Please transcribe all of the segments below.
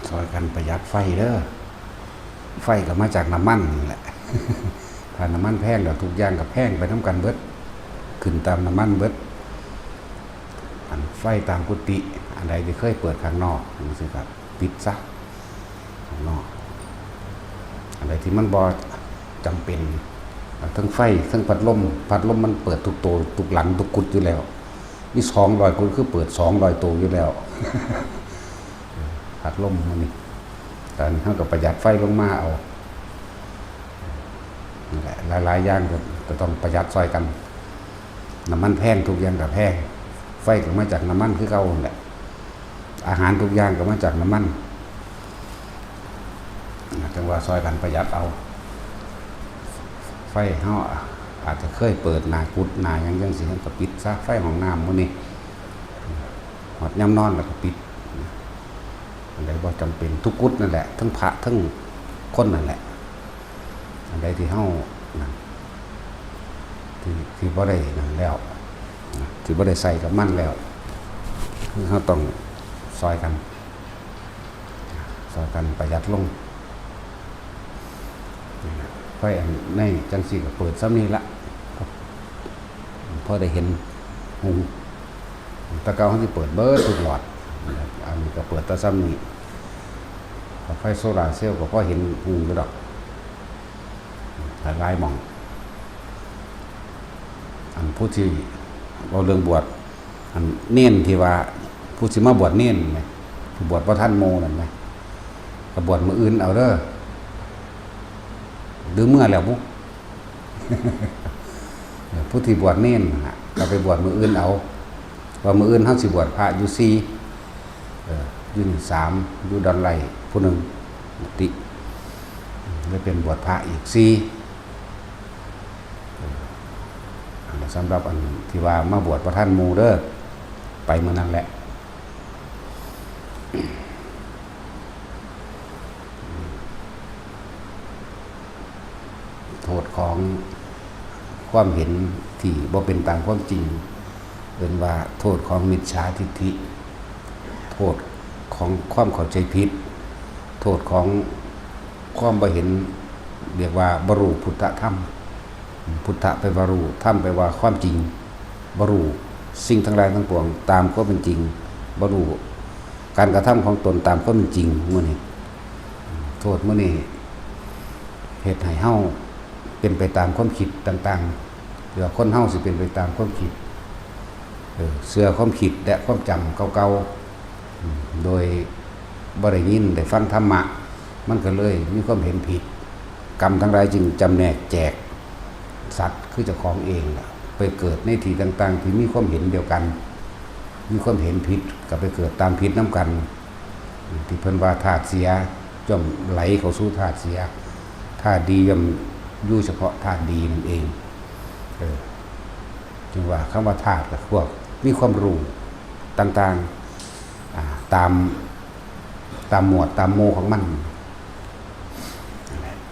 ຊ່ອຍກັນປະຢັດໄຟເດີ. ໄຟກໍມາຈາກນ້ຳມັນນີ້ແຫຼະ. ຖ້ານ້ຳມັນແພງ ແລ້ວທຸກຢ່າງກໍແພງໄປນຳກັນເບິດ, ຂຶ້ນຕາມນ້ຳມັນເບິດ. ອັນໄຟຕາມກຸຕິ ອັນໃດທີ່ເຄີຍເປີດຂ້າງນອກ ຈັ່ງຊີ້ກໍປິດຊະ ຂ້າງນອກ. ອັນໃດທີ່ມັນບໍ່ຈຳເປັນ ເທິງໄຟ ເທິງພັດລົມ, ພັດລົມມັນເປີດທຸກໂຕ ທຸກຫຼັງ ທຸກກຸດຢູ່ແລ້ວ. ມີສອງຮ້ອຍກຸດ ຄືເປີດສອງຮ້ອຍໂຕຢູ່ແລ້ວ. ພັດລົມມື້ນີ້ ແຕ່ອັນນີ້ເຮົາກໍປະຢັດໄຟລົງມາເອົາ. ນັ້ນແຫຼະ ຫຼາຍໆຢ່າງກໍ ກໍຕ້ອງປະຢັດຊ່ອຍກັນ. ນ້ຳມັນແພງ ທຸກຢ່າງກໍແພງ, ໄຟກໍມາຈາກນ້ຳມັນຄືເກົ່າຫັ້ນແຫຼະ, ອາຫານທຸກຢ່າງກໍມາຈາກນ້ຳມັນ. ຈັ່ງວ່າຊ່ອຍກັນປະຢັດເອົາ. ໄຟເຮົາອາດຈະເຄີຍເປີດໜ້າກຸດໜ້າຫຍັງຈັ່ງຊີ້ ເຮົາກໍປິດຊະ. ໄຟຫ້ອງນ້ຳມື້ນີ້ ຮອດຍາມນອນແລ້ວກໍປິດ. ອັນໃດບໍ່ຈຳເປັນ ທຸກກຸດນັ້ນແຫຼະ, ທັງພະ ທັງຄົນນັ້ນແຫຼະ. ອັນໃດທີ່ເຮົານັ້ນ ທີ່ ທີ່ບໍ່ໄດ້ນັ້ນແລ້ວ ທີ່ບໍ່ໄດ້ໃຊ້ກັບມັນແລ້ວ ຄືເຮົາຕ້ອງຊ່ອຍກັນ ຊ່ອຍກັນປະຢັດລົງ. ໄຟອັນໃນຈັ່ງຊີ້ກໍເປີດສ່ຳນີ້ລະ ພໍໄດ້ເຫັນຫຸງ. ແຕ່ເກົ່າເຮົາຊິເປີດເບິດທຸກຫຼອດ, ອັນນີ້ກໍເປີດແຕ່ສ່ຳນີ້. ໄຟໂຊລາເຊວກໍພໍເຫັນຫຸງຢູ່ດອກ ຫຼາຍໆໝ່ອງ. ອັນຜູ້ທີ່ເວົ້າເລື່ອງບວດ ອັນເນນທີ່ວ່າ ຜູ້ຊິມາບວດເນນແໝ ຜູ້ບວດບໍ່ທັນໝູ່ນັ້ນແໝ ກໍບວດມື້ອື່ນເອົາເດີ ຫຼືເມືອແລ້ວບຸ? ຜູ້ທີ່ບວດເນນນະ ກໍໄປບວດມື້ອື່ນເອົາ, ວ່າມື້ອື່ນເຮົາຊິບວດພະຢູ່ສີ່ ເອີ ຢູ່ນີ້ສາມ ຢູ່ດອນໄລຜູ້ໜຶ່ງ ຕິ ເລີຍເປັນບວດພະອີກສີ່. ເອີ ອັນສຳລັບອັນທີ່ວ່າມາບວດບໍ່ທັນໝູ່ເດີ ໄປມື້ນັ້ນແຫຼະ. ໂທດຂອງຄວາມເຫັນທີ່ບໍ່ເປັນຕາມຄວາມຈິງ ເອີ້ນວ່າໂທດຂອງມິດສາທິດຖິ, ໂທດຂອງຄວາມເຂົ້າໃຈຜິດ, ໂທດຂອງຄວາມບໍ່ເຫັນ ເອີ້ນວ່າບໍ່ຮູ້ພຸດທະທຳ. ພຸດທະແປວ່າຮູ້, ທຳແປວ່າຄວາມຈິງ, ບໍ່ຮູ້ສິ່ງທັງຫຼາຍທັງປວງຕາມຄວາມເປັນຈິງ, ບໍ່ຮູ້ການກະທຳຂອງຕົນຕາມຄວາມເປັນຈິງ. ມື້ນີ້ ໂທດມື້ນີ້ເຮັດໃຫ້ເຮົາເປັນໄປຕາມຄວາມຄິດຕ່າງໆ ຫຼືວ່າຄົນເຮົາຊິເປັນໄປຕາມຄວາມຄິດ ເອີ ເຊື່ອຄວາມຄິດ ແລະ ຄວາມຈຳເກົ່າໆ ໂດຍບໍ່ໄດ້ຍິນໄດ້ຟັງທຳມະ, ມັນກໍເລີຍມີຄວາມເຫັນຜິດ. ກຳທັງຫຼາຍຈຶ່ງຈຳແນກແຈກສັດຄືເຈົ້າຂອງເອງ ໄປເກີດໃນທີ່ຕ່າງໆທີ່ມີຄວາມເຫັນດຽວກັນ, ມີຄວາມເຫັນຜິດກໍໄປເກີດຕາມຜິດນຳກັນ. ທີ່ເພິ່ນວ່າທາດເສຍຍ່ອມໄຫຼເຂົ້າສູ່ທາດເສຍ, ທາດດີຍ່ອມຢູ່ສະເພາະທາດດີນັ້ນເອງ. ເອີ ຈຶ່ງວ່າຄຳວ່າທາດກໍພວກມີຄວາມຮູ້ຕ່າງໆ ອາ ຕາມ ຕາມໝວດຕາມໝູ່ຂອງມັນ.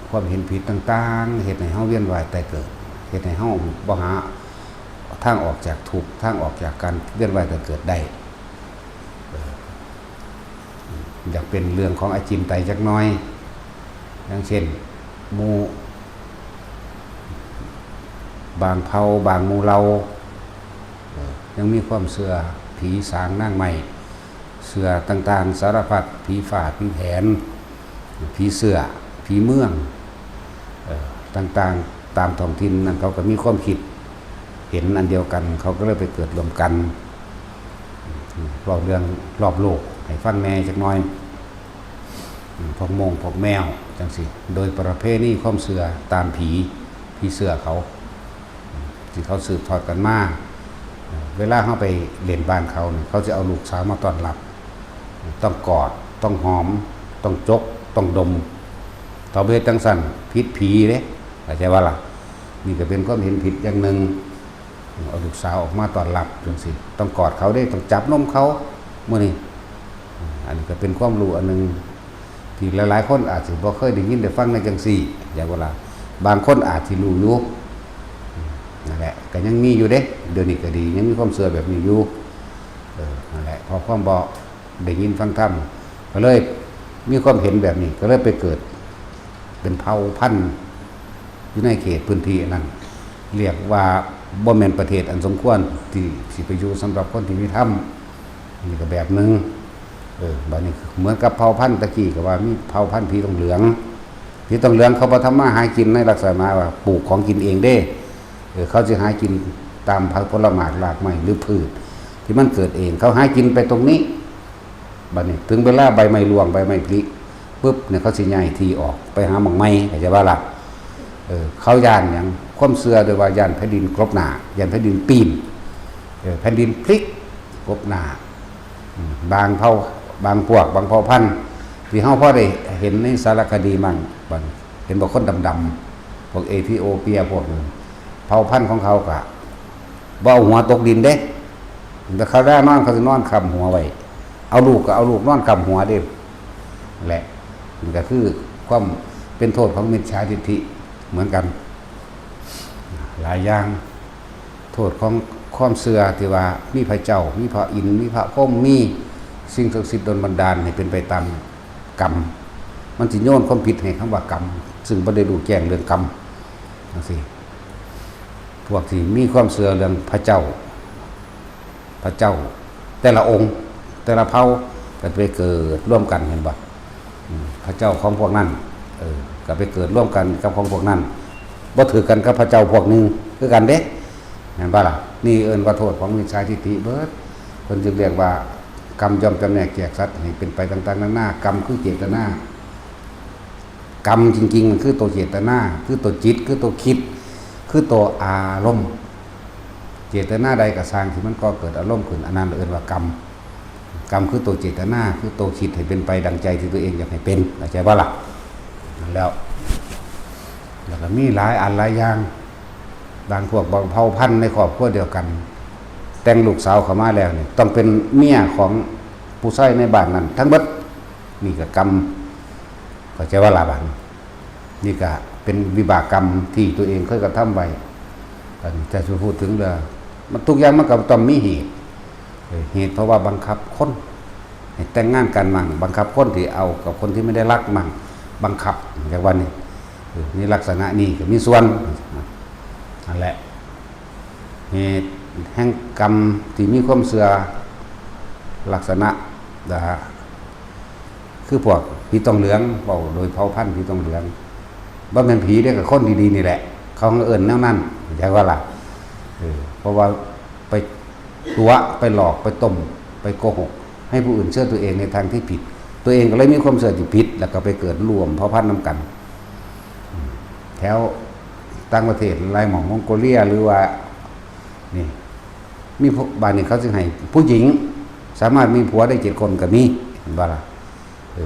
ຄວາມເຫັນຜິດຕ່າງໆ ເຮັດໃຫ້ເຮົາວຽນວ່າຍຕາຍເກີດ, ເຮັດໃຫ້ເຮົາບໍ່ຫາທາງອອກຈາກທຸກ, ທາງອອກຈາກການວຽນວ່າຍຕາຍເກີດໄດ້. ເອີ ຢາກເປັນເລື່ອງຂອງອະຈິນໄຕຈັກໜ້ອຍ, ຢ່າງເຊັ່ນ ໝູ່ບາງເຜົ່າ ບາງໝູ່ເຫຼົ່າ ເອີ ຍັງມີຄວາມເຊື່ອຜີສາງນາງໄມ້, ເຊື່ອຕ່າງໆສາລະພັດ, ຜີຟ້າຜີແຜນ, ຜີເສື້ອ, ຜີເມືອງ ເອີ ຕ່າງໆ ຕາມທ້ອງຖິ່ນນັ້ນ ເຂົາກໍມີຄວາມຄິດເຫັນອັນດຽວກັນ, ເຂົາກໍເລີຍໄປເກີດຮ່ວມກັນ. ເວົ້າເລື່ອງລອບໂລກໃຫ້ຟັງແດ່ຈັກໜ້ອຍ, ພວກໂມງ ພວກແມວ ຈັ່ງຊີ້ ໂດຍປະເພນີຄວາມເຊື່ອຕາມຜີ ຜີເຊື່ອເຂົາ ທີ່ເຂົາສືບທອດກັນມາ. ເວລາເຮົາໄປຫຼິ້ນບ້ານເຂົານີ້ ເຂົາຈະເອົາລູກສາວມາຕ້ອນຮັບ, ຕ້ອງກອດ ຕ້ອງຫອມ ຕ້ອງຈົກ ຕ້ອງດົມ. ຖ້າບໍ່ເຮັດຈັ່ງຊັ້ນ ຜິດຜີເດ້, ເຂົ້າໃຈບໍ່ລະ? ນີ້ກໍເປັນຄວາມເຫັນຜິດຢ່າງໜຶ່ງ. ເອົາລູກສາວອອກມາຕ້ອນຮັບຈັ່ງຊີ້ ຕ້ອງກອດເຂົາເດ້ ຕ້ອງຈັບນົມເຂົາ. ມື້ນີ້ ອັນນີ້ກໍເປັນຄວາມຮູ້ອັນໜຶ່ງ ທີ່ຫຼາຍໆຄົນອາດຊິບໍ່ເຄີຍໄດ້ຍິນໄດ້ຟັງໃນຈັ່ງຊີ້ ຢ່າງວ່າລະ ບາງຄົນອາດຊິຮູ້ຢູ່. ນັ້ນແຫຼະ ກໍຍັງມີຢູ່ເດ້, ດຽວນີ້ກໍດີ ຍັງມີຄວາມເຊື່ອແບບນີ້ຢູ່. ເອີ ນັ້ນແຫຼະ ເພາະຄວາມບໍ່ໄດ້ຍິນຟັງທຳ ກໍເລີຍ ມີຄວາມເຫັນແບບນີ້ ກໍເລີຍໄປເກີດເປັນເຜົ່າພັນຢູ່ໃນເຂດພື້ນທີ່ອັນນັ້ນ ເອີ້ນວ່າບໍ່ແມ່ນປະເທດອັນສົມຄວນທີ່ຊິໄປຢູ່ສຳລັບຄົນທີ່ມີທຳ. ນີ້ກໍແບບໜຶ່ງ. ເອີ ບາດນີ້ເໝືອນກັບເຜົ່າພັນຕະກີ້ ກໍວ່າມີເຜົ່າພັນຜີຕົງເຫຼືອງ. ຜີຕົງເຫຼືອງເຂົາບໍ່ທຳມາຫາກິນໃນລັກສະນະວ່າປູກຂອງກິນເອງເດ້. ເອີ ເຂົາຊິຫາກິນຕາມຜັກຜົນລະໝາກລາກໄມ້ ຫຼື ພືດທີ່ມັນເກີດເອງ ເຂົາຫາກິນໄປຕົງນີ້. ບາດນີ້ເຖິງເວລາໃບໄມ້ຮ່ວງ ໃບໄມ້ຜລິປຶບນີ້ ເຂົາຊິຍ້າຍທີ່ອອກໄປຫາໝ່ອງໃໝ່ ເຂົ້າໃຈບໍ່ລະ? ເອີ ເຂົາຢ້ານຫຍັງ? ຄວາມເຊື່ອໂດຍວ່າຢ້ານແຜ່ນດິນກົບໜ້າ ຢ້ານແຜ່ນດິນປີ້ນ ເອີ ແຜ່ນດິນພລິກກົບໜ້າ. ອືມ ບາງເຜົ່າ ບາງພວກ ບາງເຜົ່າພັນທີ່ເຮົາພໍໄດ້ເຫັນໃນສາລະຄະດີມັ້ງ ບາງ ເຫັນບໍ່ ຄົນດຳໆ ພວກເອທິໂອເປຍ ພວກນັ້ນ ເຜົ່າພັນຂອງເຂົາກະບໍ່ເອົາຫົວຕົກດິນເດ້. ແຕ່ເວລານອນ ເຂົາຊິນອນຄ້ຳຫົວໄວ້. ເອົາລູກກໍເອົາລູກນອນຄ້ຳຫົວເດ້. ແລະ ມັນກໍຄືຄວາມເປັນໂທດຂອງມິດສາທິດຖິເໝືອນກັນ ຫຼາຍຢ່າງ. ໂທດຂອງຄວາມເຊື່ອທີ່ວ່າມີພະເຈົ້າ ມີພະອິນ ມີພະພົມ ມີສິ່ງສັກສິດດົນບັນດານໃຫ້ເປັນໄປຕາມກຳ ມັນຊິໂຍນຄວາມຜິດໃຫ້ຄຳວ່າກຳ ຊຶ່ງບໍ່ໄດ້ຮູ້ແຈ້ງເລື່ອງກຳຈັ່ງຊີ້. ພວກທີ່ມີຄວາມເຊື່ອເລື່ອງພະເຈົ້າ ພະເຈົ້າແຕ່ລະອົງ ແຕ່ລະເຜົ່າກໍໄປເກີດລວມກັນ ເຫັນບໍ່? ອືມ ພະເຈົ້າຂອງພວກນັ້ນ ເອີ ກໍໄປເກີດລວມກັນກັບຂອງພວກນັ້ນ ບໍ່ຖືກກັນກັບພະເຈົ້າພວກໜຶ່ງຄືກັນເດ້ ແມ່ນບໍ່ລະ? ນີ້ເອີ້ນວ່າໂທດຂອງມິດສາທິດຖິເບີດ. ເພິ່ນຈຶ່ງຮຽກວ່າ ກຳຍ່ອມຈຳແນກແຈກສັດໃຫ້ເປັນໄປຕ່າງໆນານາ. ກຳຄືເຈດຕະນາ. ກຳຈິງໆ ມັນຄືໂຕເຈດຕະນາ ຄືໂຕຈິດ ຄືໂຕຄິດ ຄືໂຕອາລົມ. ເຈດຕະນາໃດກໍຊ່າງທີ່ມັນກໍ່ເກີດອາລົມຂຶ້ນ ອັນນັ້ນເອີ້ນວ່າກຳ. ກຳຄືໂຕເຈດຕະນາ ຄືໂຕຄິດໃຫ້ເປັນໄປດັ່ງໃຈທີ່ຕົວເອງຢາກໃຫ້ເປັນ ເຂົ້າໃຈບໍ່ລະ? ນັ້ນແລ້ວ ແລ້ວກໍມີຫຼາຍອັນຫຼາຍຢ່າງ. ບາງພວກ ບາງເຜົ່າພັນໃນຄອບຄົວດຽວກັນ ແຕ່ງລູກສາວເຂົ້າມາແລ້ວນີ້ ຕ້ອງເປັນເມຍຂອງຜູ້ຊາຍໃນບ້ານນັ້ນທັງເບິດ. ນີ້ກໍກຳ ເຂົ້າໃຈວ່າລະບາດນີ້ ນີ້ກະເປັນວິບາກກຳທີ່ຕົວເອງເຄີຍກະທຳໄວ້. ອັນນີ້ຖ້າຊິພູດເຖິງເລື່ອງ ມັນທຸກຢ່າງມັນກໍຕ້ອງມີເຫດ. ເອີ ເຫດເພາະວ່າບັງຄັບຄົນໃຫ້ແຕ່ງງານກັນໝັ້ງ ບັງຄັບຄົນທີ່ເອົາກັບຄົນທີ່ບໍ່ໄດ້ຮັກໝັ້ງ ບັງຄັບ ແບບວ່ານີ້. ເອີ ໃນລັກສະນະນີ້ກໍມີສ່ວນ ນັ້ນແຫຼະ. ເຫດແຫ່ງກຳທີ່ມີຄວາມເຊື່ອລັກສະນະ ນະ ຄືພວກຜີຕົງເຫຼືອງ ເວົ້າໂດຍເຜົ່າພັນຜີຕົງເຫຼືອງ ບໍ່ແມ່ນຜີເດ້ ກໍຄົນດີໆນີ້ແຫຼະ ເຂົາເອີ້ນແນວນັ້ນ ເຂົ້າໃຈບໍ່ລະ? ເອີ ເພາະວ່າໄປຕົວະ ໄປຫຼອກ ໄປຕົ້ມ ໄປໂກຫົກ ໃຫ້ຜູ້ອື່ນເຊື່ອຕົວເອງໃນທາງທີ່ຜິດ ຕົວເອງກໍເລີຍມີຄວາມເຊື່ອທີ່ຜິດ ແລ້ວກໍໄປເກີດຮ່ວມເຜົ່າພັນນຳກັນ. ອືມ ແຖວຕ່າງປະເທດຫຼາຍໝ່ອງ ມົງໂກເລຍ ຫຼືວ່າ ນີ້ ມີຜູ້ ບ້ານນີ້ເຂົາຊິໃຫ້ຜູ້ຍິງສາມາດມີຜົວໄດ້ເຈັດຄົນກໍມີ ເຫັນບໍ່ລະ? ເອີ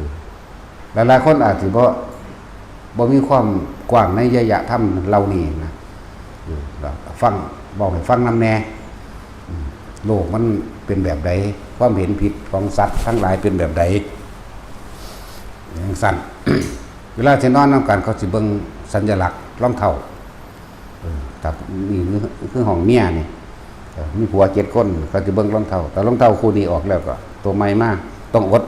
ຫຼາຍໆຄົນອາດຊິບໍ່ ບໍ່ມີຄວາມກວ້າງໃນໄລຍະທຳເຫຼົ່ານີ້ນະ. ເອີ ກໍຟັງ ເວົ້າໃຫ້ຟັງນຳແດ່ ອືມ ໂລກມັນເປັນແບບໃດ ຄວາມເຫັນຜິດຂອງສັດທັງຫຼາຍເປັນແບບໃດ ຈັ່ງຊັ້ນ. ເວລາຊິນອນນຳກັນ ເຂົາຊິເບິ່ງສັນຍະລັກລອງເທົ້າ. ເອີ ຖ້ານີ້ຄືຫ້ອງເມຍນີ້ ເອີ ມີຜົວເຈັດຄົນ ເຂົາຊິເບິ່ງລອງເທົ້າ ຖ້າລອງເທົ້າຄູ່ນີ້ອອກແລ້ວກໍໂຕໃໝ່ມາ ຕ້ອງອົດ.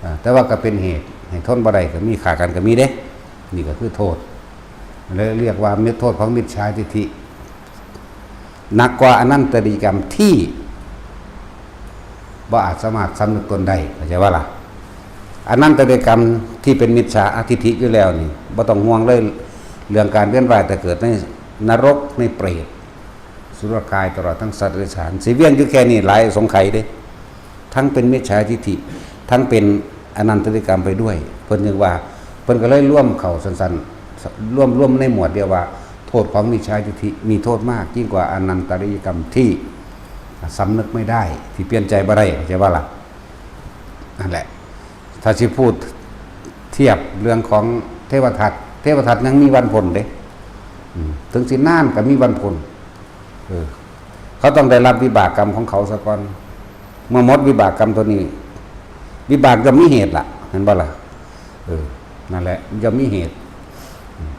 ເອີ ແຕ່ວ່າກໍເປັນເຫດໃຫ້ທົນບໍ່ໄດ້ ກໍມີຂ້າກັນກໍມີເດ້. ນີ້ກໍຄືໂທດ ແລະ ຮຽກວ່າມິດ ໂທດຂອງມິດສາທິດຖິ ໜັກກວ່າອະນັນຕະລິຍະກຳທີ່ບໍ່ອາດສາມາດສຳນຶກຕົນໄດ້ ເຂົ້າໃຈບໍ່ລະ? ອະນັນຕະລິຍະກຳທີ່ເປັນມິດສາທິດຖິຢູ່ແລ້ວນີ້ ບໍ່ຕ້ອງຫ່ວງເລີຍ ເລື່ອງການວຽນວ່າຍຕາຍເກີດໃນນະລົກ ໃນເປດ ສຸລະກາຍ ຕະຫຼອດທັງສັດເດຍສານ ຊິວຽນຢູ່ແຄ່ນີ້ຫຼາຍສົງໄຂເດ້. ທັງເປັນມິດສາທິດຖິ ທັງເປັນອະນັນຕະລິຍະກຳໄປດ້ວຍ ເພິ່ນຈຶ່ງວ່າ ເພິ່ນກໍເລີຍລວມເຂົ້າສັ້ນໆ ລວມ ລວມໃນໝວດດຽວວ່າ ໂທດຂອງມິດສາທິດຖິມີໂທດມາກຍິ່ງກວ່າອະນັນຕະລິຍະກຳທີ່ສຳນຶກໄມ່ໄດ້ ທີ່ປ່ຽນໃຈບໍ່ໄດ້ ເຂົ້າໃຈບໍ່ລະ? ນັ້ນແຫຼະ ຖ້າຊິພູດທຽບເລື່ອງຂອງເທວະທັດ ເທວະທັດຍັງມີວັນພົ້ນເດ້ ອືມ ເຖິງຊິນານກໍມີວັນພົ້ນ. ເອີ ເຂົາຕ້ອງໄດ້ຮັບວິບາກກຳຂອງເຂົາສາກ່ອນ. ເມື່ອໝົດວິບາກກຳຕົວນີ້ ວິບາກຍ່ອມມີເຫດລະ ແມ່ນບໍ່ລະ? ເອີ ນັ້ນແຫຼະ ຍ່ອມມີເຫດ.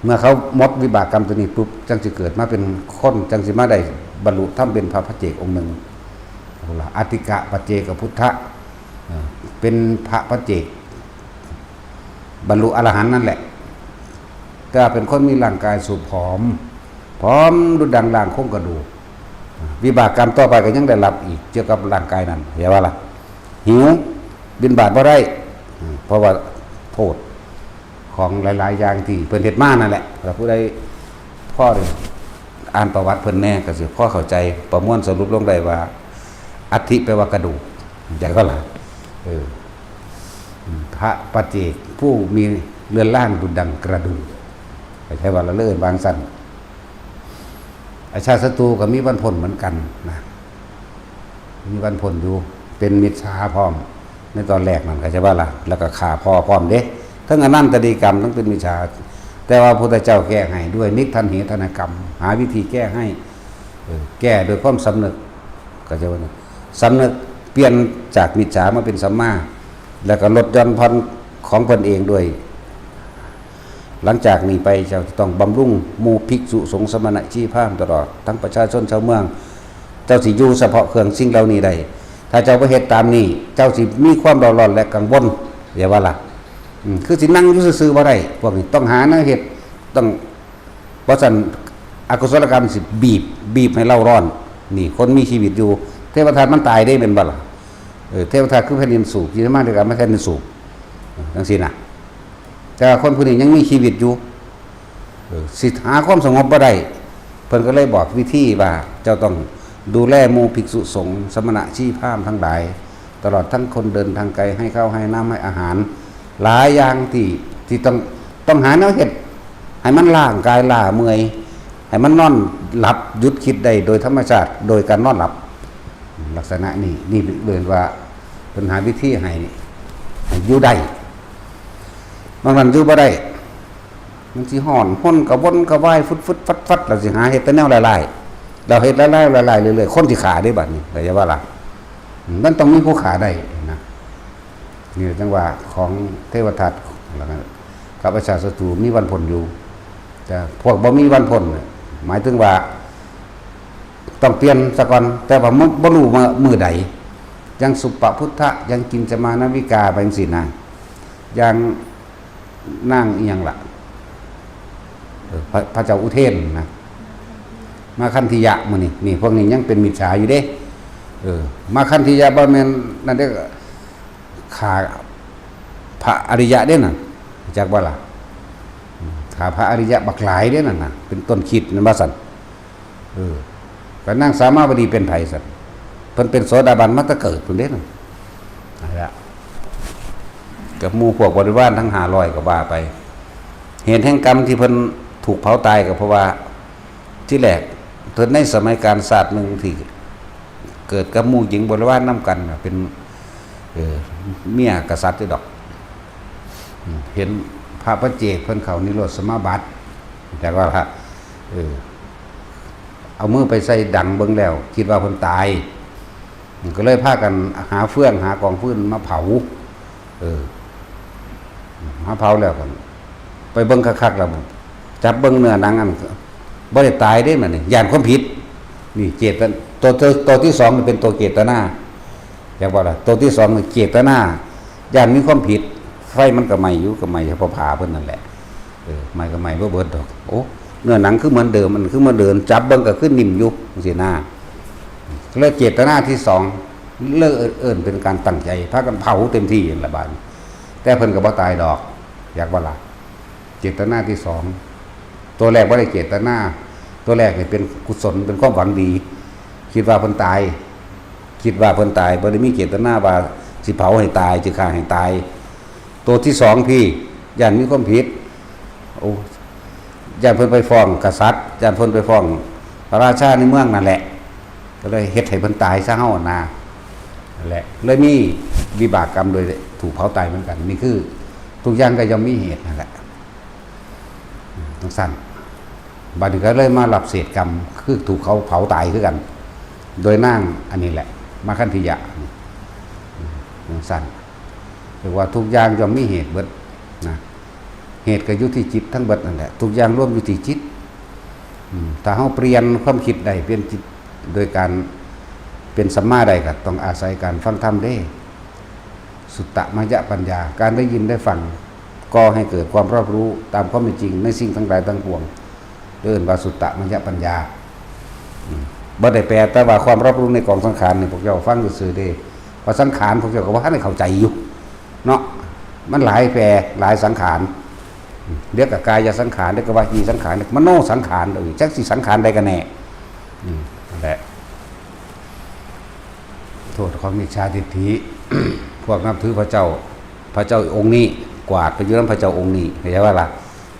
ເມື່ອເຂົາໝົດວິບາກກຳຕົວນີ້ປຸບ ຈັ່ງຊິເກີດມາເປັນຄົນ ຈັ່ງຊິມາໄດ້ບັນລຸທຳເປັນພະປັດເຈກອົງໜຶ່ງ. ເອົາລະ ອາທິກະປັດເຈກະພຸດທະ ເອີ ເປັນພະປັດເຈກ ບັນລຸອະລະຫັນນັ້ນແຫຼະ ແຕ່ວ່າເປັນຄົນມີຮ່າງກາຍສູບຜອມ ຜອມດຸດດັ່ງລ່າງໂຄງກະດູກ. ວິບາກກຳຕໍ່ໄປກໍຍັງໄດ້ຮັບອີກກ່ຽວກັບຮ່າງກາຍນັ້ນ ເຫັນບໍ່ລະ? ຫິວ ບິນທະບາດບໍ່ໄດ້ ເພາະວ່າໂທດຂອງຫຼາຍໆຢ່າງທີ່ເພິ່ນເຮັດມານັ້ນແຫຼະ. ຖ້າຜູ້ໃດພໍໄດ້ອ່ານປະຫວັດເພິ່ນແດ່ ກໍຊິພໍເຂົ້າໃຈ ປະມວນສະຫຼຸບລົງໄດ້ວ່າ ອັດຖິແປວ່າກະດູກ ເຫັນບໍ່ລະ? ເອີ ພະປັດເຈກຜູ້ມີເລືອນລ່າງດຸດດັ່ງກະດູກ ເຂົ້າໃຈວ່າລະເລີນວ່າງຊັ້ນ. ອາຊາດສັດຕູກໍມີວັນພົ້ນເໝືອນກັນນະ ມີວັນພົ້ນຢູ່ ເປັນມິດສາພ້ອມ ໃນຕອນແລກນັ້ນ ເຂົ້າໃຈວ່າລະ ແລ້ວກໍຂ້າພໍ່ພ້ອມເດ້ ທັງອະນັນຕະນິກຳ ທັງເປັນມິດສາ ແຕ່ວ່າພະພຸດທະເຈົ້າແກ້ໃຫ້ດ້ວຍນິກທັນເຫທະນະກຳ ຫາວິທີແກ້ໃຫ້ ເອີ ແກ້ດ້ວຍຄວາມສຳນຶກ ເຂົ້າໃຈວ່າ ສຳນຶກປ່ຽນຈາກມິດສາມາເປັນສຳມາ ແລ້ວກໍລົດຢ່ອນຜ່ອນຂອງເພິ່ນເອງດ້ວຍ ຫຼັງຈາກນີ້ໄປເຈົ້າຈະຕ້ອງບຳລຸງໝູ່ພິກສຸສົງສະມະນະຊີພາມຕະຫຼອດ ທັງປະຊາຊົນຊາວເມືອງ ເຈົ້າຊິຢູ່ສະເພາະເຄື່ອງສິ່ງເຫຼົ່ານີ້ໄດ້ ຖ້າເຈົ້າບໍ່ເຮັດຕາມນີ້ ເຈົ້າຊິມີຄວາມເດືອດຮ້ອນ ແລະ ກັງວົນ ເຫັນບໍ່ລະ? ອືມ ຄືຊິນັ່ງຢູ່ຊື່ໆບໍ່ໄດ້ ພວກນີ້ຕ້ອງຫາແນວເຮັດ ຕ້ອງ ບໍ່ຊັ້ນອະກຸສົລະກຳຊິບີບ ບີບໃຫ້ເລົ່າຮ້ອນ. ນີ້ຄົນມີຊີວິດຢູ່ ເທວະທາດມັນຕາຍເດ້ ແມ່ນບໍ່ລະ? ເອີ ເທວະທາດຄືແຜ່ນດິນສູບ ທີ່ມາດ້ວຍກັນມາແທນດິນສູບ ຈັ່ງຊີ້ນະ. ແຕ່ວ່າຄົນຜູ້ນີ້ຍັງມີຊີວິດຢູ່ ເອີ ຊິຫາຄວາມສະຫງົບບໍ່ໄດ້ ເພິ່ນກໍເລີຍບອກວິທີວ່າ ເຈົ້າຕ້ອງດູແລໝູ່ພິກສຸສົງ ສະມະນະຊີພາມທັງຫຼາຍ ຕະຫຼອດທັງຄົນເດີນທາງໄກ ໃຫ້ເຂົ້າໃຫ້ນ້ຳໃຫ້ອາຫານ ຫຼາຍຢ່າງທີ່ ທີ່ຕ້ອງ ຕ້ອງຫາແນວເຮັດໃຫ້ມັນລ້າງກາຍລ້າເມື່ອຍ ໃຫ້ມັນນອນຫຼັບຢຸດຄິດໄດ້ໂດຍທຳມະຊາດ ໂດຍການນອນຫຼັບ ລັກສະນະນີ້ ນີ້ເອີ້ນວ່າເພິ່ນຫາວິທີໃຫ້ ໃຫ້ຢູ່ໄດ້ ນອກນັ້ນຢູ່ບໍ່ໄດ້ ມັນຊິຮ້ອນຮົນກະວົນກະວາຍຟຶດໆຟັດໆ ລະຊິຫາເຮັດແຕ່ແນວຫຼາຍໆ ລະເຮັດຫຼາຍໆຫຼາຍໆເລື້ອຍໆ ຄົນຊິຂ້າເດ້ບາດນີ້ ເຂົ້າໃຈວ່າລະ ມັນຕ້ອງມີຜູ້ຂ້າໄດ້ນະ. ນີ້ຈັ່ງວ່າຂອງເທວະທັດ ແລ້ວກໍກັບອາຊາດສັດຕູມີວັນພົ້ນຢູ່ ແຕ່ພວກບໍ່ມີວັນພົ້ນ ໝາຍເຖິງວ່າຕ້ອງປ່ຽນສາກ່ອນ ແຕ່ວ່າບໍ່ ບໍ່ຮູ້ວ່າມື້ໃດ ຢ່າງສຸປະພຸດທະ ຢ່າງກິນຈະມານະວິກາ ໄປຈັ່ງຊີ້ນະ ຢ່າງນາງອີ່ຫຍັງລະ ເອີ ພະ ພະເຈົ້າອຸເທນນະ ມາຄັນທິຍະ ມື້ນີ້ ນີ້ພວກນີ້ຍັງເປັນມິດສາຢູ່ເດ້ ເອີ ມາຄັນທິຍະບໍ່ແມ່ນນັ້ນເດ້ ຂ້າພະອະລິຍະເດ້ນັ້ນ ຮູ້ຈັກບໍ່ລະ? ຂ້າພະອະລິຍະບັກຫຼາຍເດ້ນັ້ນນະ ເປັນຕົ້ນຄິດນັ້ນວ່າຊັ້ນ ເອີ ກໍນາງສາມາວະດີເປັນໃຜຊັ້ນ? ເພິ່ນເປັນໂສດາບັນມາແຕ່ເກີດພຸ້ນເດ້ນັ້ນ ນັ້ນລະ ກັບໝູ່ພວກບໍລິວານທັງຫ້າຮ້ອຍກໍວ່າໄປ ເຫດແຫ່ງກຳທີ່ເພິ່ນຖືກເຜົາຕາຍກໍເພາະວ່າ ທີແລກ ເພິ່ນໃນສະໄໝການຊາດໜຶ່ງທີ່ເກີດກັບໝູ່ຍິງບໍລິວານນຳກັນ ເປັນ ເອີ ເມຍກະສັດຢູ່ດອກ ເຫັນພະປັດເຈກເພິ່ນເຂົ້ານິໂຣດສະມາບັດ ແຕ່ວ່າ ເອີ ເອົາມືໄປໃສ່ດັງເບິ່ງແລ້ວ ຄິດວ່າເພິ່ນຕາຍ ກໍເລີຍພາກັນຫາເຟືອງ ຫາກອງຟືນມາເຜົາ ເອີ ມາເຜົາແລ້ວກໍໄປເບິ່ງຄັກໆ ແລ້ວຈັບເບິ່ງເນື້ອໜັງ ອັນ ບໍ່ໄດ້ຕາຍເດ້ ມັນນີ້ ຢ້ານຄວາມຜິດ ນີ້ເຈດຕະ ໂຕ ໂຕ ໂຕທີສອງນີ້ເປັນໂຕເຈດຕະນາ ແມ່ນບໍ່ລະ? ໂຕທີສອງນີ້ເຈດຕະນາ ຢ້ານມີຄວາມຜິດ ໄຟມັນກໍໄໝ້ຢູ່ ກໍໄໝ້ສະເພາະຜ້າເພິ່ນນັ້ນແຫຼະ ເອີ ໄໝ້ກໍໄໝ້ບໍ່ເບິດດອກ ໂອ້ ເນື້ອໜັງຄືເໝືອນເດີມ ອັນຄືເໝືອນເດີມ ຈັບເບິ່ງກໍຄືໜິ່ມຢູ່ ຈັ່ງຊີ້ນະ ເລີຍເຈດຕະນາທີສອງ ເລີຍເອີ້ນເປັນການຕັ້ງໃຈ ພາກັນເຜົາເຕັມທີ່ຫັ້ນລະບາດນີ້ ແຕ່ເພິ່ນກໍບໍ່ຕາຍດອກ ຢາກບໍ່ລະ? ເຈດຕະນາທີສອງ ຕົວແລກບໍ່ໄດ້ເຈດຕະນາ ຕົວແລກນີ້ເປັນກຸສົນ ເປັນຄວາມຫວັງດີ ຄິດວ່າເພິ່ນຕາຍ ຄິດວ່າເພິ່ນຕາຍ ບໍ່ໄດ້ມີເຈດຕະນາວ່າຊິເຜົາໃຫ້ຕາຍ ຊິຂ້າໃຫ້ຕາຍ ໂຕທີສອງພີ້ ຢ້ານມີຄວາມຜິດ ໂອ້ ຢ້ານເພິ່ນໄປຟ້ອງກະສັດ ຢ້ານເພິ່ນໄປຟ້ອງພະລາຊາໃນເມືອງນັ້ນແຫຼະ ກໍເລີຍເຮັດໃຫ້ເພິ່ນຕາຍຊະເຮົານະ ນັ້ນແຫຼະ ເລີຍມີວິບາກກຳໂດຍຖືກເຜົາຕາຍເໝືອນກັນ ນີ້ຄືທຸກຢ່າງກໍຍ່ອມມີເຫດນັ້ນແຫຼະ ຈັ່ງຊັ້ນ ບາດນີ້ກໍເລີຍມາຮັບເສດກຳ ຄືຖືກເຂົາເຜົາຕາຍຄືກັນ ໂດຍນາງອັນນີ້ແຫຼະ ມາຄັນທິຍະ ຈັ່ງຊັ້ນ ເອີ້ນວ່າທຸກຢ່າງຍ່ອມມີເຫດເບິດນະ ເຫດກໍຢູ່ທີ່ຈິດທັງເບິດນັ້ນແຫຼະ ທຸກຢ່າງລວມຢູ່ທີ່ຈິດ ອືມ ຖ້າເຮົາປ່ຽນຄວາມຄິດໄດ້ ປ່ຽນຈິດໂດຍການເປັນສຳມາໄດ້ ກໍຕ້ອງອາໄສການຟັງທຳເດ້ ສຸຕະມະຍະປັນຍາ ການໄດ້ຍິນໄດ້ຟັງ ກໍ່ໃຫ້ເກີດຄວາມຮັບຮູ້ຕາມຄວາມເປັນຈິງໃນສິ່ງທັງຫຼາຍທັງປວງ ເອີ້ນວ່າສຸດຕະມະຍະປັນຍາ. ອືມ ບໍ່ໄດ້ແປແຕ່ວ່າຄວາມຮັບຮູ້ໃນກອງສັງຂານນີ້ ພວກເຈົ້າຟັງຊື່ໆເດ້ ເພາະສັງຂານພວກເຈົ້າກໍບໍ່ທັນໄດ້ເຂົ້າໃຈຢູ່ເນາະ ມັນຫຼາຍແປ ຫຼາຍສັງຂານ ອືມ ດຽວກໍກາຍະສັງຂານ ດຽວກໍວະຈີສັງຂານ ດຽວກໍມະໂນສັງຂານ ເອີ ຈັກຊິສັງຂານໃດກັນແນ່. ອືມ ນັ້ນແຫຼະ ໂທດຂອງມິດສາທິດຖິ ພວກນັບຖືພະເຈົ້າ ພະເຈົ້າອົງນີ້ກວາດໄປຢູ່ນຳພະເຈົ້າອົງນີ້ ເຂົ້າໃຈບໍ່ລະ?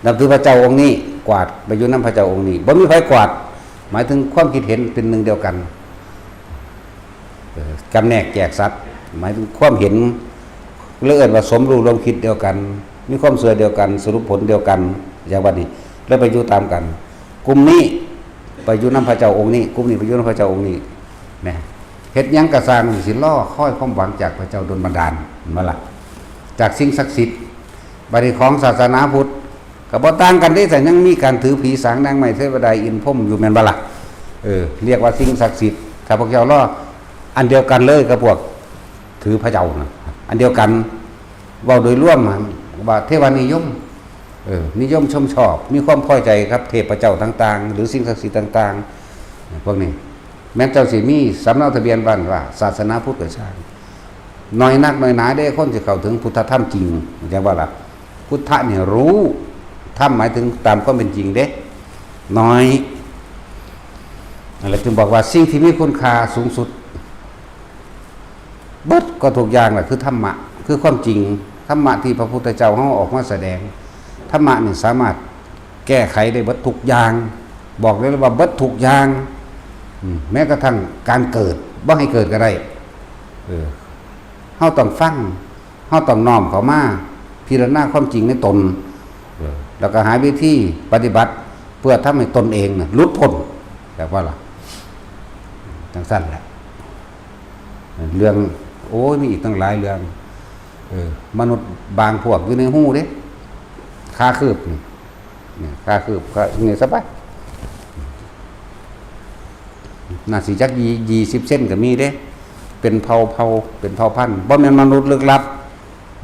ນັບຖືພະເຈົ້າອົງນີ້ກວາດໄປຢູ່ນຳພະເຈົ້າອົງນີ້ ບໍ່ມີໃຜກວາດ ໝາຍເຖິງຄວາມຄິດເຫັນເປັນໜຶ່ງດຽວກັນ ເອີ ຈຳແນກແຈກສັດ ໝາຍເຖິງຄວາມເຫັນ ເລີຍເອີ້ນວ່າສົມຮູ້ຮ່ວມຄິດດຽວກັນ ມີຄວາມເຊື່ອດຽວກັນ ສະຫຼຸບຜົນດຽວກັນ ຢ່າງວ່ານີ້ ເລີຍໄປຢູ່ຕາມກັນ ກຸ່ມນີ້ໄປຢູ່ນຳພະເຈົ້າອົງນີ້ ກຸ່ມນີ້ໄປຢູ່ນຳພະເຈົ້າອົງນີ້ ແມ່ນ ເຮັດຫຍັງກໍຊ່າງ ມັນຊິລໍຄອຍຄວາມຫວັງຈາກພະເຈົ້າດົນບັນດານ ແມ່ນບໍ່ລະ? ຈາກສິ່ງສັກສິດ. ບັດນີ້ຂອງສາສະໜາພຸດກໍບໍ່ຕ່າງກັນເດ້ ແຕ່ຍັງມີການຖືຜີສາງນາງໄມ້ເທວະດາອິນພົມຢູ່ ແມ່ນບໍ່ລະ? ເອີ ຮຽກວ່າສິ່ງສັກສິດ. ຖ້າພວກເຈົ້າລໍອັນດຽວກັນເລີຍກັບພວກຖືພະເຈົ້ານະ ອັນດຽວກັນ ເວົ້າໂດຍລວມຫັ້ນວ່າເທວະນິຍົມ ເອີ ນິຍົມຊົມຊອບ ມີຄວາມພໍໃຈກັບເທບພະເຈົ້າຕ່າງໆ ຫຼືສິ່ງສັກສິດຕ່າງໆ ພວກນີ້ ແມ່ນເຈົ້າຊິມີສຳເນົາທະບຽນບ້ານວ່າສາສະໜາພຸດກໍຊ່າງ ໜ້ອຍນັກໜ້ອຍໜາເດ້ ຄົນຊິເຂົ້າເຖິງພຸດທະທຳຈິງ ເຈົ້າວ່າລະ? ພຸດທະນີ້ຮູ້ ທຳໝາຍເຖິງຕາມຄວາມເປັນຈິງເດ້ ໜ້ອຍ. ນັ້ນແຫຼະຈຶ່ງບອກວ່າສິ່ງທີ່ມີຄຸນຄ່າສູງສຸດ ເບິດກໍທຸກຢ່າງແຫຼະ ຄືທຳມະ ຄືຄວາມຈິງ ທຳມະທີ່ພະພຸດທະເຈົ້າເຮົາອອກມາສະແດງ ທຳມະນີ້ສາມາດແກ້ໄຂໄດ້ເບິດທຸກຢ່າງ ບອກໄດ້ເລີຍວ່າເບິດທຸກຢ່າງ ອືມ ແມ້ກະທັ່ງການເກີດ ບໍ່ໃຫ້ເກີດກໍໄດ້ ເອີ ເຮົາຕ້ອງຟັງ ເຮົາຕ້ອງນ້ອມເຂົ້າມາພິຈາລະນາຄວາມຈິງໃນຕົນ ເອີ ແລ້ວກໍຫາວິທີປະຕິບັດເພື່ອທຳໃຫ້ຕົນເອງນະຫຼຸດພົ້ນ ແບບວ່າລະ ຈັ່ງຊັ້ນແຫຼະ. ເລື່ອງ ໂອ້ຍ ມີອີກຕັ້ງຫຼາຍເລື່ອງ ເອີ ມະນຸດບາງພວກຢູ່ໃນຮູເດ້ ຄາຄືບນີ້ ນີ້ ຄາຄືບ ຄາ ນີ້ສະບາຍ ໜ້າຊິຈັກ ຍີ່ສິບເຊັນກໍມີເດ້ ເປັນເຜົ່າເຜົ່າ ເປັນເຜົ່າພັນ ບໍ່ແມ່ນມະນຸດລຶກລັບ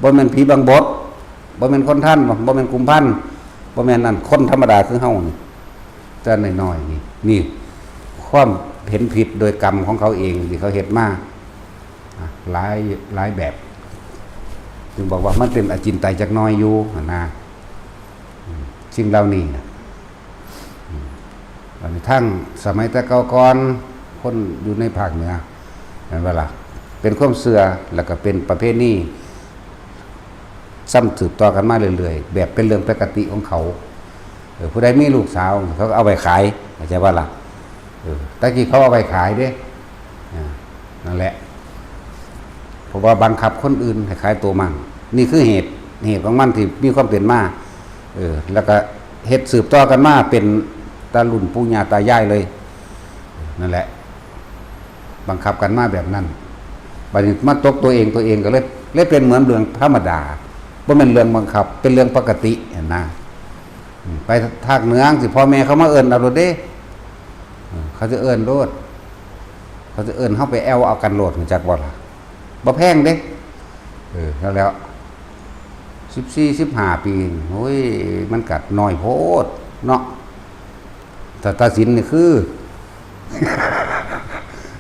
ບໍ່ແມ່ນຜີບັງບົດ ບໍ່ແມ່ນຄົນທັນ ບໍ່ແມ່ນກຸມພັນ ບໍ່ແມ່ນນັ້ນ ຄົນທຳມະດາຄືເຮົານີ້ ແຕ່ນ້ອຍໆນີ້ ນີ້ຄວາມເຫັນຜິດໂດຍກຳຂອງເຂົາເອງທີ່ເຂົາເຮັດມາ ອ່າ ຫຼາຍ ຫຼາຍແບບ ຈຶ່ງບອກວ່າມັນເປັນອະຈິນໄຕຈັກໜ້ອຍຢູ່ຫັ້ນນະ ອືມ ສິ່ງເຫຼົ່ານີ້ນະ ອືມ ອັນນີ້ທາງສະໄໝແຕ່ເກົ່າກ່ອນ ຄົນຢູ່ໃນພາກເໜືອ ແມ່ນບໍ່ລະ? ເປັນຄວາມເຊື່ອ ແລ້ວກໍເປັນປະເພນີ ຊ້ຳສືບຕໍ່ກັນມາເລື້ອຍໆ ແບບເປັນເລື່ອງປົກກະຕິຂອງເຂົາ ເອີ ຜູ້ໃດມີລູກສາວ ເຂົາກໍເອົາໄປຂາຍ ເຂົ້າໃຈບໍ່ລະ? ເອີ ແຕ່ກີ້ເຂົາເອົາໄປຂາຍເດ້ ອ່າ ນັ້ນແຫຼະ ເພາະວ່າບັງຄັບຄົນອື່ນໃຫ້ຂາຍໂຕມັນ ນີ້ຄືເຫດ ເຫດຂອງມັນທີ່ມີຄວາມເປັນມາ ເອີ ແລ້ວກໍເຮັດສືບຕໍ່ກັນມາເປັນແຕ່ລຸ້ນປູ່ຍ່າຕາຍາຍເລີຍ ນັ້ນແຫຼະ ບັງຄັບກັນມາແບບນັ້ນ ບັດນີ້ມາຕົກຕົວເອງ ຕົວເອງກໍເລີຍ ເລີຍເປັນເໝືອນເລື່ອງທຳມະດາ ບໍ່ແມ່ນເລື່ອງບັງຄັບ ເປັນເລື່ອງປົກກະຕິຫັ້ນນະ ອືມ ໄປພາກເໜືອ ຊິພໍ່ແມ່ເຂົາມາເອີ້ນເອົາໂລດເດ້ ເອີ ເຂົາຈະເອີ້ນໂລດ ເຂົາຈະເອີ້ນເຮົາໄປແອວເອົາກັນໂລດ ຮູ້ຈັກບໍ່ລະ? ບໍ່ແພງເດ້ ເອີ ແລ້ວ ສິບສີ່ ສິບຫ້າປີ ໂອ້ຍ ມັນກະໜ້ອຍໂພດເນາະ ຕາ ຕາສິນນີ້ຄື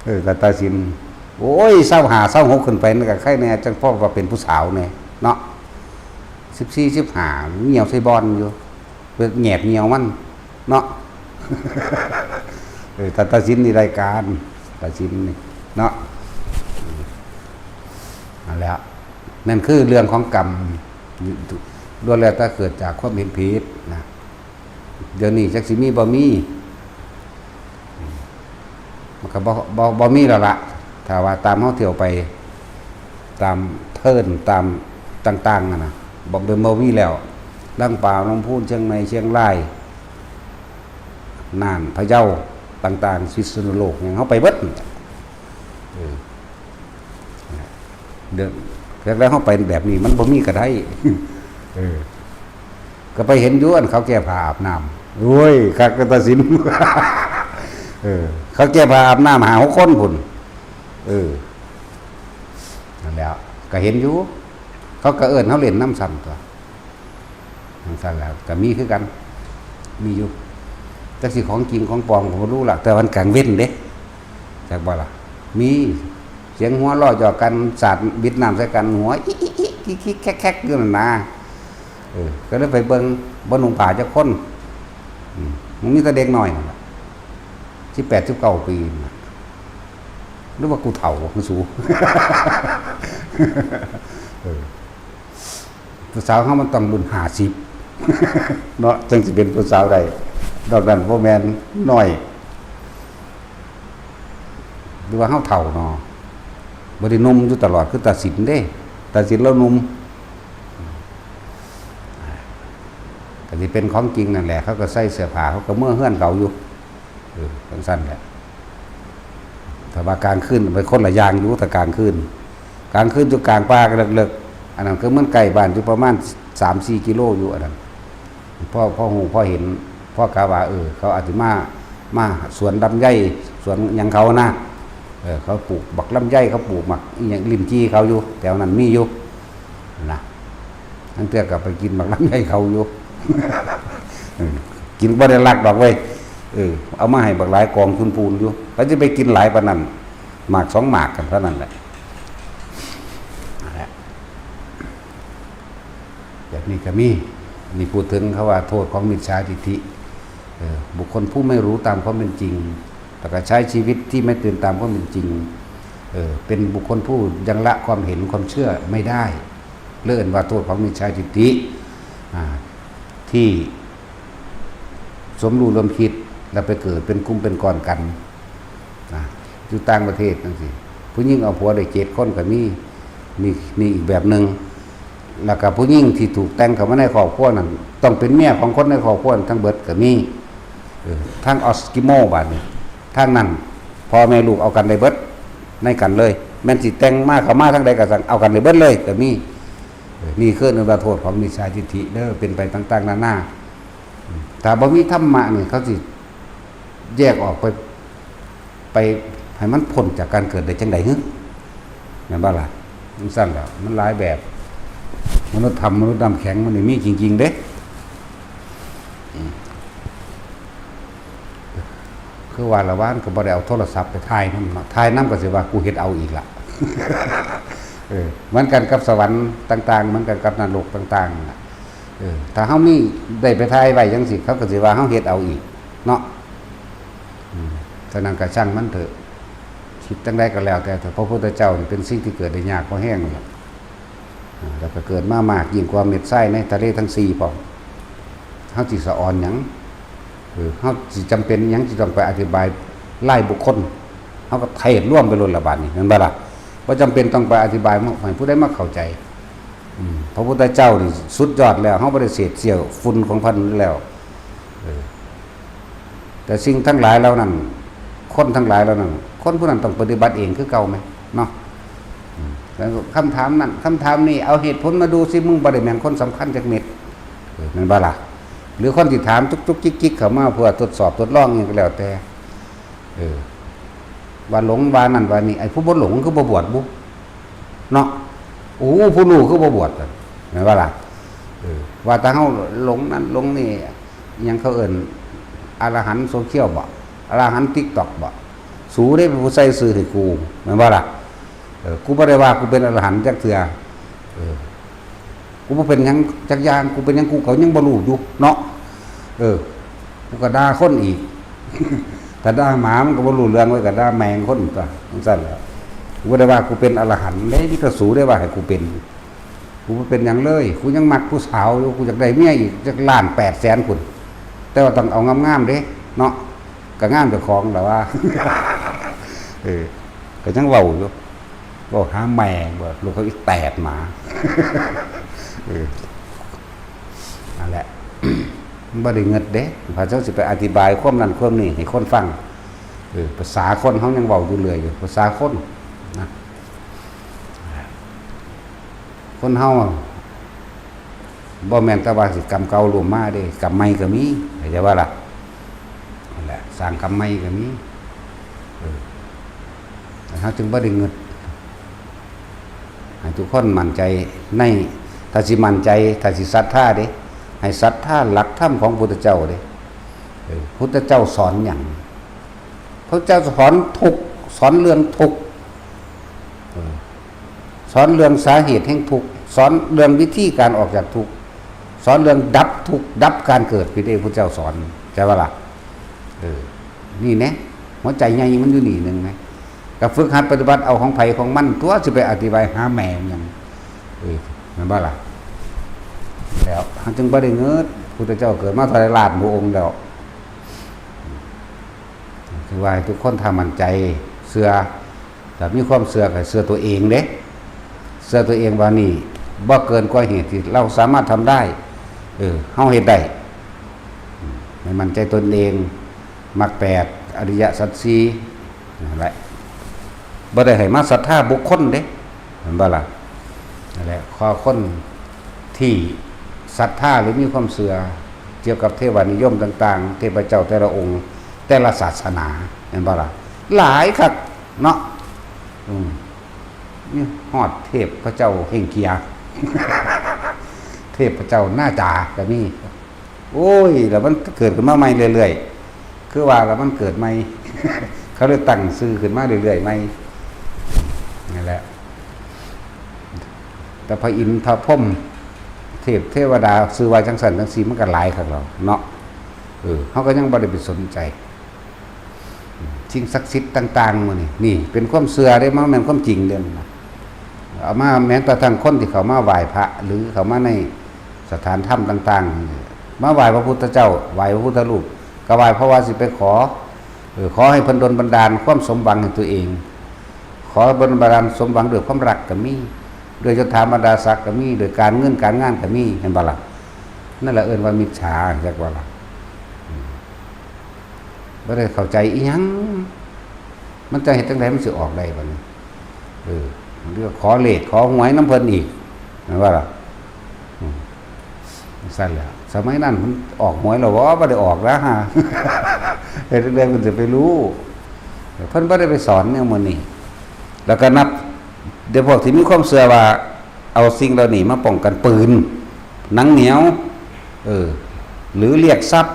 ເອີ ຕາ ຕາສິນ ໂອ້ຍ ຊາວຫ້າ ຊາວຫົກຂຶ້ນໄປ ນັ້ນກະໄຄແນ່ ຈັ່ງພໍວ່າເປັນຜູ້ສາວແນ່ເນາະ ສິບສີ່ ສິບຫ້າ ຍ່ຽວໃສ່ບ່ອນຢູ່ ແຍບຍ່ຽວມັນ ເນາະ ເອີ ຕາ ຕາສິນນີ້ໄດ້ການ ຕາສິນນີ້ເນາະ ນັ້ນແຫຼະ ນັ້ນຄືເລື່ອງຂອງກຳ ລ້ວນແລ້ວແຕ່ເກີດຈາກຄວາມເຫັນຜິດນະ ດຽວນີ້ຈັກຊິມີບໍ່ມີ ມັນກໍບໍ່ ບໍ່ ບໍ່ມີແລ້ວລະ ຖ້າວ່າຕາມເຮົາທ່ຽວໄປ ຕາມເທີນ ຕາມຕ່າງໆຫັ້ນນະ ບໍ່ ບໍ່ມີແລ້ວ ລຳປາງ ລຳພູນ ຊຽງໃໝ່ ຊຽງລາຍ ນ່ານ ພະເຍົາ ຕ່າງໆ ພິສນຸໂລກ ຫຍັງ ເຮົາໄປເບິດ ເອີ ເດີ ແລ້ວເຮົາໄປແບບນີ້ ມັນບໍ່ມີກໍໄດ້ ເອີ ກໍໄປເຫັນຢູ່ ອັນເຂົາແກ້ຜ້າອາບນ້ຳ ໂອ້ຍ ຄັກກະຕາສິນ ເອີ ເຂົາແກ້ຜ້າອາບນ້ຳຫ້າຫົກຄົນພຸ້ນ ເອີ ນັ້ນແຫຼະ ກໍເຫັນຢູ່ ເຂົາກໍເອີ້ນເຮົາຫຼິ້ນນຳຊ້ຳຕົວະ ຈັ່ງຊັ້ນແຫຼະ ກໍມີຄືກັນ ມີຢູ່ ຈັກຊິຂອງຈິງຂອງປອມກໍບໍ່ຮູ້ລະ ແຕ່ວ່າມັນກາງເວັນເດ້ ຈັກບໍ່ລະ? ມີສຽງຫົວເລາະຢອກກັນ ສາດບິດນ້ຳໃສ່ກັນ ຫົວອິກໆໆ ຄິກໆແຄກໆຢູ່ນັ້ນນາ. ເອີ ກໍເລີຍໄປເບິ່ງ ບໍ່ນຸ່ງຜ້າຈັກຄົນ ອືມ ມັນມີແຕ່ເດັກນ້ອຍນັ້ນລະ ສິບແປດ ສິບເກົ້າປີນັ້ນນະ ຫຼືວ່າກູເຖົ້າຄືສູ? ເອີ ຜູ້ສາວເຮົາມັນຕ້ອງລຸ້ນຫ້າສິບເນາະ ຈັ່ງຊິເປັນຜູ້ສາວໄດ້ ນອກນັ້ນບໍ່ແມ່ນນ້ອຍ ຫຼືວ່າເຮົາເຖົ້າເນາະ ບໍ່ໄດ້ໜຸ່ມຢູ່ຕະຫຼອດ ຄືຕາສິນເດ້ ຕາສິນລາວໜຸ່ມ ກໍຊິເປັນຂອງຈິງນັ້ນແຫຼະ ເຂົາກໍໃສ່ເສື້ອຜ້າ ເຂົາກໍເມືອເຮືອນເຂົາຢູ່ ເອີ ຈັ່ງຊັ້ນແຫຼະ ແຕ່ວ່າກາງຄືນໄປຄົນລະຢ່າງຢູ່ ຖ້າກາງຄືນ ກາງຄືນຢູ່ກາງປ່າເລິກໆ ອັນນັ້ນຄືມັນໃກ້ບ້ານຢູ່ປະມານສາມສີ່ກິໂລຢູ່ ອັນນັ້ນ ພໍ ພໍຮູ້ພໍເຫັນ ພໍກະວ່າ ເອີ ເຂົາອາດຊິມາ ມາສວນລຳໄຍ ສວນຫຍັງເຂົານະ ເອີ ເຂົາປູກບັກລຳໄຍ ເຂົາປູກໝາກອີຫຍັງ ລິ້ນຈີ່ເຂົາຢູ່ ແຖວນັ້ນມີຢູ່ນະ ລາງເທື່ອກໍໄປກິນໝາກລຳໄຍເຂົາຢູ່ ເອີ ກິນບໍ່ໄດ້ລັກດອກເວີຍ ເອີ ເອົາມາໃຫ້ບັກຫຼາຍກອງພູນໆຢູ່ ໃຜຊິໄປກິນຫຼາຍປານນັ້ນ ໝາກສອງໝາກກັນເທົ່ານັ້ນແຫຼະ ນັ້ນແຫຼະ ແບບນີ້ກໍມີ ອັນນີ້ພູດເຖິງເຂົາວ່າໂທດຂອງມິດສາທິດຖິ ເອີ ບຸກຄົນຜູ້ໄມ່ຮູ້ຕາມຄວາມເປັນຈິງ ແລ້ວກໍໃຊ້ຊີວິດທີ່ໄມ່ຕື່ນຕາມຄວາມເປັນຈິງ ເອີ ເປັນບຸກຄົນຜູ້ຍັງລະຄວາມເຫັນຄວາມເຊື່ອໄມ່ໄດ້ ເອີ້ນວ່າໂທດຂອງມິດສາທິດຖິ ອາ ທີ່ສົມຮູ້ຮ່ວມຄິດ ແລ້ວໄປເກີດເປັນກຸ່ມເປັນກ້ອນກັນ ນະ ຢູ່ຕ່າງປະເທດຈັ່ງຊີ້ ຜູ້ຍິງເອົາຜົວໄດ້ເຈັດຄົນກໍມີ ນີ້ ນີ້ອີກແບບໜຶ່ງ ແລ້ວກໍຜູ້ຍິງທີ່ຖືກແຕ່ງເຂົ້າມາໃນຄອບຄົວນັ້ນ ຕ້ອງເປັນເມຍຂອງຄົນໃນຄອບຄົວນັ້ນທັງເບິດກໍມີ ເອີ ທາງເອັສກິໂມບາດນີ້ ທາງນັ້ນພໍ່ແມ່ລູກເອົາກັນໄດ້ເບິດ ໃນກັນເລີຍ ແມ່ນຊິແຕ່ງມາ ເຂົ້າມາທາງໃດກໍຊ່າງ ເອົາກັນໄດ້ເບິດເລີຍກໍມີ ເອີ ນີ້ຄືເອີ້ນວ່າໂທດຂອງມິດສາທິດຖິເດີ ເປັນໄປຕ່າງໆນານາ ຖ້າບໍ່ມີທຳມະນີ້ ເຂົາຊິແຍກອອກໄປ ໄປໃຫ້ມັນພົ້ນຈາກການເກີດໄດ້ຈັ່ງໃດຫື? ແມ່ນບໍ່ລະ? ຈັ່ງຊັ້ນແຫຼະ ມັນຫຼາຍແບບ ມະນຸດຖ້ຳ ມະນຸດນ້ຳແຂງ ມັນນີ້ມີຈິງໆເດ້ ອືມ ຄືວ່າລະ ວານກໍບໍ່ໄດ້ເອົາໂທລະສັບໄປຖ່າຍນຳເນາະ ຖ່າຍນຳກໍຊິວ່າກູເຮັດເອົາອີກລະ ເອີ ເໝືອນກັນກັບສະຫວັນຕ່າງໆ ເໝືອນກັນກັບນະລົກຕ່າງໆ ເອີ ຖ້າເຮົາມີ ໄດ້ໄປຖ່າຍໄວ້ຈັ່ງຊີ້ ເຂົາກໍຊິວ່າເຮົາເຮັດເອົາອີກເນາະ ອືມ ສະນັ້ນກໍຊ່າງມັນເຖາະ ຄິດຈັ່ງໃດກໍແລ້ວແຕ່ເຖາະ ພະພຸດທະເຈົ້ານີ້ເປັນສິ່ງທີ່ເກີດໄດ້ຍາກພໍແຮງແລ້ວ ອາ ແລ້ວກໍເກີດມາມາກຍິ່ງກວ່າເມັດຊາຍໃນທະເລທັງສີ່ພ້ອມ ເຮົາຊິສະອອນຫຍັງ? ເອີ ເຮົາຊິຈຳເປັນຫຍັງທີ່ຕ້ອງໄປອະທິບາຍລາຍບຸກຄົນ? ເຮົາກໍເທດລວມໄປໂລດລະບາດນີ້ ແມ່ນບໍ່ລະ? ບໍ່ຈຳເປັນຕ້ອງໄປອະທິບາຍໃຫ້ຜູ້ໃດມາເຂົ້າໃຈ. ອືມ ພະພຸດທະເຈົ້ານີ້ສຸດຍອດແລ້ວ, ເຮົາບໍ່ໄດ້ເສບເຊຍຝຸ່ນຂອງເພິ່ນແລ້ວ. ເອີ ແຕ່ສິ່ງທັງຫຼາຍເຫຼົ່ານັ້ນ, ຄົນທັງຫຼາຍເຫຼົ່ານັ້ນ, ຄົນຜູ້ນັ້ນຕ້ອງປະຕິບັດເອງຄືເກົ່າແມ່ນເນາະ. ອືມ ແລ້ວຄຳຖາມນັ້ນ ຄຳຖາມນີ້ ເອົາເຫດຜົນມາດູຊິ, ມຶງບໍ່ໄດ້ແມ່ນຄົນສຳຄັນຈັກເມັດ. ເອີ ແມ່ນບໍ່ລະ? ຫຼືຄົນທີ່ຖາມຈຸກໆຈິກໆເຂົ້າມາເພື່ອທົດສອບທົດລອງຫຍັງກໍແລ້ວແຕ່. ເອີ ວ່າຫຼົງ ວ່ານັ້ນວ່ານີ້, ໄອ້ຜູ້ບໍ່ຫຼົງຄືບໍ່ບວດບຸ? ເນາະ. ໂອ້ ຜູ້ຮູ້ຄືບໍ່ບວດ? ແມ່ນບໍ່ລະ? ເອີ ວ່າແຕ່ເຮົາຫຼົງນັ້ນຫຼົງນີ້, ຫຍັງເຂົາເອີ້ນ ອະລະຫັນໂຊຊຽວບໍ? ອະລະຫັນຕິກຕັອກບໍ? ສູເດ້ເປັນຜູ້ໃສ່ຊື່ໃຫ້ກູ ແມ່ນບໍ່ລະ? ເອີ ກູບໍ່ໄດ້ວ່າກູເປັນອະລະຫັນຈັກເທື່ອ. ເອີ ກູບໍ່ເປັນຫຍັງຈັກຢ່າງ, ກູເປັນຫຍັງກູກໍຍັງບໍ່ຮູ້ຢູ່ເນາະ. ເອີ ກູກໍດ່າຄົນອີກ, ຖ້າດ່າໝາມັນກໍບໍ່ຮູ້ເລື່ອງ, ໄວ້ກໍດ່າແມ່ງຄົນຕົວະ, ຈັ່ງຊັ້ນແຫຼະ. ກູບໍ່ໄດ້ວ່າກູເປັນອະລະຫັນເດ້, ມີແຕ່ສູໄດ້ວ່າໃຫ້ກູເປັນ. ກູບໍ່ເປັນຫຍັງເລີຍ, ກູຍັງມັກຜູ້ສາວຢູ່, ກູຢາກໄດ້ເມຍອີກຈັກລ້ານແປດແສນພຸ້ນ, ແຕ່ວ່າຕ້ອງເອົາງາມໆເດ້ເນາະ, ກໍງາມເຈົ້າຂອງແຫຼະວ່າ. ເອີ ກໍຍັງເວົ້າຢູ່. ເວົ້າຫາແມ່ງບໍ່ ລູກເຂົາອີແຕດໝາ. ເອີ ນັ້ນແຫຼະ ມັນບໍ່ໄດ້ເງິດເດ້ ພະເຈົ້າຊິໄປອະທິບາຍຄວາມນັ້ນຄວາມນີ້ໃຫ້ຄົນຟັງ. ເອີ ພາສາຄົນເຮົາຍັງເວົ້າຢູ່ເລື້ອຍຢູ່ ພາສາຄົນນະ. ຄົນເຮົາ ບໍ່ແມ່ນແຕ່ວ່າຊິກຳເກົ່າລົມມາເດ້, ກຳໃໝ່ກໍມີ, ເຂົ້າໃຈບໍ່ລະ? ນັ້ນແຫຼະ ສ້າງກຳໃໝ່ກໍມີ. ເອີ ເຮົາຈຶ່ງບໍ່ໄດ້ເງິດ. ໃຫ້ທຸກຄົນໝັ້ນໃຈໃນ, ຖ້າຊິໝັ້ນໃຈ, ຖ້າຊິສັດທາເດ້, ໃຫ້ສັດທາຫຼັກທຳຂອງພຸດທະເຈົ້າເດ້. ເອີ ພຸດທະເຈົ້າສອນຫຍັງ? ພະເຈົ້າສອນທຸກ ສອນເລື່ອງທຸກ ເອີ ສອນເລື່ອງສາເຫດແຫ່ງທຸກ ສອນເລື່ອງວິທີການອອກຈາກທຸກ ສອນເລື່ອງດັບທຸກ ດັບການເກີດ ພີ້ເດ້ ພຸດທະເຈົ້າສອນ ໃຈວ່າລະ? ເອີ ນີ້ແນະ ຫົວໃຈໃຫຍ່ມັນຢູ່ນີ້ໜຶ່ງນະ. ກໍຝຶກຫັດປະຕິບັດເອົາຂອງໃຜຂອງມັນຕົວະ ຊິໄປອະທິບາຍຫາແມ່ຫຍັງ? ເອີ ແມ່ນບໍ່ລະ? ແລ້ວເຮົາຈຶ່ງບໍ່ໄດ້ເງິດ ພຸດທະເຈົ້າເກີດມາເທົ່າໃດລ້ານພະອົງແລ້ວ. ຄືວ່າໃຫ້ທຸກຄົນຖ້າໝັ້ນໃຈເຊື່ອ ຖ້າມີຄວາມເຊື່ອກໍເຊື່ອຕົວເອງເດ້ ເຊື່ອຕົວເອງວ່ານີ້ບໍ່ເກີນກວ່າເຫດທີ່ເຮົາສາມາດທຳໄດ້ ເອີ ເຮົາເຮັດໄດ້ ໃຫ້ໝັ້ນໃຈຕົນເອງ ມັກແປດ ອະລິຍະສັດສີ່ ນັ້ນແຫຼະ ບໍ່ໄດ້ໃຫ້ມາສັດທາບຸກຄົນເດ້ ແມ່ນບໍ່ລະ? ນັ້ນແຫຼະ ຂໍຄົນທີ່ສັດທາ ຫຼື ມີຄວາມເຊື່ອກ່ຽວກັບເທວະນິຍົມຕ່າງໆ ເທບພະເຈົ້າແຕ່ລະອົງ ແຕ່ລະສາສະໜາ ແມ່ນບໍ່ລະ? ຫຼາຍຄັກເນາະ ອືມ ມີຮອດເທບພະເຈົ້າເຮັງເກຍ ເທບພະເຈົ້ານາຈາກໍມີ. ໂອ້ຍ ແລ້ວມັນເກີດຂຶ້ນມາໃໝ່ເລື້ອຍໆ ຄືວ່າລະ ມັນເກີດໃໝ່ ເຂົາເລີຍຕັ້ງຊື່ຂຶ້ນມາເລື້ອຍໆໃໝ່ ນັ້ນແຫຼະ. ແຕ່ພະອິນ ພະພົມ ເທບເທວະດາ ຊື່ວ່າຈັ່ງຊັ້ນຈັ່ງຊີ້ ມັນກໍຫຼາຍຄັກແລ້ວເນາະ. ເອີ ເຮົາກໍຍັງບໍ່ໄດ້ໄປສົນໃຈ ສິ່ງສັກສິດຕ່າງໆ ມື້ນີ້ ນີ້ເປັນຄວາມເຊື່ອເດ້ ມັນບໍ່ແມ່ນຄວາມຈິງເດ້ ເອົາມາແມ້ກະທັ່ງຄົນທີ່ເຂົ້າມາໄຫວ້ພະ ຫຼື ເຂົ້າມາໃນສະຖານທຳຕ່າງໆ ມາໄຫວ້ພະພຸດທະເຈົ້າ ໄຫວ້ພະພຸດທະຮູບ ກໍໄຫວ້ເພາະວ່າຊິໄປຂໍ ເອີ ຂໍໃຫ້ເພິ່ນດົນບັນດານຄວາມສົມຫວັງໃຫ້ຕົວເອງ ຂໍໃຫ້ເພິ່ນບັນດານສົມຫວັງດ້ວຍຄວາມຮັກກໍມີ ດ້ວຍຍົດຖາບັນດາສັກກໍມີ ດ້ວຍການເງິນການງານກໍມີ ເຫັນບໍ່ລະ? ນັ້ນລະເອີ້ນວ່າມິດສາ ຈັກວ່າລະ ອືມ ບໍ່ໄດ້ເຂົ້າໃຈອີ່ຫຍັງ ມັນຈະເຮັດຈັ່ງໃດມັນຊິອອກໄດ້ບັດນີ້? ເອີ ເລື່ອງຂໍເລກຂໍຫວຍນຳເພິ່ນອີກ ແມ່ນບໍ່ລະ? ອືມ ຈັ່ງຊັ້ນແຫຼະ ສະໄໝນັ້ນມັນອອກຫວຍແລ້ວບໍ່? ບໍ່ໄດ້ອອກນະ ເຮັດຈັ່ງໃດເພິ່ນຈະໄປຮູ້? ເພິ່ນບໍ່ໄດ້ໄປສອນແນວໝູ່ນີ້ ແລ້ວກໍນັບ ເດພວກທີ່ມີຄວາມເຊື່ອວ່າ ເອົາສິ່ງເຫຼົ່ານີ້ມາປ້ອງກັນ ປືນ ໜັງໜຽວ ເອີ ຫຼື ລຽກຊັບ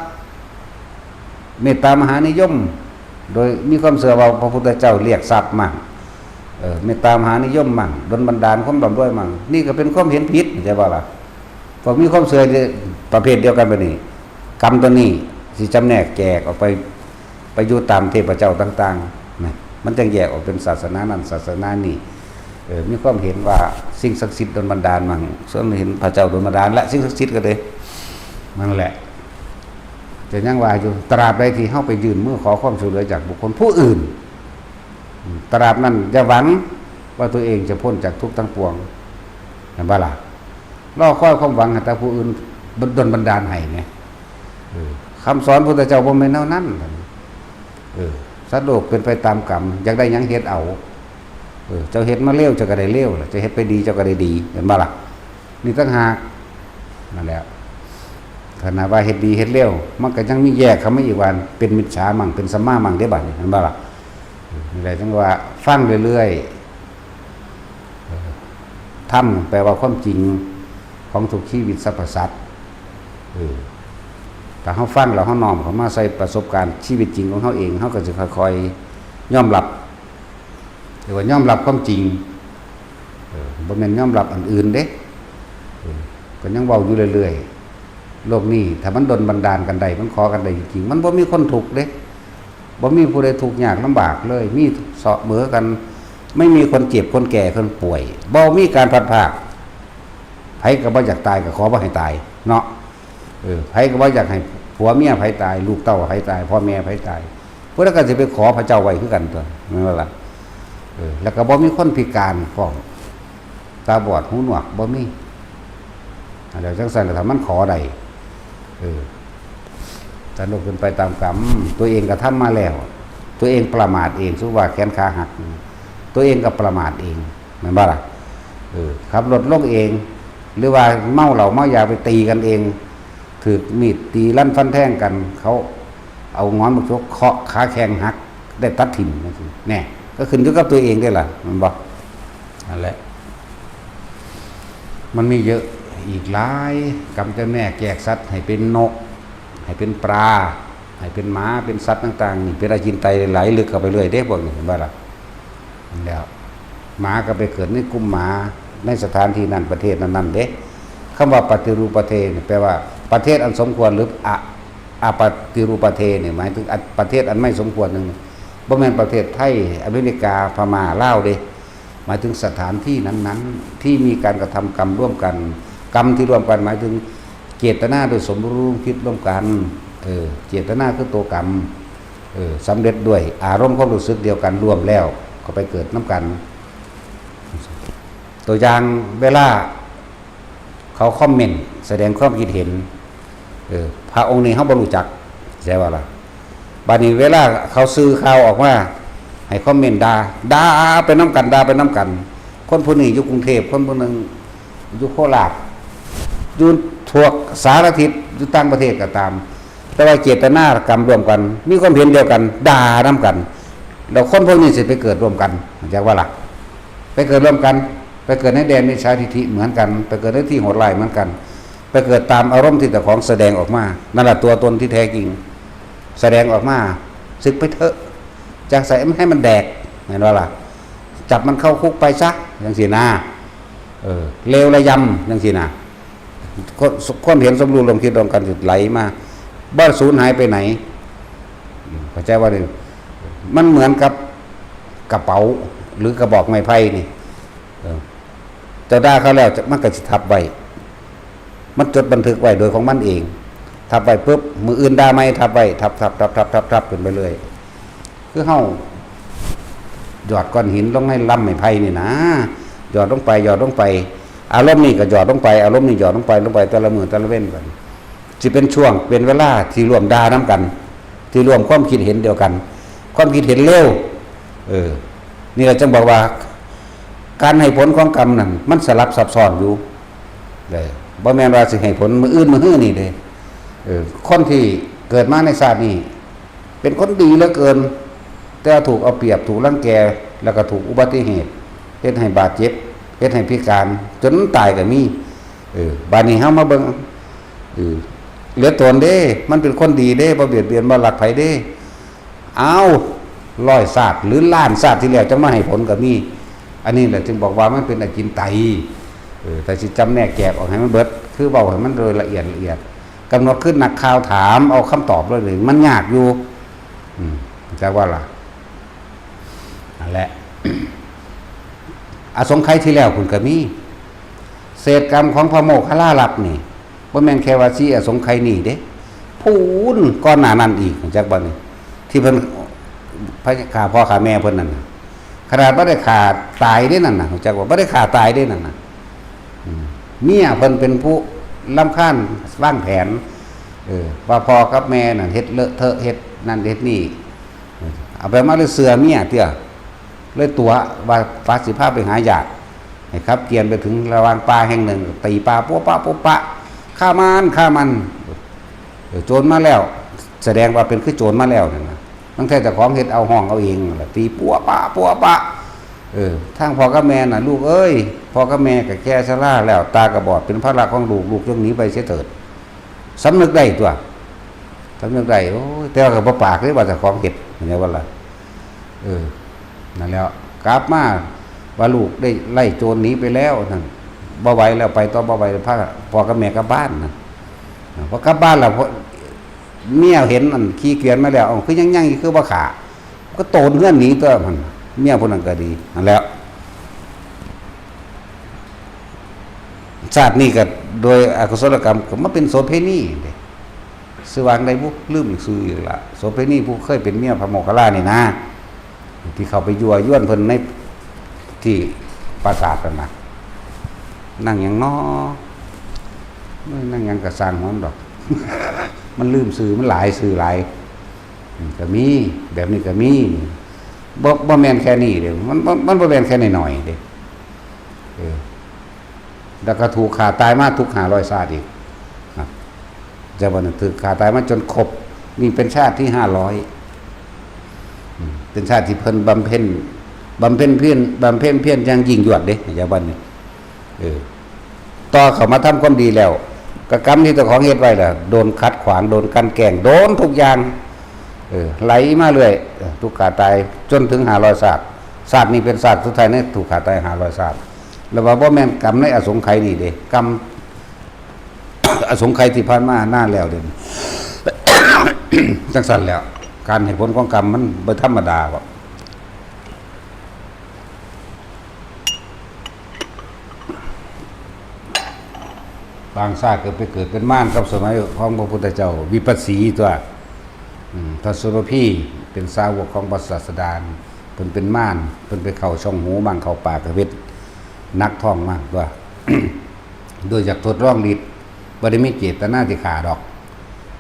ເມດຕາມະຫານິຍົມ ໂດຍມີຄວາມເຊື່ອວ່າພະພຸດທະເຈົ້າລຽກຊັບມັ້ງ ເອີ ເມດຕາມະຫານິຍົມມັ້ງ ດົນບັນດານຄວາມລ່ຳລວຍມັ້ງ ນີ້ກໍເປັນຄວາມເຫັນຜິດ ເຂົ້າໃຈບໍ່ລະ? ພວກມີຄວາມເຊື່ອປະເພດດຽວກັນແບບນີ້ ກຳຕົວນີ້ຊິຈຳແນກແຈກອອກໄປ ໄປຢູ່ຕາມເທບພະເຈົ້າຕ່າງໆ ນະ ມັນຈັ່ງແຍກອອກເປັນສາສະໜານັ້ນສາສະໜານີ້ ເອີ ມີຄວາມເຫັນວ່າສິ່ງສັກສິດດົນບັນດານມັ້ງ ສ່ວນເຫັນພະເຈົ້າດົນບັນດານ ແລະ ສິ່ງສັກສິດກໍເລີຍ ນັ້ນແຫຼະ ຈະຍັງວ່າຢູ່ ຕາບໃດທີ່ເຮົາໄປຍື່ນມືຂໍຄວາມຊ່ວຍເຫຼືອຈາກບຸກຄົນຜູ້ອື່ນ ຕາບນັ້ນຢ່າຫວັງວ່າຕົວເອງຈະພົ້ນຈາກທຸກທັງປວງ ແມ່ນບໍ່ລະ? ລໍຄອຍຄວາມຫວັງໃຫ້ແຕ່ຜູ້ອື່ນດົນບັນດານໃຫ້ແໝ ເອີ ຄຳສອນພຸດທະເຈົ້າບໍ່ແມ່ນແນວນັ້ນ ເອີ ສັດໂລກເປັນໄປຕາມກຳ ຢາກໄດ້ຫຍັງເຮັດເອົາ ເອີ ເຈົ້າເຮັດມາເລວ ເຈົ້າກໍໄດ້ເລວ ເຈົ້າເຮັດໄປດີ ເຈົ້າກໍໄດ້ດີ ແມ່ນບໍ່ລະ? ນີ້ຕ່າງຫາກ ນັ້ນແຫຼະ ຂະໜາດວ່າເຮັດດີເຮັດເລວ ມັນກໍຍັງມີແຍກເຂົ້າມາອີກວ່າ ເປັນມິດສາມັ້ງ ເປັນສຳມາມັ້ງເດ້ ບາດນີ້ ແມ່ນບໍ່ລະ? ເອີ ນີ້ແຫຼະ ຈັ່ງວ່າຟັງເລື້ອຍໆ ເອີ ທຳແປວ່າຄວາມຈິງຂອງທຸກຊີວິດສັບພະສັດ ເອີ ຖ້າເຮົາຟັງແລ້ວເຮົານ້ອມເຂົ້າມາໃສ່ປະສົບການຊີວິດຈິງຂອງເຮົາເອງ ເຮົາກໍຈະຄ່ອຍໆຍອມຮັບ ເອີ້ນວ່າຍອມຮັບຄວາມຈິງ ເອີ ບໍ່ແມ່ນຍອມຮັບອັນອື່ນເດ້ ເອີ ກໍຍັງເວົ້າຢູ່ເລື້ອຍໆ ໂລກນີ້ຖ້າມັນດົນບັນດານກັນໄດ້ ມັນຂໍກັນໄດ້ຈິງໆ ມັນບໍ່ມີຄົນທຸກເດ້ ບໍ່ມີຜູ້ໃດທຸກຍາກລຳບາກເລີຍ ມີສະເໝີກັນ ໄມ່ມີຄົນເຈັບ ຄົນແກ່ ຄົນປ່ວຍ ບໍ່ມີການພັດພາກ ໃຜກໍບໍ່ຢາກຕາຍ ກໍຂໍບໍ່ໃຫ້ຕາຍເນາະ ເອີ ໃຜກໍບໍ່ຢາກໃຫ້ຜົວເມຍໃຜຕາຍ ລູກເຕົ້າໃຜຕາຍ ພໍ່ແມ່ໃຜຕາຍ ຜູ້ໃດກໍຊິໄປຂໍພະເຈົ້າໄວ້ຄືກັນຕົວະ ແມ່ນບໍ່ລະ? ເອີ ແລ້ວກໍບໍ່ມີຄົນພິການພ້ອມ ຕາບອດຫູໜວກ ບໍ່ມີ ແລ້ວຈັ່ງຊັ້ນລະ ຖ້າມັນຂໍໄດ້ ເອີ ສະໜຸກເປັນໄປຕາມກຳ ຕົວເອງກະທຳມາແລ້ວ ຕົວເອງປະໝາດເອງ ສົມມຸດວ່າແຂນຂາຫັກ ຕົວເອງກໍປະໝາດເອງ ແມ່ນບໍ່ລະ? ເອີ ຂັບລົດລົງເອງ ຫຼືວ່າເມົາເຫຼົ້າເມົາຢາໄປຕີກັນເອງ ຖືກມີດຕີລັນຟັນແທງກັນ ເຂົາເອົາງອນບັກຈົກເຄາະຂາແຂ້ງຫັກ ໄດ້ຕັດຖິ້ມ ແນ່ ກໍຂຶ້ນຢູ່ກັບຕົວເອງເດ້ລະ ແມ່ນບໍ່? ນັ້ນແຫຼະ ມັນມີເຍອະ ອີກຫຼາຍ ກຳຈຳແນກແຈກສັດໃຫ້ເປັນນົກ ໃຫ້ເປັນປາ ໃຫ້ເປັນໝາ ເປັນສັດຕ່າງໆ ນີ້ເປັນອາຈິນໄຕຫຼາຍເລິກເຂົ້າໄປເລື້ອຍເດ້ພວກນີ້ ເຫັນບໍ່ລະ? ແລ້ວ ໝາກໍໄປເກີດໃນກຸ່ມໝາ ໃນສະຖານທີ່ນັ້ນ ປະເທດນັ້ນໆເດ້. ຄຳວ່າປະຕິຮູປະເທນີ້ແປວ່າ ປະເທດອັນສົມຄວນ ຫຼື ອະ ອະປະຕິຮູປະເທນີ້ ໝາຍເຖິງ ອະ ປະເທດອັນໄມ່ສົມຄວນໜຶ່ງ ບໍ່ແມ່ນປະເທດໄທ, ອາເມລິກາ, ພະມ້າ, ລາວເດ້. ໝາຍເຖິງສະຖານທີ່ນັ້ນໆ ທີ່ມີການກະທຳກຳຮ່ວມກັນ, ກຳທີ່ຮ່ວມກັນ ໝາຍເຖິງເຈດຕະນາໂດຍສົມຮູ້ຮ່ວມຄິດຮ່ວມກັນ, ເອີ ເຈດຕະນາຄືໂຕກຳ, ເອີ ສຳເລັດດ້ວຍອາລົມຄວາມຮູ້ສຶກດຽວກັນລວມແລ້ວ ກໍໄປເກີດນຳກັນ. ຕົວຢ່າງເວລາ ເຂົາຄອມເມັນ ສະແດງຄວາມຄິດເຫັນ, ເອີ ພະອົງນີ້ເຮົາບໍ່ຮູ້ຈັກ ເສຍວ່າລະ. ບາດນີ້ເວລາເຂົາສື່ຂ່າວອອກມາ ໃຫ້ຄອມເມັນດ່າ, ດ່າໄປນຳກັນ, ດ່າໄປນຳກັນ. ຄົນຜູ້ນີ້ຢູ່ກຸງເທບ, ຄົນຜູ້ໜຶ່ງຢູ່ໂຄລາດ, ຢູ່ທົ່ວສາລະທິດ, ຢູ່ຕ່າງປະເທດກໍຕາມ, ແຕ່ວ່າເຈດຕະນາກຳລວມກັນ, ມີຄວາມເຫັນດຽວກັນ, ດ່ານຳກັນ, ແລ້ວຄົນພວກນີ້ຊິໄປເກີດຮ່ວມກັນ, ເຫັນຈັກວ່າລະ? ໄປເກີດຮ່ວມກັນ, ໄປເກີດໃນແດນມິດສາທິດຖິເໝືອນກັນ, ໄປເກີດໃນທີ່ໂຫດຮ້າຍເໝືອນກັນ, ໄປເກີດຕາມອາລົມທີ່ເຈົ້າຂອງສະແດງອອກມາ, ນັ້ນລະຕົວຕົນທີ່ແທ້ຈິງ. ສະແດງອອກມາ, ສຶກໄປເຖາະ, ຈັກໃສ່ໃຫ້ມັນແດກ, ແມ່ນບໍ່ລະ? ຈັບມັນເຂົ້າຄຸກໄປຊະ, ຈັ່ງຊີ້ນະ. ເອີ, ເລວລະຍຳ, ຈັ່ງຊີ້ນະ. ຄວາມ ຄວາມເຫັນສົມຮູ້ຮ່ວມຄິດຮ່ວມກັນຊິໄຫຼມາ, ບໍ່ສູນຫາຍໄປໃຫນ. ເຂົ້າໃຈວ່ານີ້ ມັນເໝືອນກັບກະເປົາ ຫຼື ກະບອກໄມ້ໄຜ່ນີ້. ເອີ, ເຈົ້າດ່າເຂົາແລ້ວ ມັນກໍຊິທັບໄວ້, ມັນຈົດບັນທຶກໄວ້ໂດຍຂອງມັນເອງ, ທັບໄວ້ປຶບ ມື້ອື່ນດ່າໃໝ່ ທັບໄວ້ ທັບໆໆໆໆຂຶ້ນໄປເລື້ອຍ. ຄືເຮົາຫຍອດກ້ອນຫີນລົງໃນລຳໄມ້ໄຜ່ນີ້ນະ, ຫຍອດລົງໄປ ຫຍອດລົງໄປ, ອາລົມນີ້ກໍຫຍອດລົງໄປ ອາລົມນີ້ຫຍອດລົງໄປ ລົງໄປ ແຕ່ລະມື້ແຕ່ລະເວັນໄປ, ຊິເປັນຊ່ວງ ເປັນເວລາທີ່ຮ່ວມດ່ານຳກັນ, ທີ່ຮ່ວມຄວາມຄິດເຫັນດຽວກັນ, ຄວາມຄິດເຫັນເລວ. ເອີ, ນີ້ລະຈຶ່ງບອກວ່າ ການໃຫ້ຜົນຂອງກຳນັ້ນ ມັນສະຫຼັບຊັບຊ້ອນຢູ່. ເດ້, ບໍ່ແມ່ນວ່າຊິໃຫ້ຜົນມື້ອື່ນມື້ຮືນີ້ເດ້. ເອີ, ຄົນທີ່ເກີດມາໃນຊາດນີ້ ເປັນຄົນດີເຫຼືອເກີນ, ແຕ່ວ່າຖືກເອົາປຽບ, ຖືກລັງແກ, ແລ້ວກໍຖືກອຸບັດຕິເຫດ, ເຮັດໃຫ້ບາດເຈັບ, ເຮັດໃຫ້ພິການ, ຈົນຕາຍກໍມີ. ເອີ, ບາດນີ້ເຮົາມາເບິ່ງ, ເອີ, ເຫຼືອຕົນເດ້, ມັນເປັນຄົນດີເດ້, ບໍ່ບຽດບຽນ, ບໍ່ລັກໃຜເດ້. ອ້າວ, ຮ້ອຍຊາດ ຫຼື ລ້ານຊາດທີ່ແລ້ວ ຈັ່ງມາໃຫ້ຜົນກໍມີ. ອັນນີ້ແຫຼະຈຶ່ງບອກວ່າມັນເປັນອະຈິນໄຕ. ເອີ, ແຕ່ຊິຈຳແນກແຈກອອກໃຫ້ມັນເບິດ, ຄືເວົ້າໃຫ້ມັນໂດຍລະອຽດລະອຽດ, ກຳນົດຄືນັກຂ່າວຖາມເອົາຄຳຕອບເລີຍນີ້ ມັນຍາກຢູ່. ອືມ, ແຕ່ວ່າລະ, ນັ້ນແຫຼະ, ອະສົງໄຂທີ່ແລ້ວພຸ້ນກໍມີ. ເສດກຳຂອງພະໂມກຄະລາລັດນີ້ ບໍ່ແມ່ນແຄ່ວ່າສີ່ອະສົງໄຂນີ້ເດ້, ພຸ້ນກ່ອນໜ້ານັ້ນອີກ, ຮູ້ຈັກບໍ່ນີ້? ທີ່ເພິ່ນຂ້າພໍ່ຂ້າແມ່ເພິ່ນນັ້ນນະ, ຂະໜາດບໍ່ໄດ້ຂ້າຕາຍເດ້ນັ້ນນະ, ຮູ້ຈັກບໍ່? ບໍ່ໄດ້ຂ້າຕາຍເດ້ນັ້ນນະ. ອືມ, ເມຍເພິ່ນເປັນຜູ້ລຳຄານວາງແຜນ, ເອີ, ວ່າພໍ່ກັບແມ່ນັ້ນເຮັດເລາະເທາະ, ເຮັດນັ້ນເຮັດນີ້, ເອົາໄປມາເລີຍເຊື່ອເມຍເທື່ອ, ເລີຍຕົວະວ່າປາ ຊິພາໄປຫາຍາດ, ໃຫ້ຂັບກຽນໄປເຖິງລະຫວ່າງປ່າແຫ່ງໜຶ່ງ, ຕີປ່າປົວປະປົວປະ, ຂ້າມັນ, ຂ້າມັນ. ເອີ, ໂຈນມາແລ້ວ, ສະແດງວ່າເປັນຄືໂຈນມາແລ້ວນັ້ນນະ. ບາງເທື່ອເຈົ້າຂອງເຮັດເອົາ ຮ້ອງເອົາເອງນັ້ນລະ, ຕີປົວປະປົວປະ. ເອີ, ທາງພໍ່ກັບແມ່ນະ, ລູກເອີຍ, ພໍ່ກັບແມ່ກໍແກ່ຊະລາແລ້ວ, ຕາກໍບອດ, ເປັນພາລະຂອງລູກ, ລູກຈົ່ງໜີໄປເສຍເຖີດ. ສຳນຶກໄດ້ຕົວະ, ສຳນຶກໄດ້. ໂອ້ຍ, ແຕ່ວ່າກໍບໍ່ປາກເດ້ວ່າເຈົ້າຂອງເຮັດ, ເຫັນບໍ່ລະ? ເອີ, ນັ້ນແຫຼະ, ກັບມາວ່າລູກໄດ້ໄລ່ໂຈນໜີໄປແລ້ວນັ້ນ, ບໍ່ໄຫວແລ້ວ, ໄປຕໍ່ບໍ່ໄຫວ, ພາພໍ່ກັບແມ່ກັບບ້ານນະ. ພໍກັບບ້ານແລ້ວ, ເມຍເຫັນອັນຂີ່ກຽນມາແລ້ວ, ເອົ້າ, ຄືຍັງຍັງຢູ່, ຄືບໍ່ຂ້າ? ກໍໂຕນເຮືອນໜີຕົວະ. ເມຍຜູ້ນັ້ນກໍດີ, ນັ້ນແຫຼະ. ຊາດນີ້ກໍໂດຍອະກຸສົລະກຳກໍມາເປັນໂສເພນີເດ້. ຊື່ວ່າຈັ່ງໃດບຸ? ລືມອີກຊື່ອີກລະ. ໂສເພນີຜູ້ເຄີຍເປັນເມຍພະໂມກຄະລານີ້ນາ, ທີ່ເຂົ້າໄປຍົວະຢວນເພິ່ນໃນທີ່ປາສາດນັ້ນນະ. ນາງຫຍັງນໍ? ນາງຫຍັງກໍຊ່າງມັນດອກ, ມັນລືມຊື່, ມັນຫຼາຍຊື່ຫຼາຍ. ອືມ, ກໍມີ, ແບບນີ້ກໍມີ. ບໍ່, ບໍ່ແມ່ນແຄ່ນີ້ເດ້, ມັນ, ມັນ, ມັນບໍ່ແມ່ນແຄ່ນ້ອຍໆເດ້. ເອີ, ແລ້ວກໍຖືກຂ້າຕາຍມາທຸກຫ້າຮ້ອຍຊາດອີກນະ. ແຕ່ວ່ານັ້ນຖືກຂ້າຕາຍມາຈົນຄົບ, ນີ້ເປັນຊາດທີຫ້າຮ້ອຍ. ອືມ, ເປັນຊາດທີ່ເພິ່ນບຳເພັນ, ບຳເພັນພຽນ, ບຳເພັນພຽນຢ່າງຍິ່ງຍວດເດ້, ແຕ່ວ່ານີ້. ເອີ. ຕໍ່ເຂົ້າມາທຳຄວາມດີແລ້ວ ກໍກຳທີ່ເຈົ້າຂອງເຮັດໄວ້ລະ ໂດນຂັດຂວາງ ໂດນກັ່ນແກງ ໂດນທຸກຢ່າງ ເອີ ໄຫຼມາເລື້ອຍ ເອີ ທຸກຂ້າຕາຍຈົນເຖິງຫ້າຮ້ອຍຊາດ. ຊາດນີ້ເປັນຊາດສຸດທ້າຍໃນທຸກຂ້າຕາຍຫ້າຮ້ອຍຊາດ ແລ້ວວ່າບໍ່ແມ່ນກຳໃນອະສົງໄຂນີ້ເດ້ ກຳ ອະສົງໄຂທີ່ຜ່ານມານານແລ້ວເດ້. ຈັ່ງຊັ້ນແລ້ວ ການໃຫ້ຜົນຂອງກຳມັນບໍ່ທຳມະດາດອກ. ບາງຊາດກໍໄປເກີດເປັນມານກັບສະໄໝຂອງພະພຸດທະເຈົ້າວິປັດສີຕົວະ. ອືມ ພະໂສລະພີເປັນສາວົກຂອງພະສາສະດາ ເພິ່ນເປັນມານ ເພິ່ນໄປເຂົ້າຊ່ອງຫູມັ່ງ ເຂົ້າປາກກະເວັດ ໜັກທ້ອງມາກຕົວະ ໂດຍຢາກທົດລອງລິດ ບໍ່ໄດ້ມີເຈດຕະນາທີ່ຂ້າດອກ.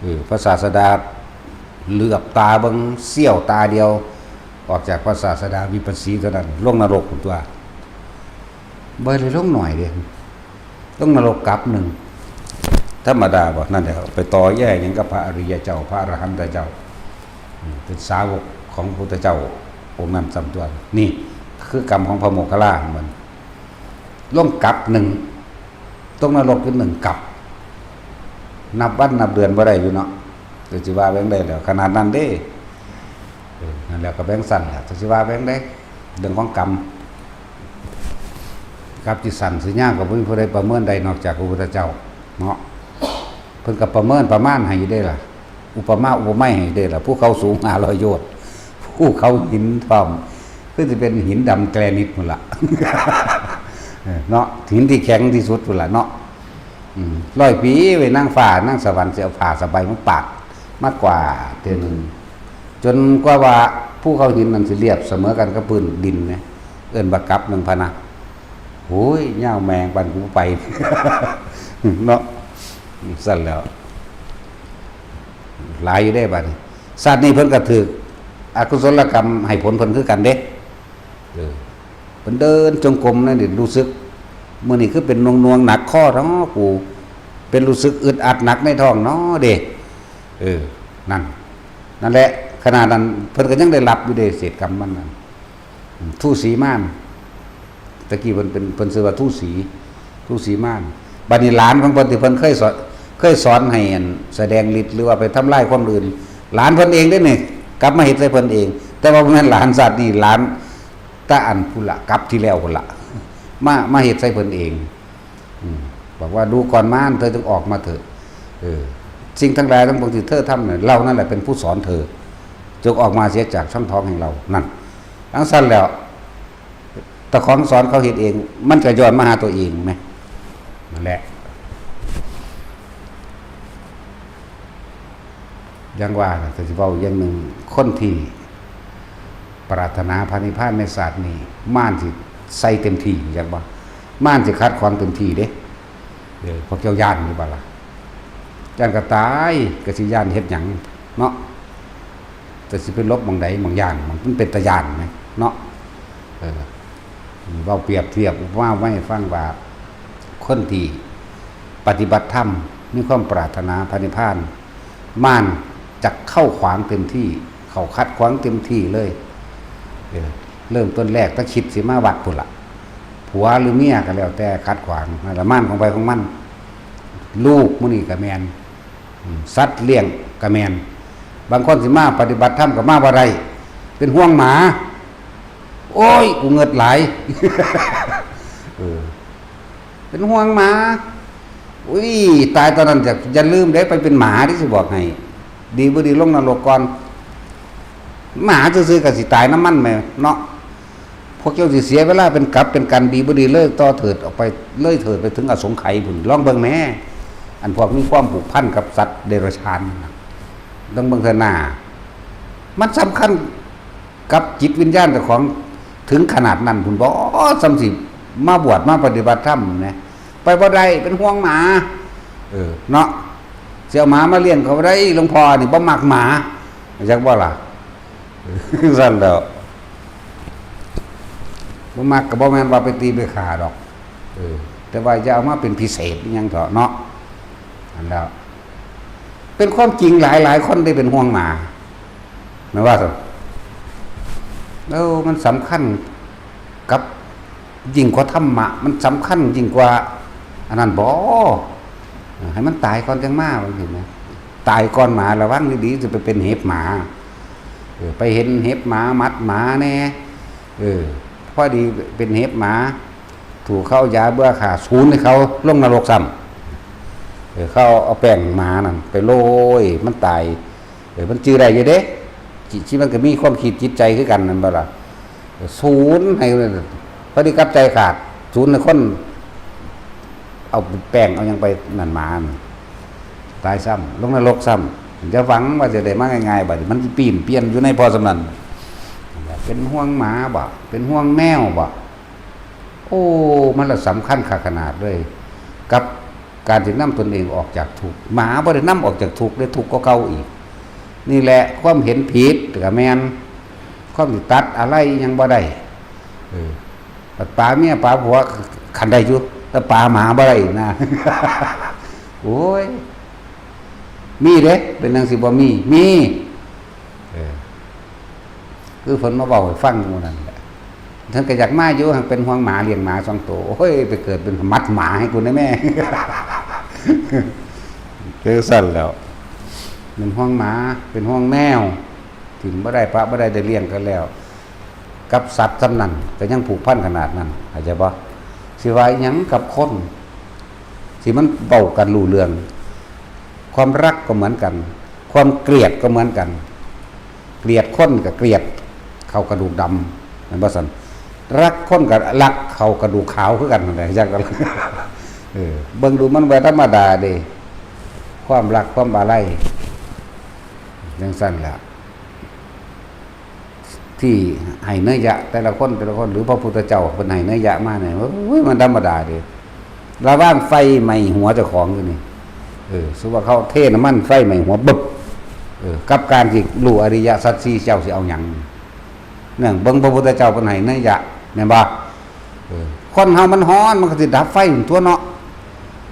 ເອີ ພະສາສະດາເຫຼືອບຕາເບິ່ງ ສ່ຽວຕາດຽວ ອອກຈາກພະສາສະດາວິປັດສີເທົ່ານັ້ນ ລົງນະລົກພຸ້ນຕົວະ. ບໍ່ໄດ້ລົງໜ້ອຍເດ້ ລົງນະລົກກັບໜຶ່ງ ທຳມະດາບໍ່? ນັ້ນແຫຼະ ໄປຕໍ່ແຍ່ຫຍັງກັບພະອະລິຍະເຈົ້າ ພະອະລະຫັນຕະເຈົ້າ ເປັນສາວົກຂອງພະພຸດທະເຈົ້າອົງນັ້ນຊ້ຳຕົວະ. ນີ້ຄືກຳຂອງພະໂມກຄະລາຂອງມັນ ລົງກັບໜຶ່ງ ຕົກນະລົກຢູ່ໜຶ່ງກັບ ນັບວັນນັບເດືອນບໍ່ໄດ້ຢູ່ເນາະ ຈະຊິວ່າແບບໃດແລ້ວ ຂະໜາດນັ້ນເດ້. ເອີ ນັ້ນແຫຼະ ກໍແບບຊັ້ນແຫຼະ ຈະຊິວ່າແບບໃດ ເລື່ອງຂອງກຳ ກັບຊິສັ້ນຊິຍາວກໍບໍ່ມີຜູ້ໃດປະເມີນໄດ້ນອກຈາກພະພຸດທະເຈົ້າເນາະ. ເພິ່ນກໍປະເມີນປະມານໃຫ້ຢູ່ເດ້ລະ ອຸປະມາອຸປະໄມໃຫ້ເດ້ລະ ພູເຂົາສູງຫ້າຮ້ອຍໂຍດ ພູເຂົາຫີນພ້ອມ ຄືຊິເປັນຫີນດຳແກຣນິດພຸ້ນລະ ເນາະ ຫີນທີ່ແຂງທີ່ສຸດພຸ້ນລະເນາະ. ອືມ ຮ້ອຍປີເວີຍ ນາງຟ້ານາງສະຫວັນຊິເອົາຜ້າສະໄບມາປາດມາກວາດເທື່ອໜຶ່ງ ຈົນກວ່າວ່າພູເຂົາຫີນນັ້ນຊິລຽບສະເໝີກັນກັບພື້ນດິນນະ ເອີ້ນວ່າກັບໜຶ່ງພະນະ. ໂອ້ຍ ຍາວແມງປານກູໄປ ເນາະ ຊັ້ນແລ້ວ ຫຼາຍຢູ່ເດ້ບາດນີ້. ຊາດນີ້ເພິ່ນກໍຖືກອະກຸສົລະກຳໃຫ້ຜົນເພິ່ນຄືກັນເດ້. ເອີ ເພິ່ນເດີນຈົງກົມນັ້ນນີ້ ຮູ້ສຶກ ມື້ນີ້ຄືເປັນໜ່ວງໆໜັກຄໍເນາະ ກູເປັນຮູ້ສຶກອຶດອັດໜັກໃນທ້ອງເນາະເດ້. ເອີ ນັ້ນ ນັ້ນແຫຼະ ຂະໜາດນັ້ນເພິ່ນກໍຍັງໄດ້ຮັບຢູ່ເດ້ ເສດກຳມັນນັ້ນ. ອືມ ທູສີມານ ຕະກີ້ເພິ່ນເປັນ ເພິ່ນຊື່ວ່າທູສີ ທູສີມານ. ບາດນີ້ຫຼານຂອງເພິ່ນທີ່ເພິ່ນເຄີຍສອນ ເຄີຍສອນໃຫ້ ອັນ ສະແດງລິດ ຫຼືວ່າໄປທຳລາຍຄົນອື່ນ ຫຼານເພິ່ນເອງເດ້ນີ້ ກັບມາເຮັດໃສ່ເພິ່ນເອງ. ແຕ່ວ່າບໍ່ແມ່ນຫຼານຊາດນີ້ ຫຼານຕາອັນພຸ້ນລະ ກັບທີ່ແລ້ວພຸ້ນລະ ມາ ມາເຮັດໃສ່ເພິ່ນເອງ. ອືມ ບອກວ່າ ດູກ່ອນມານ ເທີຈົ່ງອອກມາເທີ. ເອີ ສິ່ງທັງຫຼາຍທັງປວງທີ່ເທີທຳນັ້ນ ເຮົານັ້ນແຫຼະເປັນຜູ້ສອນເທີ ຈົ່ງອອກມາເສຍຈາກຊ່ອງທ້ອງແຫ່ງເຮົາ. ນັ້ນ ຈັ່ງຊັ້ນແລ້ວ ເຈົ້າຂອງສອນເຂົາເຮັດເອງ ມັນກໍຍ້ອນມາຫາຕົວເອງແມ. ນັ້ນແຫຼະ ຢ່າງວ່ານະ ກໍຊິເວົ້າຢ່າງໜຶ່ງ ຄົນທີ່ປາດຖະໜາພະນິບພານໃນຊາດນີ້ ມານຊິໃສ່ເຕັມທີ່ ຮູ້ຈັກບໍ່? ມານຊິຂັດຂວາງເຕັມທີ່ເດ້. ເອີ ພວກເຈົ້າຢ້ານຢູ່ບໍ່ລະ? ຢ້ານກໍຕາຍ ກໍຊິຢ້ານເຮັດຫຍັງເນາະ? ແຕ່ຊິໄປຫຼົບໝ່ອງໃດໝ່ອງຢ້ານ ມັນເປັນຕາຢ້ານແມເນາະ. ເອີ ເວົ້າປຽບທຽບອຸປະມາໄວ້ໃຫ້ຟັງວ່າ ຄົນທີ່ປະຕິບັດທຳ ມີຄວາມປາດຖະໜາພະນິບພານ ມານຈະເຂົ້າຂວາງເຕັມທີ່ ເຂົ້າຂັດຂວາງເຕັມທີ່ເລີຍ. ເອີ ເລີ່ມຕົ້ນແລກ ແຕ່ຄິດຊິມາວັດພຸ້ນລະ ຜົວຫຼືເມຍກໍແລ້ວແຕ່ຂັດຂວາງ ນັ້ນລະມານຂອງໃຜຂອງມັນ. ລູກມື້ນີ້ກໍແມ່ນ ອືມ ສັດລ້ຽງກໍແມ່ນ ບາງຄົນຊິມາປະຕິບັດທຳກໍມາບໍ່ໄດ້ ເປັນຫ່ວງໝາ. ໂອ້ຍ ກູເງິດຫຼາຍ ເອີ ເປັນຫ່ວງໝາ. ອຸ້ຍ ຕາຍຕອນນັ້ນ ຢ່າ ຢ່າລືມເດ້ ໄປເປັນໝາເດ້ ຊິບອກໃຫ້. ດີບໍ່ດີລົງນະລົກກ່ອນ. ໝາຊື່ໆກໍຊິຕາຍນຳມັນແໝເນາະ. ພວກເຈົ້າຊິເສຍເວລາເປັນກັບເປັນກັນ ດີບໍ່ດີເລີຍຕໍ່ເຖີດອອກໄປ ເລີຍເຖີດໄປເຖິງອະສົງໄຂພຸ້ນ ລອງເບິ່ງແໝ. ອັນພວກມີຄວາມຜູກພັນກັບສັດເດຍລະສານນະ ຕ້ອງເບິ່ງເທື່ອໜ້າ. ມັນສຳຄັນກັບຈິດວິນຍານເຈົ້າຂອງເຖິງຂະໜາດນັ້ນພຸ້ນບໍ? ສ່ຳຊິມາບວດມາປະຕິບັດທຳແໝ ໄປບໍ່ໄດ້ ເປັນຫ່ວງໝາ. ເອີ ເນາະ ຊິເອົາໝາມາລ້ຽງກໍບໍ່ໄດ້ ຫຼວງພໍ່ນີ້ບໍ່ມັກໝາ ຮູ້ຈັກບໍ່ລະ? ຊັ້ນແລ້ວ ບໍ່ມັກກໍບໍ່ແມ່ນວ່າໄປຕີໄປຂ້າດອກ. ເອີ ແຕ່ວ່າຢ່າເອົາມາເປັນພິເສດອີ່ຫຍັງເຖາະເນາະ. ນັ້ນແຫຼະ ເປັນຄວາມຈິງຫຼາຍ ຫຼາຍຄົນໄດ້ເປັນຫ່ວງໝາ ແມ່ນວ່າຊັ້ນ. ເອີ ມັນສຳຄັນ ກັບ ຍິ່ງກວ່າທຳມະ ມັນສຳຄັນຍິ່ງກວ່າ ອັນນັ້ນບໍ່ ໃຫ້ມັນຕາຍກ່ອນຈັ່ງມາ ວ່າຈັ່ງຊີ້ນະ. ຕາຍກ່ອນໝາ ລະວັງດີໆ ຈະໄປເປັນເຫັບໝາ. ເອີ ໄປເຫັນເຫັບໝາ ໝັດໝາແດ່ ເອີ ພໍດີເປັນເຫັບໝາ ຖືກເຂົາເອົາຢາເບື່ອຂ້າ ສູນໃຫ້ເຂົາລົງນະລົກຊ້ຳ. ເອີ ເຂົາເອົາແປ້ງໝານັ້ນໄປໂລຍ ມັນຕາຍ. ເອີ ມັນຈື່ໄດ້ຢູ່ເດ້ ຈິ ຈິ ມັນກໍມີຄວາມຄິດຈິດໃຈຄືກັນ ແມ່ນບໍ່ລະ? ສູນໃຫ້ ພໍດີກັບໃຈຂາດ ສູນໃຫ້ຄົນເອົາແປ້ງເອົາຫຍັງໄປນັ້ນໝາ ຕາຍຊ້ຳ ລົງນະລົກຊ້ຳ. ຢ່າຫວັງວ່າຈະໄດ້ມາງ່າຍໆ ບາດນີ້ມັນປີ້ນປ່ຽນຢູ່ໃນພໍສ່ຳນັ້ນ. ເປັນຫ່ວງໝາບໍ ເປັນຫ່ວງແມວບໍ ໂອ້ ມັນລະສຳຄັນຄັກຂະໜາດເລີຍ ກັບການທີ່ນຳຕົນເອງອອກຈາກທຸກ. ໝາບໍ່ໄດ້ນຳອອກຈາກທຸກເດ້ ທຸກກວ່າເກົ່າອີກ. ນີ້ແຫຼະຄວາມເຫັນຜິດກະແມ່ນ ຄວາມຊິຕັດອາໄລອີ່ຫຍັງບໍ່ໄດ້. ເອີ ປາເມຍປາຜົວຄັນໄດ້ຢູ່ ແຕ່ປາໝາບໍ່ໄດ້ນະ. ໂອ້ຍ ມີເດ້ ເປັນຫຍັງຊິບໍ່ມີ? ມີ. ເອີ ຄືເພິ່ນມາເວົ້າໃຫ້ຟັງມື້ນັ້ນແຫຼະ ເພິ່ນກໍຢາກມາຢູ່ ຫາກເປັນຫ່ວງໝາ ລ້ຽງໝາສອງໂຕ. ໂອ້ຍ ໄປເກີດເປັນໝັດໝາໃຫ້ກູແດ່ແມ່. ຄືຊັ້ນແລ້ວ ເປັນຫ່ວງໝາ ເປັນຫ່ວງແມວ ຖິ້ມບໍ່ໄດ້ປະບໍ່ໄດ້ ໄດ້ລ້ຽງກັນແລ້ວ. ກັບສັດສ່ຳນັ້ນກໍຍັງຜູກພັນຂະໜາດນັ້ນ ເຂົ້າໃຈບໍ່? ຊິວ່າອີ່ຫຍັງກັບຄົນ ທີ່ມັນເວົ້າກັນຮູ້ເລື່ອງ. ຄວາມຮັກກໍເໝືອນກັນ ຄວາມເກລີຍດກໍເໝືອນກັນ. ເກລີຍດຄົນກໍເກລີຍດເຂົ້າກະດູກດຳ ແມ່ນບໍ່ຊັ້ນ? ຮັກຄົນກໍຮັກເຂົ້າກະດູກຂາວຄືກັນຫັ້ນແຫຼະ ຈັກ ເອີ ເບິ່ງດູມັນບໍ່ທຳມະດາເດ້ ຄວາມຮັກຄວາມອາໄລ ຈັ່ງຊັ້ນແຫຼະ. ທີ່ໃຫ້ໄນຍະແຕ່ລະຄົນ ແຕ່ລະຄົນ ຫຼື ພະພຸດທະເຈົ້າເພິ່ນໃຫ້ໄນຍະມານີ້ ໂອ້ຍ ມັນທຳມະດາເດ້. ລະຫວ່າງໄຟໄໝ້ຫົວເຈົ້າຂອງຢູ່ນີ້ ເອີ ສົມມຸດວ່າເຂົາເທນ້ຳມັນໄຟໄໝ້ຫົວບຶບ ເອີ ກັບການທີ່ຮູ້ອະລິຍະສັດສີ່ ເຈົ້າຊິເອົາຫຍັງ? ເບິ່ງພະພຸດທະເຈົ້າເພິ່ນໃຫ້ໄນຍະ ແມ່ນບໍ່? ເອີ ຄົນເຮົາມັນຮ້ອນ ມັນກໍຊິດັບໄຟຫັ້ນຕົວະເນາະ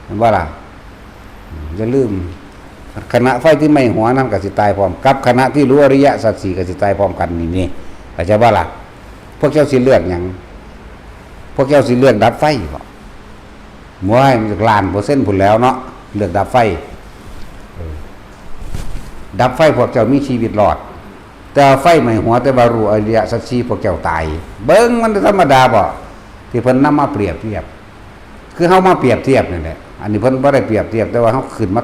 ແມ່ນບໍ່ລະ? ຢ່າລືມ ຂະນະໄຟທີ່ໄໝ້ຫົວນັ້ນກໍຊິຕາຍພ້ອມ ກັບຂະນະທີ່ຮູ້ອະລິຍະສັດສີ່ກໍຊິຕາຍພ້ອມກັນນີ້ ເຂົ້າໃຈບໍ່ລະ? ພວກເຈົ້າຊິເລືອກຫຍັງ? ພວກເຈົ້າຊິເລືອກດັບໄຟບໍ? ໂອ້ຍ ມັນຈະລ້ານເປີເຊັນພຸ້ນແລ້ວເນາະ ເລືອກດັບໄຟ. ເອີ ດັບໄຟພວກເຈົ້າມີຊີວິດລອດ ແຕ່ວ່າໄຟໄໝ້ຫົວ ແຕ່ວ່າຮູ້ອະລິຍະສັດສີ່ ພວກເຈົ້າຕາຍ. ເບິ່ງ ມັນທຳມະດາບໍ ທີ່ເພິ່ນນຳມາປຽບທຽບ? ຄືເຮົາມາປຽບທຽບນີ້ແຫຼະ ອັນນີ້ເພິ່ນບໍ່ໄດ້ປຽບທຽບ ແຕ່ວ່າເຮົາຂຶ້ນມາ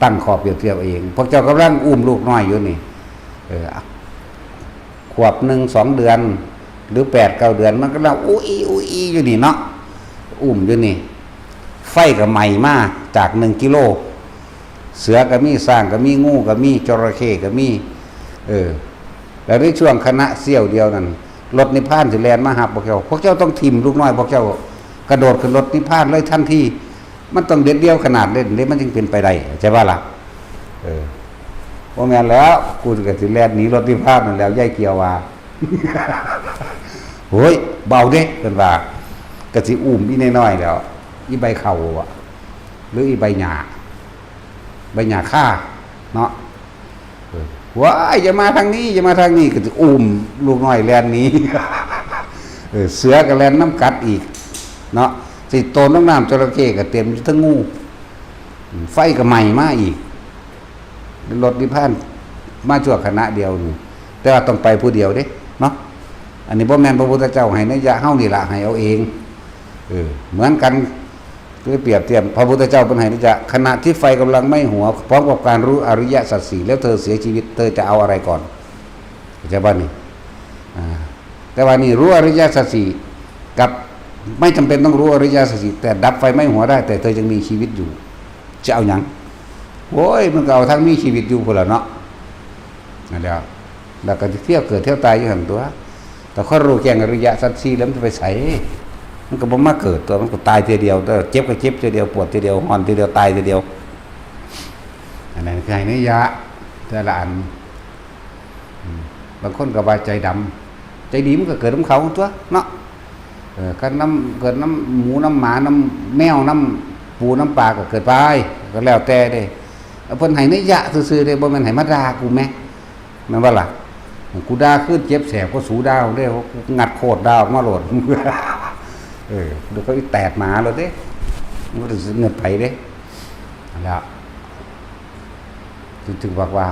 ຕັ້ງຂໍ້ປຽບທຽບເອງ. ພວກເຈົ້າກຳລັງອຸ້ມລູກນ້ອຍຢູ່ນີ້ ເອີ ຂວບໜຶ່ງ ສອງເດືອນ ຫຼື ແປດເກົ້າເດືອນ ມັນກຳລັງອູອີ່ອູອີ່ຢູ່ນີ້ເນາະ ອຸ້ມຢູ່ນີ້. ໄຟກໍໄໝ້ມາຈາກໜຶ່ງກິໂລ ເສືອກໍມີ ຊ້າງກໍມີ ງູກໍມີ ຈໍລະເຂ້ກໍມີ ເອີ ແລ້ວໃນຊ່ວງຂະນະສ່ຽວດຽວນັ້ນ ລົດນິບພານຊິແລ່ນມາຮັບພວກເຈົ້າ ພວກເຈົ້າຕ້ອງຖິ້ມລູກນ້ອຍພວກເຈົ້າ ກະໂດດຂຶ້ນລົດນິບພານເລີຍທັນທີ. ມັນຕ້ອງເດັດດ່ຽວຂະໜາດນັ້ນເດ້ ມັນຈຶ່ງເປັນໄປໄດ້ ເຂົ້າໃຈບໍ່ລະ? ເອີ ບໍ່ແມ່ນແລ້ວ ກູກໍຊິແລ່ນໜີລົດນິບພານນັ້ນແລ້ວ ຍາຍກຽວວ່າ. ໂອ້ຍ ບໍ່ເອົາເດ້ ເພິ່ນວ່າ ກໍຊິອຸ້ມອີ່ນ້ອຍໆແລ້ວ ອີ່ໃບເຂົ້າບໍ ຫຼື ອີ່ໃບຫຍ້າ ໃບຫຍ້າຄາເນາະ. ເອີ ວ້າຍ ຢ່າມາທາງນີ້ ຢ່າມາທາງນີ້ ກໍຊິອຸ້ມລູກນ້ອຍແລ່ນໜີ ເອີ ເສືອກໍແລ່ນນຳກັດອີກເນາະ. ຊິໂຕນລົງນ້ຳ ຈໍລະເຂ້ກໍເຕັມຢູ່ເທິງງູ ໄຟກໍໄໝ້ມາອີກ. ລົດນິບພານມາຊົ່ວຂະນະດຽວນີ້ ແຕ່ວ່າຕ້ອງໄປຜູ້ດຽວເດ້ເນາະ. ອັນນີ້ບໍ່ແມ່ນພະພຸດທະເຈົ້າໃຫ້ໄນຍະ ເຮົານີ້ລະໃຫ້ເອົາເອງ. ເອີ ເໝືອນກັນ ຄືປຽບທຽບ ພະພຸດທະເຈົ້າເພິ່ນໃຫ້ໄນຍະ ຂະນະທີ່ໄຟກຳລັງໄໝ້ຫົວ ພ້ອມກັບການຮູ້ອະລິຍະສັດສີ່ ແລ້ວເທີເສຍຊີວິດ ເທີຈະເອົາອະໄລກ່ອນ? ເຂົ້າໃຈບໍ່ນີ້? ອາ ແຕ່ວ່ານີ້ຮູ້ອະລິຍະສັດສີ່ ກັບໄມ່ຈຳເປັນຕ້ອງຮູ້ອະລິຍະສັດສີ່ ແຕ່ດັບໄຟໄໝ້ຫົວໄດ້ ແຕ່ເທີຍັງມີຊີວິດຢູ່ ຈະເອົາຫຍັງ? ໂອ້ຍ ມັນກໍເອົາທັງມີຊີວິດຢູ່ພຸ້ນລະເນາະ. ນັ້ນແຫຼະ ແລ້ວກໍຊິທ່ຽວເກີດທ່ຽວຕາຍຢູ່ຫັ້ນຕົວະ. ແຕ່ຄັນຮູ້ແຈ້ງອະລິຍະສັດສີ່ແລ້ວ ມັນຈະໄປໃສ? ມັນກໍບໍ່ມາເກີດຕົວະ ມັນກໍຕາຍເທື່ອດຽວ ແຕ່ເຈັບກໍເຈັບເທື່ອດຽວ ປວດເທື່ອດຽວ ຮ້ອນເທື່ອດຽວ ຕາຍເທື່ອດຽວ. ອັນນັ້ນຄືໃຫ້ໄນຍະແຕ່ລະອັນ. ອືມ ບາງຄົນກໍວ່າໃຈດຳ ໃຈດີມັນກໍເກີດນຳເຂົາຕົວະເນາະ. ເອີ ຄັນນຳ ເກີດນຳໝູ ນຳໝາ ນຳແມວ ນຳປູ ນຳປາ ກໍເກີດໄປ ກໍແລ້ວແຕ່ເດ້. ເພິ່ນໃຫ້ໄນຍະຊື່ໆເດ້ ບໍ່ແມ່ນໃຫ້ມາດ່າກູແມ ແມ່ນບໍ່ລະ? ກູດ່າຄືນເຈັບແສບກວ່າສູດ່າເດ້ ກູງັດໂຄດດ່າອອກມາໂລດ. ເອີ ດຽວເຂົາອີແຕດໝາໂລດເດ້. ບໍ່ໄດ້ສະເໜີໄປເດ້. ຫັ້ນລະ ຈຶ່ງ ຈຶ່ງບອກວ່າ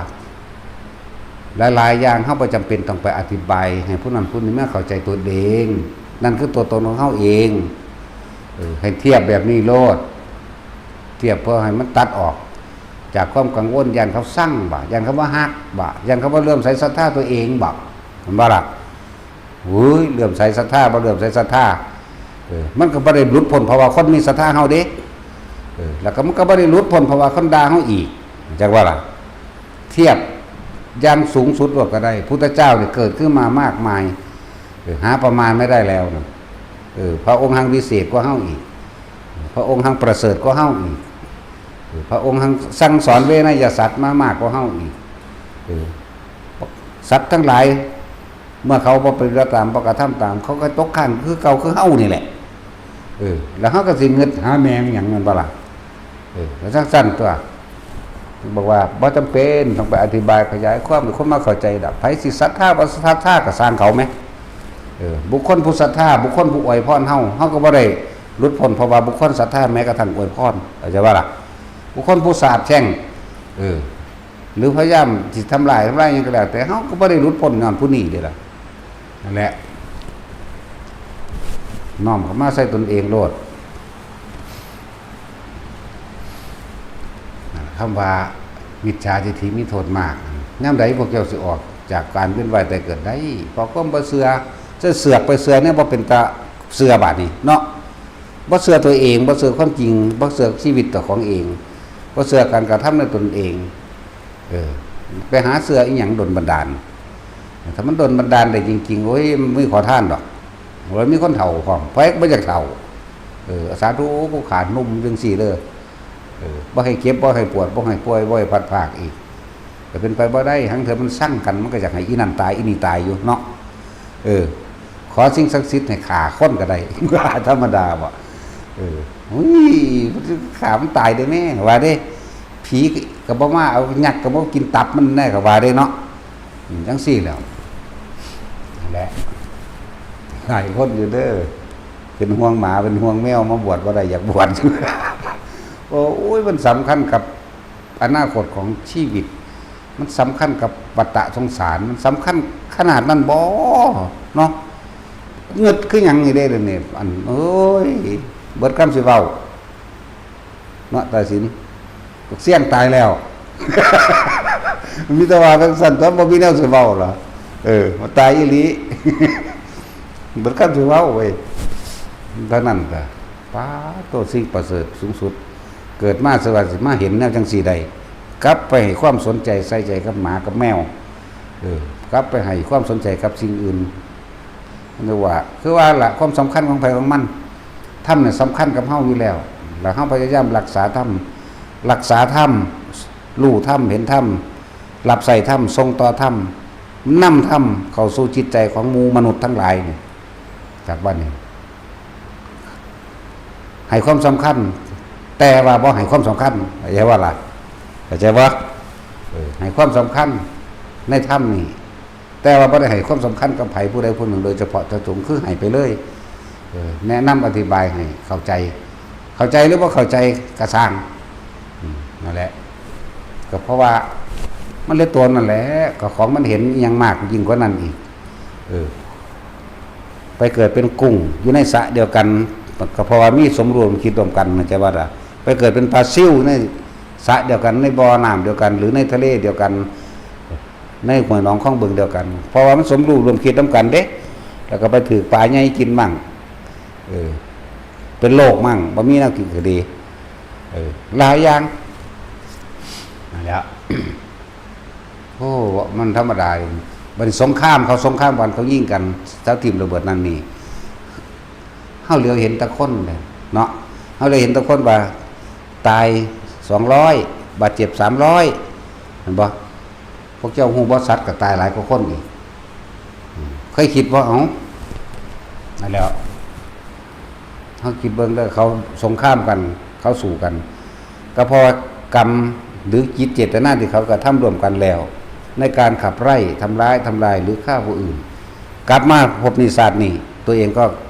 ຫຼາຍໆຢ່າງເຮົາບໍ່ຈຳເປັນຕ້ອງໄປອະທິບາຍໃຫ້ຜູ້ນັ້ນຜູ້ນີ້ມາເຂົ້າໃຈຕົນເອງ. ນັ້ນຄືຕົວຕົນຂອງເຮົາເອງ. ເອີ ໃຫ້ທຽບແບບນີ້ໂລດ. ທຽບເພື່ອໃຫ້ມັນຕັດອອກຈາກຄວາມກັງວົນ, ຢ້ານເຂົາຊັງບໍ, ຢ້ານເຂົາບໍ່ຮັກບໍ, ຢ້ານເຂົາບໍ່ເຫຼື້ອມໃສສັດທາຕົວເອງບໍ, ແມ່ນບໍ່ລະ? ໂອ້ຍ ເຫຼື້ອມໃສສັດທາ ບໍ່ເຫຼື້ອມໃສສັດທາ ເອີ ມັນກໍບໍ່ໄດ້ຫຼຸດພົ້ນເພາະວ່າຄົນມີສັດທາເຮົາເດ້. ເອີ ແລ້ວກໍມັນກໍບໍ່ໄດ້ຫຼຸດພົ້ນເພາະວ່າຄົນດ່າເຮົາອີກ ຈັກວ່າລະ? ທຽບຢ່າງສູງສຸດໂລດກໍໄດ້ ພຸດທະເຈົ້ານີ້ເກີດຂຶ້ນມາມາກມາຍ ເອີ ຫາປະມານໄມ່ໄດ້ແລ້ວນະ. ເອີ ພະອົງຮັ່ງວິເສດກວ່າເຮົາອີກ ພະອົງຮັ່ງປະເສີດກວ່າເຮົາອີກ ເອີ ພະອົງຮັ່ງສັ່ງສອນເວໄນຍະສັດມາມາກກວ່າເຮົາອີກ. ເອີ ສັດທັງຫຼາຍ ເມື່ອເຂົາບໍ່ປະຕິບັດຕາມ ບໍ່ກະທຳຕາມ ເຂົາກໍຕົກຄ້າງຄືເກົ່າ ຄືເຮົານີ້ແຫຼະ. ເອີ ແລ້ວເຮົາກໍຊິງຶດຫາແມ່ງຫຍັງ ແມ່ນບໍ່ລະ? ເອີ ກໍຈັ່ງຊັ້ນຕົວະ. ບອກວ່າບໍ່ຈຳເປັນຕ້ອງໄປອະທິບາຍຂະຫຍາຍຄວາມໃຫ້ຄົນມາເຂົ້າໃຈດອກ. ໃຜຊິສັດທາບໍ່ສັດທາກໍຊ່າງເຂົາແໝ. ເອີ ບຸກຄົນຜູ້ສັດທາ ບຸກຄົນຜູ້ອວຍພອນເຮົາ ເຮົາກໍບໍ່ໄດ້ຫຼຸດພົ້ນເພາະວ່າບຸກຄົນສັດທາແມ້ກະທັ່ງອວຍພອນ ເຂົ້າໃຈບໍ່ລະ? ບຸກຄົນຜູ້ສາບແຊ່ງ ເອີ ຫຼືພະຍາຍາມຊິທຳລາຍ ທຳລາຍຫຍັງກໍແລ້ວແຕ່ ເຮົາກໍບໍ່ໄດ້ຫຼຸດພົ້ນຍ້ອນຜູ້ນີ້ເດ້ລະ. ນັ້ນແຫຼະ ນ້ອມເຂົ້າມາໃສ່ຕົນເອງໂລດ. ນັ້ນ ຄຳວ່າມິດສາທິດຖິມີໂທດມາກ. ຍາມໃດພວກເຈົ້າຊິອອກຈາກການວຽນວ່າຍຕາຍເກີດໄດ້? ເພາະຄວາມບໍ່ເຊື່ອ. ຈະເສືອກໄປເຊື່ອແນວບໍ່ເປັນຕາເຊື່ອບາດນີ້ເນາະ. ບໍ່ເຊື່ອຕົວເອງ ບໍ່ເຊື່ອຄວາມຈິງ ບໍ່ເຊື່ອຊີວິດເຈົ້າຂອງເອງ ບໍ່ເຊື່ອການກະທຳໃນຕົນເອງ. ເອີ ໄປຫາເຊື່ອອີຫຍັງດົນບັນດານ? ຖ້າມັນດົນບັນດານໄດ້ຈິງໆ ໂອ້ຍ ມັນມີຂໍທານດອກ. ໂອ້ຍ ມີຄົນເຖົ້າພ້ອມ ໃຜກໍບໍ່ຢາກເຖົ້າ. ເອີ ສາທຸ ຜູ້ຂ້າໜຸ່ມຈັ່ງຊີ້ເດີ້. ເອີ ບໍ່ໃຫ້ເຈັບ ບໍ່ໃຫ້ປວດ ບໍ່ໃຫ້ປ່ວຍ ບໍ່ໃຫ້ພັດພາກອີກ ກໍເປັນໄປບໍ່ໄດ້. ຫາງເທື່ອມັນຊັງກັນ ມັນກໍຢາກໃຫ້ອີນັ້ນຕາຍ ອີນີ້ຕາຍຢູ່ເນາະ. ເອີ ຂໍສິ່ງສັກສິດໃຫ້ຂ້າຄົນກໍໄດ້ ທຳມະດາບໍ? ເອີ ອຸ້ຍ ຂ້າມັນຕາຍເດ້ແມ່ ວ່າເດ້. ຜີກໍບໍ່ມາເອົາ ຍັກກໍບໍ່ກິນຕັບມັນແນ່ ກໍວ່າເດ້ເນາະ. ອືມ ຈັ່ງຊີ້ແຫຼ້ວ. ນັ້ນແຫຼະ ຫຼາຍຄົນຢູ່ເດີ້ ເປັນຫ່ວງໝາ ເປັນຫ່ວງແມວ ມາບວດບໍ່ໄດ້ ຢາກບວດ. ໂອ້ຍ ມັນສຳຄັນກັບອະນາຄົດຂອງຊີວິດ ມັນສຳຄັນກັບວັດຕະສົງສານ ມັນສຳຄັນຂະໜາດນັ້ນບໍເນາະ? ງຶດຄືຫຍັງນີ້ເດ້ດຽວນີ້ ອັນ ໂອ້ຍ ເບິດຄຳຊິເວົ້າເນາະ ຕາສິນ. ບັກຊຽງຕາຍແລ້ວ ມີແຕ່ວ່າຈັ່ງຊັ້ນຕົວະ ບໍ່ມີແນວຊິເວົ້າລະ. ເອີ ມັນຕາຍອີ່ຫຼີ ເບິດຄຳຊິເວົ້າເວີຍ. ເທົ່ານັ້ນກະ ປາໂຕ ສິ່ງປະເສີດສູງສຸດ ເກີດມາສະວ່າຊິມາເຫັນແນວຈັ່ງຊີ້ໄດ້ ກັບໄປໃຫ້ຄວາມສົນໃຈໃສ່ໃຈກັບໝາກັບແມວ. ເອີ ກັບໄປໃຫ້ຄວາມສົນໃຈກັບສິ່ງອື່ນ. ເອີ້ນວ່າ ຄືວ່າລະ ຄວາມສຳຄັນຂອງໃຜຂອງມັນ. ທຳນີ້ສຳຄັນກັບເຮົາຢູ່ແລ້ວ ແລ້ວເຮົາພະຍາຍາມຮັກສາທຳ ຮັກສາທຳ ຮູ້ທຳ ເຫັນທຳ ຮັບໃຊ້ທຳ ສົ່ງຕໍ່ທຳ ນຳທຳເຂົ້າສູ່ຈິດໃຈຂອງໝູ່ມະນຸດທັງຫຼາຍນີ້. ຈາກບັດນີ້ ໃຫ້ຄວາມສຳຄັນ ແຕ່ວ່າບໍ່ໃຫ້ຄວາມສຳຄັນ ເຂົ້າໃຈບໍ່ລະ? ເຂົ້າໃຈບໍ່? ເອີ ໃຫ້ຄວາມສຳຄັນໃນທຳນີ້ ແຕ່ວ່າບໍ່ໄດ້ໃຫ້ຄວາມສຳຄັນກັບໃຜຜູ້ໃດຜູ້ໜຶ່ງໂດຍສະເພາະເຈາະຈົງ ຄືໃຫ້ໄປເລີຍ. ເອີ ແນະນຳອະທິບາຍໃຫ້ເຂົ້າໃຈ ເຂົ້າໃຈຫຼືບໍ່ເຂົ້າໃຈກໍຊ່າງ. ອືມ ນັ້ນແຫຼະ ກໍເພາະວ່າມັນເລີຍຕົວນັ້ນແຫຼະ ກໍຂອງມັນເຫັນອີ່ຫຍັງມາກຍິ່ງກວ່ານັ້ນອີກ. ເອີ ໄປເກີດເປັນກຸ້ງຢູ່ໃນສະດຽວກັນ ກໍເພາະວ່າມີສົມຮູ້ຮ່ວມຄິດຮ່ວມກັນ ເຂົ້າໃຈບໍ່ລະ? ໄປເກີດເປັນປາຊິວໃນສະດຽວກັນ ໃນບໍ່ນ້ຳດຽວກັນ ຫຼືໃນທະເລດຽວກັນ ໃນຫ້ວຍໜອງຄອງບຶງດຽວກັນ ເພາະວ່າມັນສົມຮູ້ຮ່ວມຄິດນຳກັນເດ້ ແລ້ວກໍໄປຖືກປາໃຫຍ່ກິນໝັ້ງ ເອີ ເປັນໂລກໝັ້ງ ບໍ່ມີແນວກິນກໍດີ ເອີ ຫຼາຍຢ່າງ ນັ້ນແຫຼະ. ໂອ້ ມັນທຳມະດາເດ. ບັດນີ້ສົງຄາມ ເຂົາສົງຄາມກັນ ເຂົາຍິງກັນ ເຂົາຖິ້ມລະເບີດນັ້ນນີ້ ເຮົາຫຼຽວເຫັນແຕ່ຄົນເດເນາະ ເຮົາຫຼຽວເຫັນແຕ່ຄົນວ່າຕາຍສອງຮ້ອຍ ບາດເຈັບສາມຮ້ອຍ ແມ່ນບໍ່? ພວກເຈົ້າຮູ້ບໍ່ ສັດກໍຕາຍຫຼາຍກວ່າຄົນອີກ. ເຄີຍຄິດບໍ່? ເອົາ ນັ້ນແຫຼະ ເຮົາຄິດເບິ່ງເດີ ເຂົາສົງຄາມກັນ ເຂົາສູ້ກັນ ກໍເພາະວ່າກຳ ຫຼື ຈິດເຈດຕະນາທີ່ເຂົາກະທຳຮ່ວມກັນແລ້ວ ໃນການຂັບໄລ່ ທຳຮ້າຍ ທຳລາຍ ຫຼື ຂ້າຜູ້ອື່ນ ກັບມາພົບນີ້ຊາດນີ້ ຕົວເອງກໍ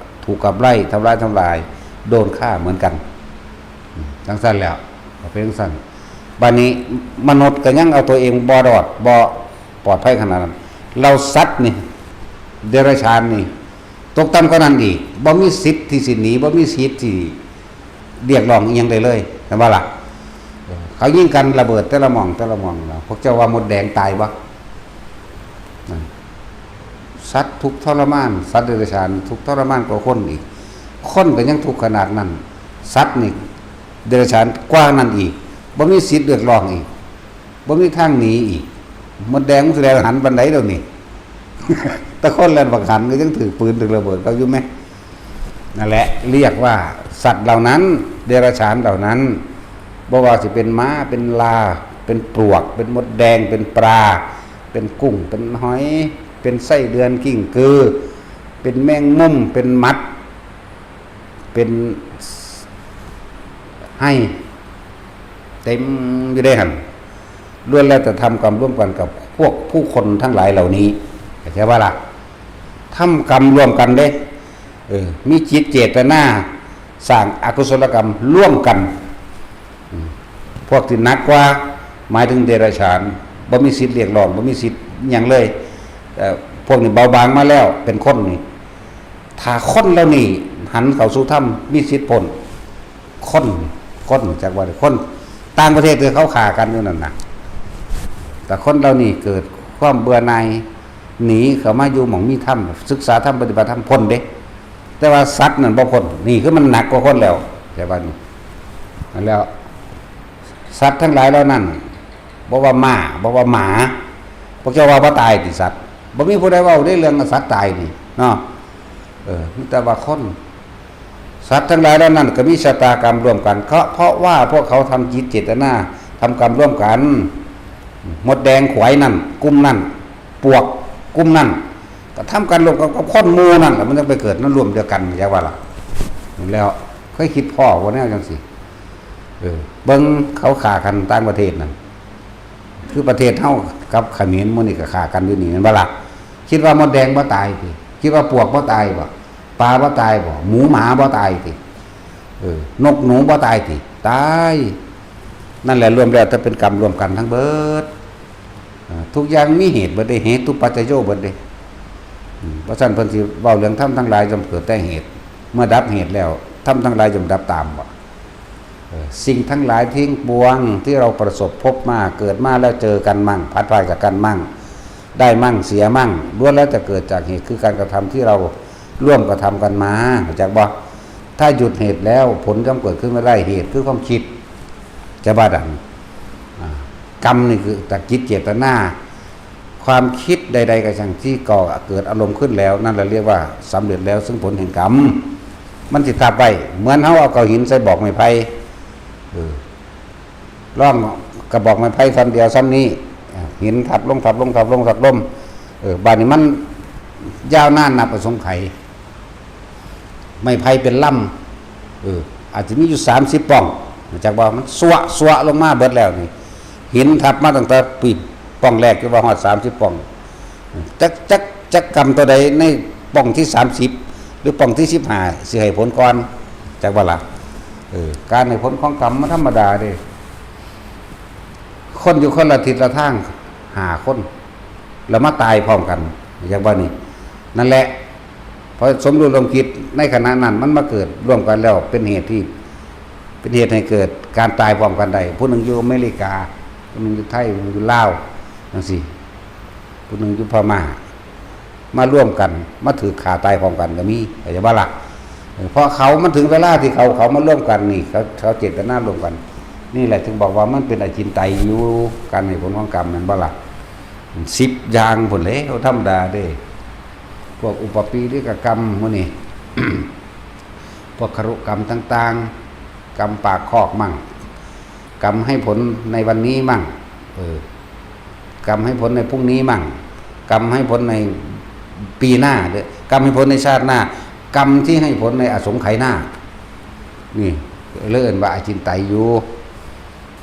ຖືກຂັບໄລ່ ທຳຮ້າຍ ທຳລາຍ ໂດນຂ້າເໝືອນກັນ. ຈັ່ງຊັ້ນແລ້ວ ກໍເປັນຈັ່ງຊັ້ນ. ບາດນີ້ມະນຸດກໍຍັງເອົາຕົວເອງບໍ່ລອດ ບໍ່ປອດໄພຂະໜາດນັ້ນ ແລ້ວສັດນີ້ ເດຍລະສານນີ້ ຕົກຕ່ຳກວ່ານັ້ນອີກ ບໍ່ມີສິດທີ່ຊິໜີ ບໍ່ມີສິດທີ່ ຮຽກຮ້ອງອີ່ຫຍັງໄດ້ເລີຍ ແມ່ນບໍ່ລະ? ເອີ ເຂົາຍິງກັນລະເບີດແຕ່ລະໝ່ອງ ແຕ່ລະໝ່ອງ ແລ້ວພວກເຈົ້າວ່າມົດແດງຕາຍບໍ່? ນັ້ນ ສັດທຸກທໍລະມານ ສັດເດຍລະສານທຸກທໍລະມານກວ່າຄົນອີກ ຄົນກໍຍັງທຸກຂະໜາດນັ້ນ ສັດນີ້ ເດຍລະສານກວ່ານັ້ນອີກ ບໍ່ມີສິດຮຽກຮ້ອງອີກ ບໍ່ມີທາງໜີອີກ. ມົດແດງມັນຊິໄດ້ຫັນປານໃດດຽວນີ້? ແຕ່ຄົນແລ່ນບັກຫັນກໍຍັງຖືກປືນຖືກລະເບີດເຂົາຢູ່ແມ. ນັ້ນແຫຼະ ຮຽກວ່າສັດເຫຼົ່ານັ້ນ ເດຍລະສານເຫຼົ່ານັ້ນ ບໍ່ວ່າຊິເປັນໝາ ເປັນລາ ເປັນປວກ ເປັນມົດແດງ ເປັນປາ ເປັນກຸ້ງ ເປັນຫອຍ ເປັນໄສ້ເດືອນ ກິ້ງກື ເປັນແມງມຸມ ເປັນໝັດ ເປັນໄຮ່ ເຕັມຢູ່ເດ້ຫັ້ນ ລ້ວນແລ້ວແຕ່ທຳກຳຮ່ວມກັນກັບພວກຜູ້ຄົນທັງຫຼາຍເຫຼົ່ານີ້ ເຂົ້າໃຈບໍ່ລະ? ທຳກຳຮ່ວມກັນເດ້ ເອີ ມີຈິດເຈດຕະນາສ້າງອະກຸສົລະກຳຮ່ວມກັນ. ອືມ ພວກທີ່ໜັກກວ່າ ໝາຍເຖິງເດຍລະສານ ບໍ່ມີສິດຮຽກຮ້ອງ ບໍ່ມີສິດຫຍັງເລີຍ. ເອີ ພວກນີ້ເບົາບາງມາແລ້ວ ເປັນຄົນນີ້ ຖ້າຄົນເຫຼົ່ານີ້ຫັນເຂົ້າສູ່ທຳ ມີສິດພົ້ນ. ຄົນ ຄົນ ຈັກວ່າຄົນຕ່າງປະເທດທີ່ເຂົາຂ້າກັນຢູ່ນັ້ນນະ ແຕ່ຄົນເຫຼົ່ານີ້ເກີດຄວາມເບື່ອໜ່າຍ ໜີເຂົ້າມາຢູ່ໝ່ອງມີທຳ ສຶກສາທຳ ປະຕິບັດທຳ ພົ້ນເດ້. ແຕ່ວ່າສັດນັ້ນບໍ່ພົ້ນ ນີ້ຄືມັນໜັກກວ່າຄົນແລ້ວ ແຕ່ວ່ານີ້ ນັ້ນແລ້ວ ສັດທັງຫຼາຍເຫຼົ່ານັ້ນ ບໍ່ວ່າມ້າ ບໍ່ວ່າໝາ ພວກເຈົ້າວ່າບໍ່ຕາຍຕິສັດ? ບໍ່ມີຜູ້ໃດເວົ້າເດ້ເລື່ອງສັດຕາຍນີ້ເນາະ. ເອີ ມີແຕ່ວ່າຄົນ ສັດທັງຫຼາຍເຫຼົ່ານັ້ນກໍມີຊະຕາກຳຮ່ວມກັນ ເພາະ ເພາະວ່າພວກເຂົາທຳຈິດເຈດຕະນາ ທຳກຳຮ່ວມກັນ. ມົດແດງຂວາຍນັ້ນ ກຸ່ມນັ້ນ ປວກກຸ່ມນັ້ນ ກໍທຳການຮ່ວມກັນກັບຄົນໝູ່ນັ້ນ ແລ້ວມັນຈັ່ງໄປເກີດໃນຮ່ວມດຽວກັນ ຢ່າວ່າລະ. ແລ້ວເຄີຍຄິດພໍ້ບໍ່ແນວຈັ່ງຊີ້? ເອີ ເບິ່ງເຂົາຂ້າກັນຕ່າງປະເທດນັ້ນ ຄືປະເທດເຮົາກັບຂະເໝນ ໝູ່ນີ້ກໍຂ້າກັນຢູ່ນີ້ ແມ່ນບໍ່ລະ? ຄິດວ່າມົດແດງບໍ່ຕາຍຕິ? ຄິດວ່າປວກບໍ່ຕາຍບໍ່? ປາບໍ່ຕາຍບໍ່? ໝູໝາບໍ່ຕາຍຕິ? ເອີ ນົກໜູບໍ່ຕາຍຕິ? ຕາຍ. ນັ້ນແຫຼະ ລວມແລ້ວແຕ່ເປັນກຳລວມກັນທັງເບິດ. ເອີ ທຸກຢ່າງມີເຫດເບິດເດ້ ເຫຕຸປັດຈະໂຍເບິດເດ້. ອືມ ບໍ່ຊັ້ນເພິ່ນຊິເວົ້າເລື່ອງທຳທັງຫຼາຍຍ່ອມເກີດແຕ່ເຫດ ເມື່ອດັບເຫດແລ້ວ ທຳທັງຫຼາຍຍ່ອມດັບຕາມບໍ່? ເອີ ສິ່ງທັງຫຼາຍທັງປວງທີ່ເຮົາປະສົບພົບມາ ເກີດມາແລ້ວເຈີກັນໝັ້ງ ພັດພາກຈາກກັນໝັ້ງ ໄດ້ໝັ້ງເສຍໝັ້ງ ລ້ວນແລ້ວແຕ່ເກີດຈາກເຫດ ຄືການກະທຳທີ່ເຮົາຮ່ວມກະທຳກັນມາ ຮູ້ຈັກບໍ່? ຖ້າຢຸດເຫດແລ້ວ ຜົນຍ່ອມເກີດຂຶ້ນບໍ່ໄດ້ ເຫດຄືຄວາມຄິດ ຈະວ່າດັງ ອາ ກຳນີ້ຄືຈາກຈິດເຈດຕະນາ ຄວາມຄິດໃດໆກໍຊ່າງທີ່ກໍ່ເກີດອາລົມຂຶ້ນແລ້ວ ນັ້ນລະຮຽກວ່າສຳເລັດແລ້ວ ຊຶ່ງຜົນແຫ່ງກຳ ມັນຊິທັບໄວ້ ເໝືອນເຮົາເອົາກ້ອນຫີນໃສ່ບອກໄມ້ໄຜ່ ເອີ ລອງກະບອກໄມ້ໄຜ່ທ່ອນດຽວສ່ຳນີ້ ຫີນທັບລົງ ທັບລົງ ທັບລົງ ທັບລົງ ເອີ ບາດນີ້ມັນຍາວນານນັບອະສົງໄຂ. ໄມ້ໄຜ່ເປັນລຳ ເອີ ອາດຈະມີຢູ່ສາມສິບປ່ອງ ຮູ້ຈັກບໍ່? ມັນຊວະໆລົງມາເບິດແລ້ວນີ້ ຫີນທັບມາຕັ້ງແຕ່ປີ ປ່ອງແລກ ຈະວ່າຮອດສາມສິບປ່ອງ ຈັກ ຈັກ ຈັກກຳຕົວໃດໃນປ່ອງທີສາມສິບ ຫຼືປ່ອງທີສິບຫ້າ ຊິໃຫ້ຜົນກ່ອນ ຈັກວ່າລະ? ເອີ ການໃຫ້ຜົນຂອງກຳມັນທຳມະດາເດ້ ຄົນຢູ່ຄົນລະທິດລະທາງຫ້າຄົນ ແລ້ວມາຕາຍພ້ອມກັນ ຈັ່ງວ່ານີ້ ນັ້ນແຫຼະ ເພາະສົມຮູ້ຮ່ວມຄິດໃນຂະນະນັ້ນ ມັນມາເກີດຮ່ວມກັນແລ້ວ ເປັນເຫດທີ່ ເປັນເຫດໃຫ້ເກີດການຕາຍພ້ອມກັນໄດ້ ຜູ້ໜຶ່ງຢູ່ອາເມລິກາ ຜູ້ໜຶ່ງຢູ່ໄທ ຜູ້ໜຶ່ງຢູ່ລາວ ຈັ່ງຊີ້ ຜູ້ໜຶ່ງຢູ່ພະມ້າ ມາລວມກັນ ມາຖືກຂ້າຕາຍພ້ອມກັນກໍມີ ເຂົ້າໃຈບໍ່ລະ? ເອີ ເພາະເຂົາ ມັນເຖິງເວລາທີ່ເຂົາ ເຂົາມາລວມກັນນີ້ ເຂົາ ເຂົາເຈດຕະນາລວມກັນ ນີ້ແຫຼະ ເຖິງບອກວ່າມັນເປັນອະຈິນໄຕຢູ່ ການໃຫ້ຜົນຂອງກຳ ແມ່ນບໍ່ລະ? ສິບຢ່າງພຸ້ນແຫຼະ ທຳມະດາເດ້ ພວກອຸປະປີລິກະກຳ ໝູ່ນີ້ ພວກຄະລຸກຳຕ່າງໆ ກຳປາກຄອກໝັ້ງ ກຳໃຫ້ຜົນໃນວັນນີ້ໝັ້ງ ເອີ ກຳໃຫ້ຜົນໃນພຸ່ງນີ້ໝັ້ງ ກຳໃຫ້ຜົນໃນປີໜ້າເດີ້ ກຳໃຫ້ຜົນໃນຊາດໜ້າ ກຳທີ່ໃຫ້ຜົນໃນອະສົງໄຂໜ້າ ນີ້ເລີຍເອີ້ນວ່າອະຈິນໄຕຢູ່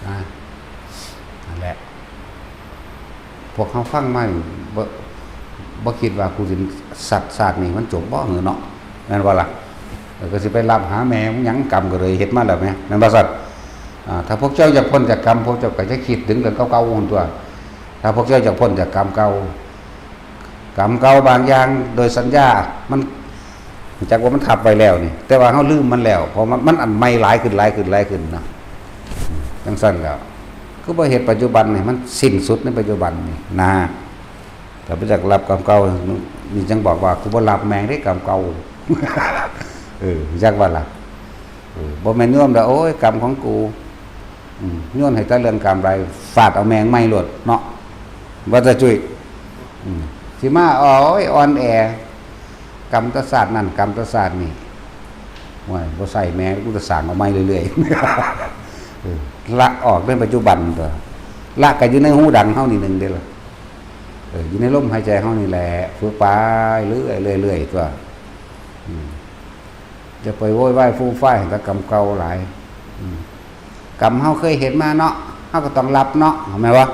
ນະ ນັ້ນແຫຼະ ພວກເຮົາຟັງມານີ້ ບໍ່ ບໍ່ຄິດວ່າກູຊິ ຊາດ ຊາດນີ້ມັນຈົບບໍ່ເນາະ ແມ່ນບໍ່ລະ? ເອີ ກໍຊິໄປລັບຫາແມ່ຫຍັງ ກຳກໍເລີຍເຮັດມາແລ້ວແໝ ແມ່ນບໍ່ຊັ້ນ? ອ່າ ຖ້າພວກເຈົ້າຢາກພົ້ນຈາກກຳ ພວກເຈົ້າກໍຈະຄິດເຖິງເລື່ອງເກົ່າໆຫັ້ນຕົວະ. ຖ້າພວກເຈົ້າຢາກພົ້ນຈາກກຳເກົ່າ ກຳເກົ່າບາງຢ່າງໂດຍສັນຍາ ມັນ ຮູ້ຈັກວ່າມັນທັບໄວ້ແລ້ວນີ້ ແຕ່ວ່າເຮົາລືມມັນແລ້ວ ເພາະມັນ ມັນອັນໃໝ່ຫຼາຍຂຶ້ນ ຫຼາຍຂຶ້ນ ຫຼາຍຂຶ້ນນະ. ຈັ່ງຊັ້ນແລ້ວ ຄືບໍ່ເຮັດປັດຈຸບັນໃຫ້ມັນສິ້ນສຸດໃນປັດຈຸບັນນີ້ນາ. ຖ້າບໍ່ຢາກຮັບກຳເກົ່າ ນີ້ຈັ່ງບອກວ່າ ກູບໍ່ຮັບແມ່ງເດ້ກຳເກົ່າ. ເອີ ຮູ້ຈັກບໍ່ລະ? ເອີ ບໍ່ແມ່ນໂຍມດອກ ໂອ້ຍ ກຳຂອງກູ. ອືມ ໂຍນໃຫ້ແຕ່ເລື່ອງກຳໄລ ຟາດເອົາແມ່ງໃໝ່ໂລດເນາະ ວ່າແຕ່ຈຸ້ຍ. ອືມ ຊິມາ ໂອ້ຍ ອ່ອນແອ ກຳແຕ່ຊາດນັ້ນ ກຳແຕ່ຊາດນີ້. ໂອ້ຍ ບໍ່ໃສ່ແມ່ງ ກູຈະສ້າງເອົາໃໝ່ເລື້ອຍໆ. ເອີ ລະອອກໃນປັດຈຸບັນຕົວະ ລະກໍຢູ່ໃນຫູດັງເຮົານີ້ໜຶ່ງເດ້ລະ. ເອີ ຢູ່ໃນລົມຫາຍໃຈເຮົານີ້ແຫຼະ ຝຶກໄປເລື້ອຍໆ ເລື້ອຍໆ ຕົວະ. ອືມ ຢ່າໄປໂວຍວາຍຟູຟາຍໃຫ້ກັບກຳເກົ່າຫຼາຍ. ອືມ ກຳເຮົາເຄີຍເຮັດມາເນາະ ເຮົາກໍຕ້ອງຮັບເນາະ ແມ່ນບໍ່?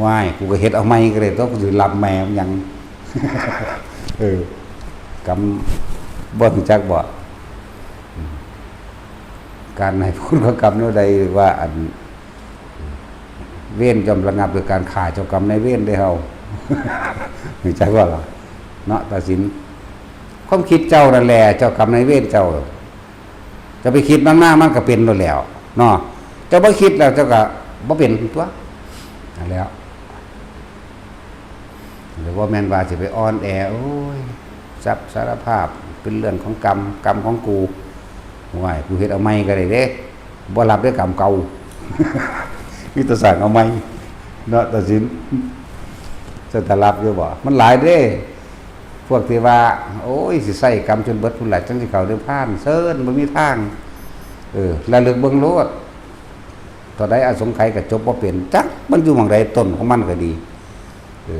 ວ້າຍ ກູກໍເຮັດເອົາໃໝ່ກໍໄດ້ຕົວະ ກູຊິຮັບແມ່ມັນຫຍັງ? ເອີ ກຳບໍ່ຮູ້ຈັກບໍ່? ອືມ ການໃຫ້ຜົນຂອງກຳແນວໃດ ຫຼືວ່າອັນ ເວນຍ່ອມລະງັບດ້ວຍການຂ້າເຈົ້າກຳນາຍເວນເດ້ເຮົາ. ຮູ້ຈັກບໍ່ລະ? ເນາະ ຕາສິນ ຄວາມຄິດເຈົ້ານັ້ນແຫຼະ ເຈົ້າກຳນາຍເວນເຈົ້າ. ເຈົ້າໄປຄິດມັນມາ ມັນກໍເປັນໂລດແລ້ວເນາະ. ເຈົ້າບໍ່ຄິດແລ້ວ ເຈົ້າກໍບໍ່ເປັນຕົວະ ນັ້ນແຫຼະ. ຫຼືບໍ່ແມ່ນວ່າຊິໄປອ່ອນແອ ໂອ້ຍ ສັບສາລະພາບເປັນເລື່ອງຂອງກຳ ກຳຂອງກູ. ໂອ້ຍ ກູເຮັດເອົາໃໝ່ກໍໄດ້ເດ້ ບໍ່ຮັບເດ້ກຳເກົ່າ ມີແຕ່ສ້າງເອົາໃໝ່ເນາະ ຕາສິນ. ເຈົ້າຈະຮັບຢູ່ບໍ່? ມັນຫຼາຍເດ້ ພວກທີ່ວ່າ ໂອ້ຍ ຊິໃຊ້ກຳຈົນເບິດພຸ້ນລະ ຈັ່ງຊິເຂົ້ານິບພານ ເຊີນ ບໍ່ມີທາງ. ເອີ ລະລຶກເບິ່ງໂລດ ເທົ່າໃດອະສົງໄຂກໍຈົບບໍ່ເປັນ ຈັກມັນຢູ່ໝ່ອງໃດ ຕົ້ນຂອງມັນກໍດີ. ເອີ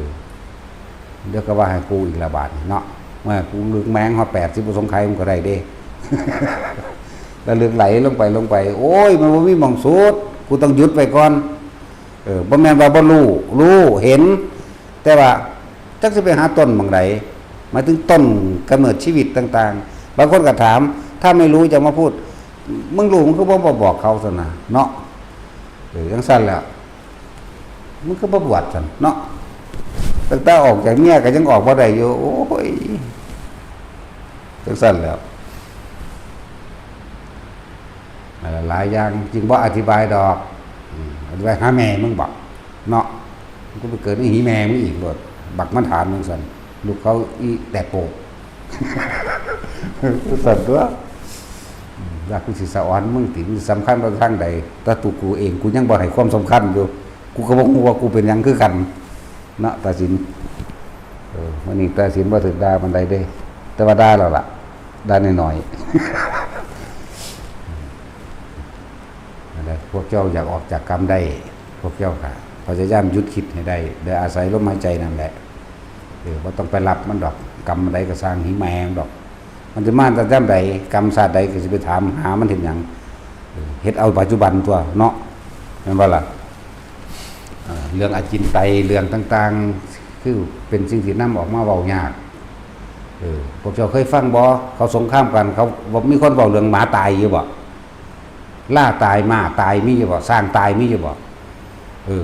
ດຽວກໍວ່າໃຫ້ກູອີກລະບາດນີ້ເນາະ ວ່າກູລຶກແມ່ງຮອດແປດສິບອະສົງໄຂມັນກໍໄດ້ເດ້. ລະລຶກໄຫຼລົງໄປ ລົງໄປ ໂອ້ຍ ມັນບໍ່ມີໝ່ອງສຸດ ກູຕ້ອງຢຸດໄວ້ກ່ອນ. ເອີ ບໍ່ແມ່ນວ່າບໍ່ຮູ້ ຮູ້ ເຫັນ ແຕ່ວ່າຈັກຊິໄປຫາຕົ້ນໝ່ອງໃດ ໝາຍເຖິງຕົ້ນກຳເນີດຊີວິດຕ່າງໆ. ບາງຄົນກໍຖາມ ຖ້າໄມ່ຮູ້ຈະມາພູດ ມຶງຮູ້ ມຶງຄືບໍ່ ບໍ່ບອກເຂົາຊັ້ນນະເນາະ. ເອີ ຈັ່ງຊັ້ນແຫຼະ ມຶງຄືບໍ່ບວດຊັ້ນເນາະ. ຕັ້ງແຕ່ອອກຈາກເມຍກໍຍັງອອກບໍ່ໄດ້ຢູ່ ໂອ້ຍ ຈັ່ງຊັ້ນແຫຼະ. ຫຼາຍຢ່າງຈຶ່ງບໍ່ອະທິບາຍດອກ. ອືມ ອະທິບາຍຫາແມ່ມຶງບໍເນາະ ມຶງກໍໄປເກີດໃນຫີແມ່ມຶງອີກໂລດ ບັກມັນຖານຈັ່ງຊັ້ນ ລູກເຂົາອີແຕກໂປກ ຊັ້ນຕົວະ. ອືມ ວ່າກູຊິສະອອນມຶງຕິ ມັນສຳຄັນວ່າທາງໃດ ແຕ່ຕົວກູເອງ ກູຍັງບໍ່ໃຫ້ຄວາມສຳຄັນຢູ່ ກູກໍບໍ່ຮູ້ວ່າກູເປັນຫຍັງຄືກັນ. ເນາະ ຕາສິນ. ເອີ ມື້ນີ້ຕາສິນບໍ່ຖືກດ່າປານໃດເດ້ ແຕ່ວ່າດ່າແລ້ວລະ ດ່າໜ້ອຍໆ. ນັ້ນແຫຼະ ພວກເຈົ້າຢາກອອກຈາກກຳໄດ້ ພວກເຈົ້າກະພະຍາຍາມຢຸດຄິດໃຫ້ໄດ້ ໂດຍອາໄສລົມຫາຍໃຈນັ້ນແຫຼະ. ເອີ ບໍ່ຕ້ອງໄປຮັບມັນດອກ ກຳໃດກໍຊ່າງ ຫິແມງດອກ. ມັນຈະມາແຕ່ຍາມໃດ ກຳຊາດໃດກໍຊິໄປຖາມຫາມັນເຮັດຫຍັງ? ເຮັດເອົາປັດຈຸບັນຕົວະເນາະ ແມ່ນບໍ່ລະ? ເອີ ເລື່ອງອະຈິນໄຕ ເລື່ອງຕ່າງໆ ຄືເປັນສິ່ງທີ່ນຳອອກມາເວົ້າຍາກ. ເອີ ພວກເຈົ້າເຄີຍຟັງບໍ່? ເຂົາສົງຄາມກັນ ເຂົາ ມີຄົນເວົ້າເລື່ອງໝາຕາຍຢູ່ບໍ່? ລາຕາຍ ມ້າຕາຍ ມີຢູ່ບໍ່? ຊ້າງຕາຍ ມີຢູ່ບໍ່? ເອີ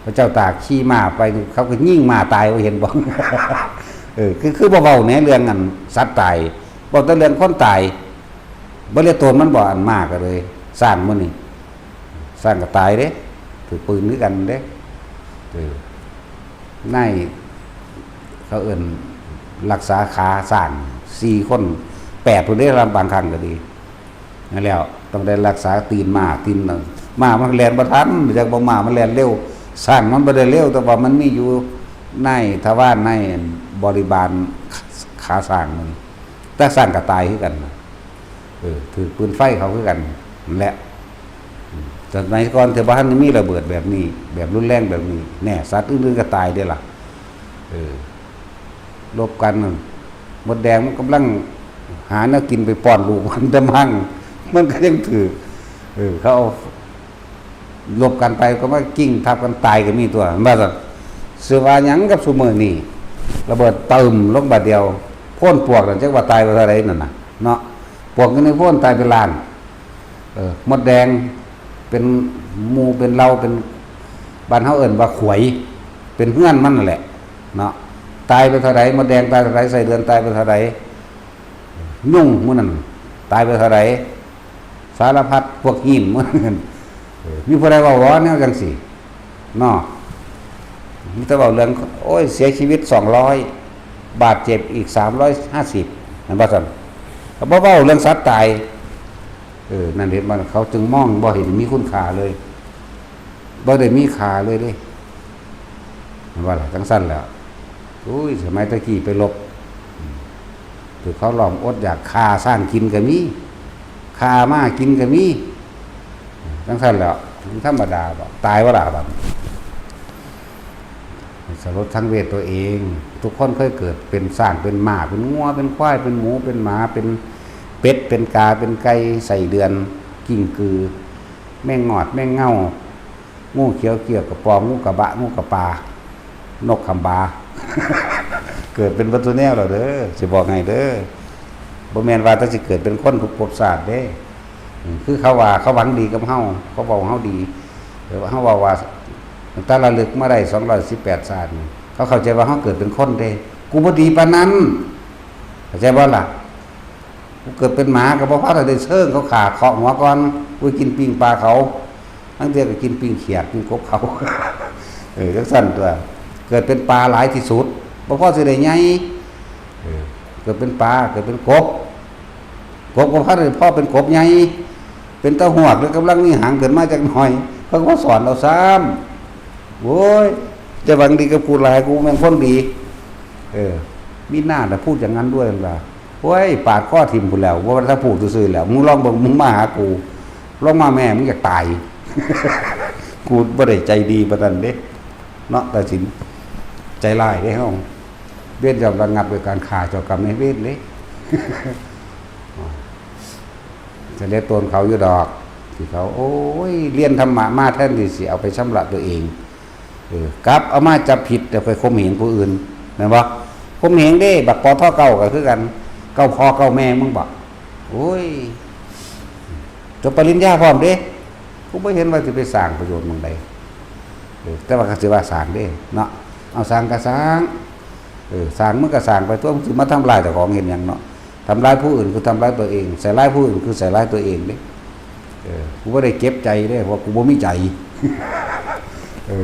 ພະເຈົ້າຕາກຂີ່ມ້າໄປ ເຂົາກໍຍິງມ້າຕາຍ ບໍ່ເຫັນບໍ່? ເອີ ຄື ຄືບໍ່ເວົ້າແດ່ເລື່ອງອັນສັດຕາຍ ເວົ້າແຕ່ເລື່ອງຄົນຕາຍ. ບໍ່ເລີຍໂຕນມັນບໍ່ ອັນມ້າກໍເລີຍ ຊ້າງມື້ນີ້ ຊ້າງກໍຕາຍເດ້ ຖືກປືນຄືກັນເດ້. ເອີ ນາຍ ເຂົາເອີ້ນລັກສາຂາຊ້າງສີ່ຄົນ ແປດພຸ້ນເດ້ ລະບາງຄັ້ງກໍດີ. ນັ້ນແລ້ວ ຕ້ອງໄດ້ລັກສາຕີນມ້າ ຕີນ ມ້າມັນແລ່ນບໍ່ທັນ ຈັກບໍ່ ມ້າມັນແລ່ນເລັວ ຊ້າງມັນບໍ່ໄດ້ເລັວ ແຕ່ວ່າມັນມີຢູ່ນາຍທະວານ ນາຍບໍລິບານຂາຊ້າງມັນ ແຕ່ຊ້າງກໍຕາຍຄືກັນ. ເອີ ຖືກປືນໄຟເຂົາຄືກັນນັ້ນແຫຼະ. ອືມ ສະໄໝກ່ອນທີ່ບໍ່ທັນໄດ້ມີລະເບີດແບບນີ້ ແບບຮຸນແຮງແບບນີ້ ແນ່ ສັດອື່ນໆກໍຕາຍເດ້ລະ. ເອີ ລົບກັນ ມົດແດງມັນກຳລັງຫາແນວກິນໄປປ້ອນລູກມັນ ແຕ່ມັນ ມັນກໍຍັງຖືກ. ເອີ ເຂົາເອົາລົບກັນໄປ ກໍມາກິ້ງທັບກັນຕາຍກໍມີຕົວະ ວ່າຊັ້ນ. ຊິວ່າຫຍັງກັບຊຸມື້ນີ້ ລະເບີດປຶ້ມລົງບາດດຽວ ໂພນປວກນັ້ນ ຈັກວ່າຕາຍວ່າເທົ່າໃດນັ້ນນະເນາະ ປວກຢູ່ໃນໂພນຕາຍເປັນລ້ານ. ເອີ ມົດແດງ ເປັນໝູ່ເປັນເຫຼົ່າ ເປັນ ບ້ານເຮົາເອີ້ນວ່າຂວາຍ ເປັນເຮືອນມັນນັ້ນແຫຼະເນາະ. ຕາຍໄປເທົ່າໃດ ມົດແດງຕາຍເທົ່າໃດ ໄສ້ເດືອນຕາຍໄປເທົ່າໃດ ຍຸງມື້ນັ້ນຕາຍໄປເທົ່າໃດ ສາລະພັດພວກຫີນມື້ນັ້ນ. ເອີ ມີຜູ້ໃດເວົ້າບໍ່ແນວຈັ່ງຊີ້ເນາະ? ມີແຕ່ເວົ້າເລື່ອງ ໂອ້ຍ ເສຍຊີວິດສອງຮ້ອຍ ບາດເຈັບອີກສາມຮ້ອຍຫ້າສິບ ແມ່ນບໍ່ຊັ້ນ? ກໍບໍ່ເວົ້າເລື່ອງສັດຕາຍ. ເອີ ນັ້ນເຫັນບໍ່ ເຂົາຈຶ່ງມອງບໍ່ເຫັນມີຄຸນຄ່າເລີຍ ບໍ່ໄດ້ມີຄ່າເລີຍເດ້ ແມ່ນບໍ່ລະ? ຈັ່ງຊັ້ນແຫຼະ. ໂອ້ຍ ສະໄໝແຕ່ກີ້ໄປລົບ ຖືກເຂົາລ້ອມອົດຢາກ ຂ້າຊ້າງກິນກໍມີ ຂ້າມ້າກິນກໍມີ ຈັ່ງຊັ້ນແຫຼະ. ມັນທຳມະດາດອກ ຕາຍບໍ່ລະບັດ? ສະຫຼົດສັງເວດຕົວເອງ. ທຸກຄົນເຄີຍເກີດເປັນຊ້າງ ເປັນມ້າ ເປັນງົວ ເປັນຄວາຍ ເປັນໝູ ເປັນໝາ ເປັນເປັດ ເປັນກາ ເປັນໄກ່ ໄສ້ເດືອນ ກິ້ງກື ແມງງອດ ແມງເງົາ ງູຂຽວ ເກີ້ຽວ ກະປອມ ງູກະບະ ງູກະປາ ນົກຄຳບາ ເກີດເປັນເບິດທຸກແນວແລ້ວເດີ ຊິບອກໃຫ້ເດີ. ບໍ່ແມ່ນວ່າແຕ່ຊິເກີດເປັນຄົນທຸກພົບຊາດເດ້. ຄືເຂົາວ່າ ເຂົາຫວັງດີກັບເຮົາ ເຂົາເວົ້າເຮົາດີ ເອີ ເຮົາເວົ້າວ່າ ຕັ້ງແຕ່ລະລຶກມາໄດ້ສອງຮ້ອຍສິບແປດຊາດນີ້ ເຂົາເຂົ້າໃຈວ່າເຮົາເກີດເປັນຄົນເດ້. ກູບໍ່ດີປານນັ້ນ ເຂົ້າໃຈບໍ່ລະ? ກູເກີດເປັນໝາກໍບໍ່ພໍ ຖ້າໄດ້ເຊີງເຂົາຂ້າເຄາະຫົວກ່ອນ ກູກິນປີ້ງປາເຂົາ ລາງເທື່ອກໍກິນປີ້ງຂຽດ ປີ້ງກົບເຂົາ ເອີ ຈັ່ງຊັ້ນຕົວະ. ເກີດເປັນປາຫຼາຍທີ່ສຸດ ບໍ່ພໍຊິໄດ້ໃຫຍ່. ເອີ ເກີດເປັນປາ ເກີດເປັນກົບ ກົບກໍພໍໄດ້ ພໍເປັນກົບໃຫຍ່ ເປັນຕາຫວກ ຫຼືກຳລັງມີຫາງຂຶ້ນມາຈັກໜ້ອຍ ເຂົາກໍມາສອນເອົາຊ້ຳ. ໂອ້ຍ ຢ່າຫວັງດີກັບກູຫຼາຍ ກູແມ່ນຄົນດີ. ເອີ ມີໜ້າລະພູດຢ່າງນັ້ນດ້ວຍ ວ່າ ໂອ້ຍ ປາດຄໍຖິ້ມພຸ້ນແລ້ວ ບໍ່ວ່າແຕ່ພູດຊື່ໆແລ້ວ ມຶງລອງເບິ່ງ ມຶງມາຫາກູ ລອງມາແມ່ ມຶງຢາກຕາຍ. ກູບໍ່ໄດ້ໃຈດີປານນັ້ນເດ້ເນາະ ຕາສິນ ໃຈຮ້າຍເດ້ເຮົາ. ເວນຍ່ອມລະງັບດ້ວຍການຂ້າເຈົ້າກຳນາຍເວນເດ້. ສະເລັດໂຕນເຂົາຢູ່ດອກ ທີ່ເຂົາ ໂອ້ຍ ຮຽນທຳມະມາແທນທີ່ຊິເອົາໄປຊຳລະຕົວເອງ ເອີ ກັບເອົາມາຈັບຜິດ ແລ້ວໄປຂົ່ມເຫງຜູ້ອື່ນ ແມ່ນບໍ່? ຂົ່ມເຫງເດ້ ບັກ ປທ ເກົ້າ ກໍຄືກັນ ເກົ້າພໍ່ເກົ້າແມ່ມຶງບໍ? ໂອ້ຍ ຈົບປະລິນຍາພ້ອມເດ້ ກູບໍ່ເຫັນວ່າຊິໄປສ້າງປະໂຫຍດໝ່ອງໃດ. ເອີ ແຕ່ວ່າກໍຊິວ່າສ້າງເດ້ເນາະ ເອົາສ້າງກໍສ້າງ ເອີ ສ້າງມຶງກໍສ້າງໄປຕົວະ ມຶງຊິມາທຳລາຍເຈົ້າຂອງເຮັດຫຍັງເນາະ? ທຳລາຍຜູ້ອື່ນຄືທຳລາຍຕົວເອງ ໃສ່ຮ້າຍຜູ້ອື່ນຄືໃສ່ຮ້າຍຕົວເອງເດ້. ເອີ ກູບໍ່ໄດ້ເຈັບໃຈເດ້ ເພາະວ່າກູບໍ່ມີໃຈ. ເອີ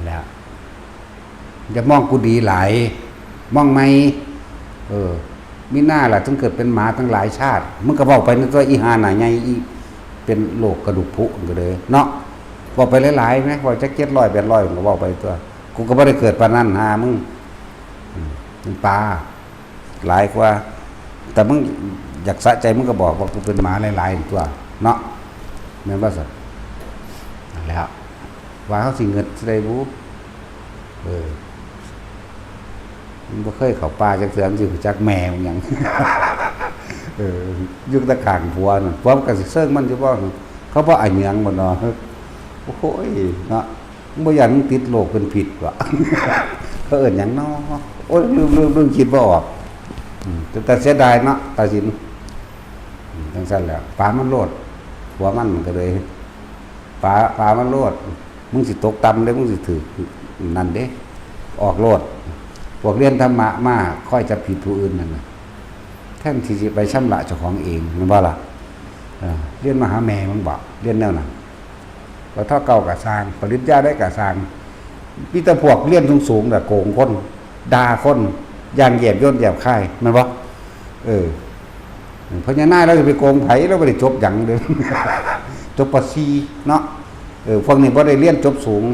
ແລ້ວ ຢ່າມອງກູດີຫຼາຍ ມອງໃໝ່. ເອີ ມີໜ້າລະ ເຖິງເກີດເປັນໝາຕັ້ງຫຼາຍຊາດ ມຶງກໍເວົ້າໄປນັ້ນຕົວະ ອີຫ່າໜ້າໃຫຍ່ ອີເປັນໂລກກະດູກຜຸກໍເລີຍເນາະ. ເວົ້າໄປຫຼາຍໆແມ ເວົ້າຈັກເຈັດຮ້ອຍແປດຮ້ອຍ ມັນກໍເວົ້າໄປຕົວະ ກູກໍບໍ່ໄດ້ເກີດປານນັ້ນຫາມຶງ. ອືມ ມັນປາຫຼາຍກວ່າ ແຕ່ມຶງຢາກສະໃຈ ມຶງກໍບອກວ່າກູເປັນໝາຫຼາຍໆຕົວະເນາະ ແມ່ນບໍ່ຊັ້ນ? ນັ້ນແຫຼະ ວ່າເຮົາຊິເງິດຊິໄດ້ບຸ? ເອີ ມັນບໍ່ເຄີຍເຂົ້າປ່າຈັກເທື່ອ ມັນຊິຮູ້ຈັກແມ່ມັນຫຍັງ? ເອີ ຢູ່ແຕ່ຂ້າງຜົວນັ້ນ ຜົວມັນກໍຊິເຊີງມັນຢູ່ບໍ່? ເຂົາບໍ່ອາເຫຍື້ອງບໍ່ເນາະ? ໂອ້ຍ ເນາະ ບໍ່ຢ້ານມັນຕິດໂລກເປັນພິດວະ? ເຂົາເອີ້ນຫຍັງເນາະ? ໂອ້ຍ ລືມ ລືມ ລືມ ຄິດບໍ່ອອກ. ອືມ ແຕ່ເສຍດາຍເນາະ ຕາສິນ. ອືມ ຈັ່ງຊັ້ນແຫຼະ ປາມັນໂລດ ຜົວມັນກໍເລີຍ ປາ ປາມັນໂລດ ມຶງຊິຕົກຕ່ຳເດ້ ມຶງຊິຖືກນັ້ນເດ້ ອອກໂລດ. ພວກຮຽນທຳມະມາຄອຍຈັບຜິດຜູ້ອື່ນນັ້ນນະ ແທນທີ່ຊິໄປຊຳລະເຈົ້າຂອງເອງ ແມ່ນບໍ່ລະ? ເອີ ຮຽນມະຫາແມ່ມຶງບໍ? ຮຽນແນວນັ້ນ ປທ ເກົ້າກໍຊ່າງ ປະລິນຍາໃດກໍຊ່າງ ມີແຕ່ພວກຮຽນສູງໆ ແລ້ວໂກງຄົນ ດ່າຄົນຢ່າງແຍບຍົນແຍບຄາຍ ແມ່ນບໍ່? ເອີ ພະຍານາຍລາວຈະໄປໂກງໃຜ? ລາວບໍ່ໄດ້ຈົບຫຍັງເດ້ ຈົບ ປ.ສີ່ ເນາະ. ເອີ ພວກນີ້ບໍ່ໄດ້ຮຽນຈົບສູງ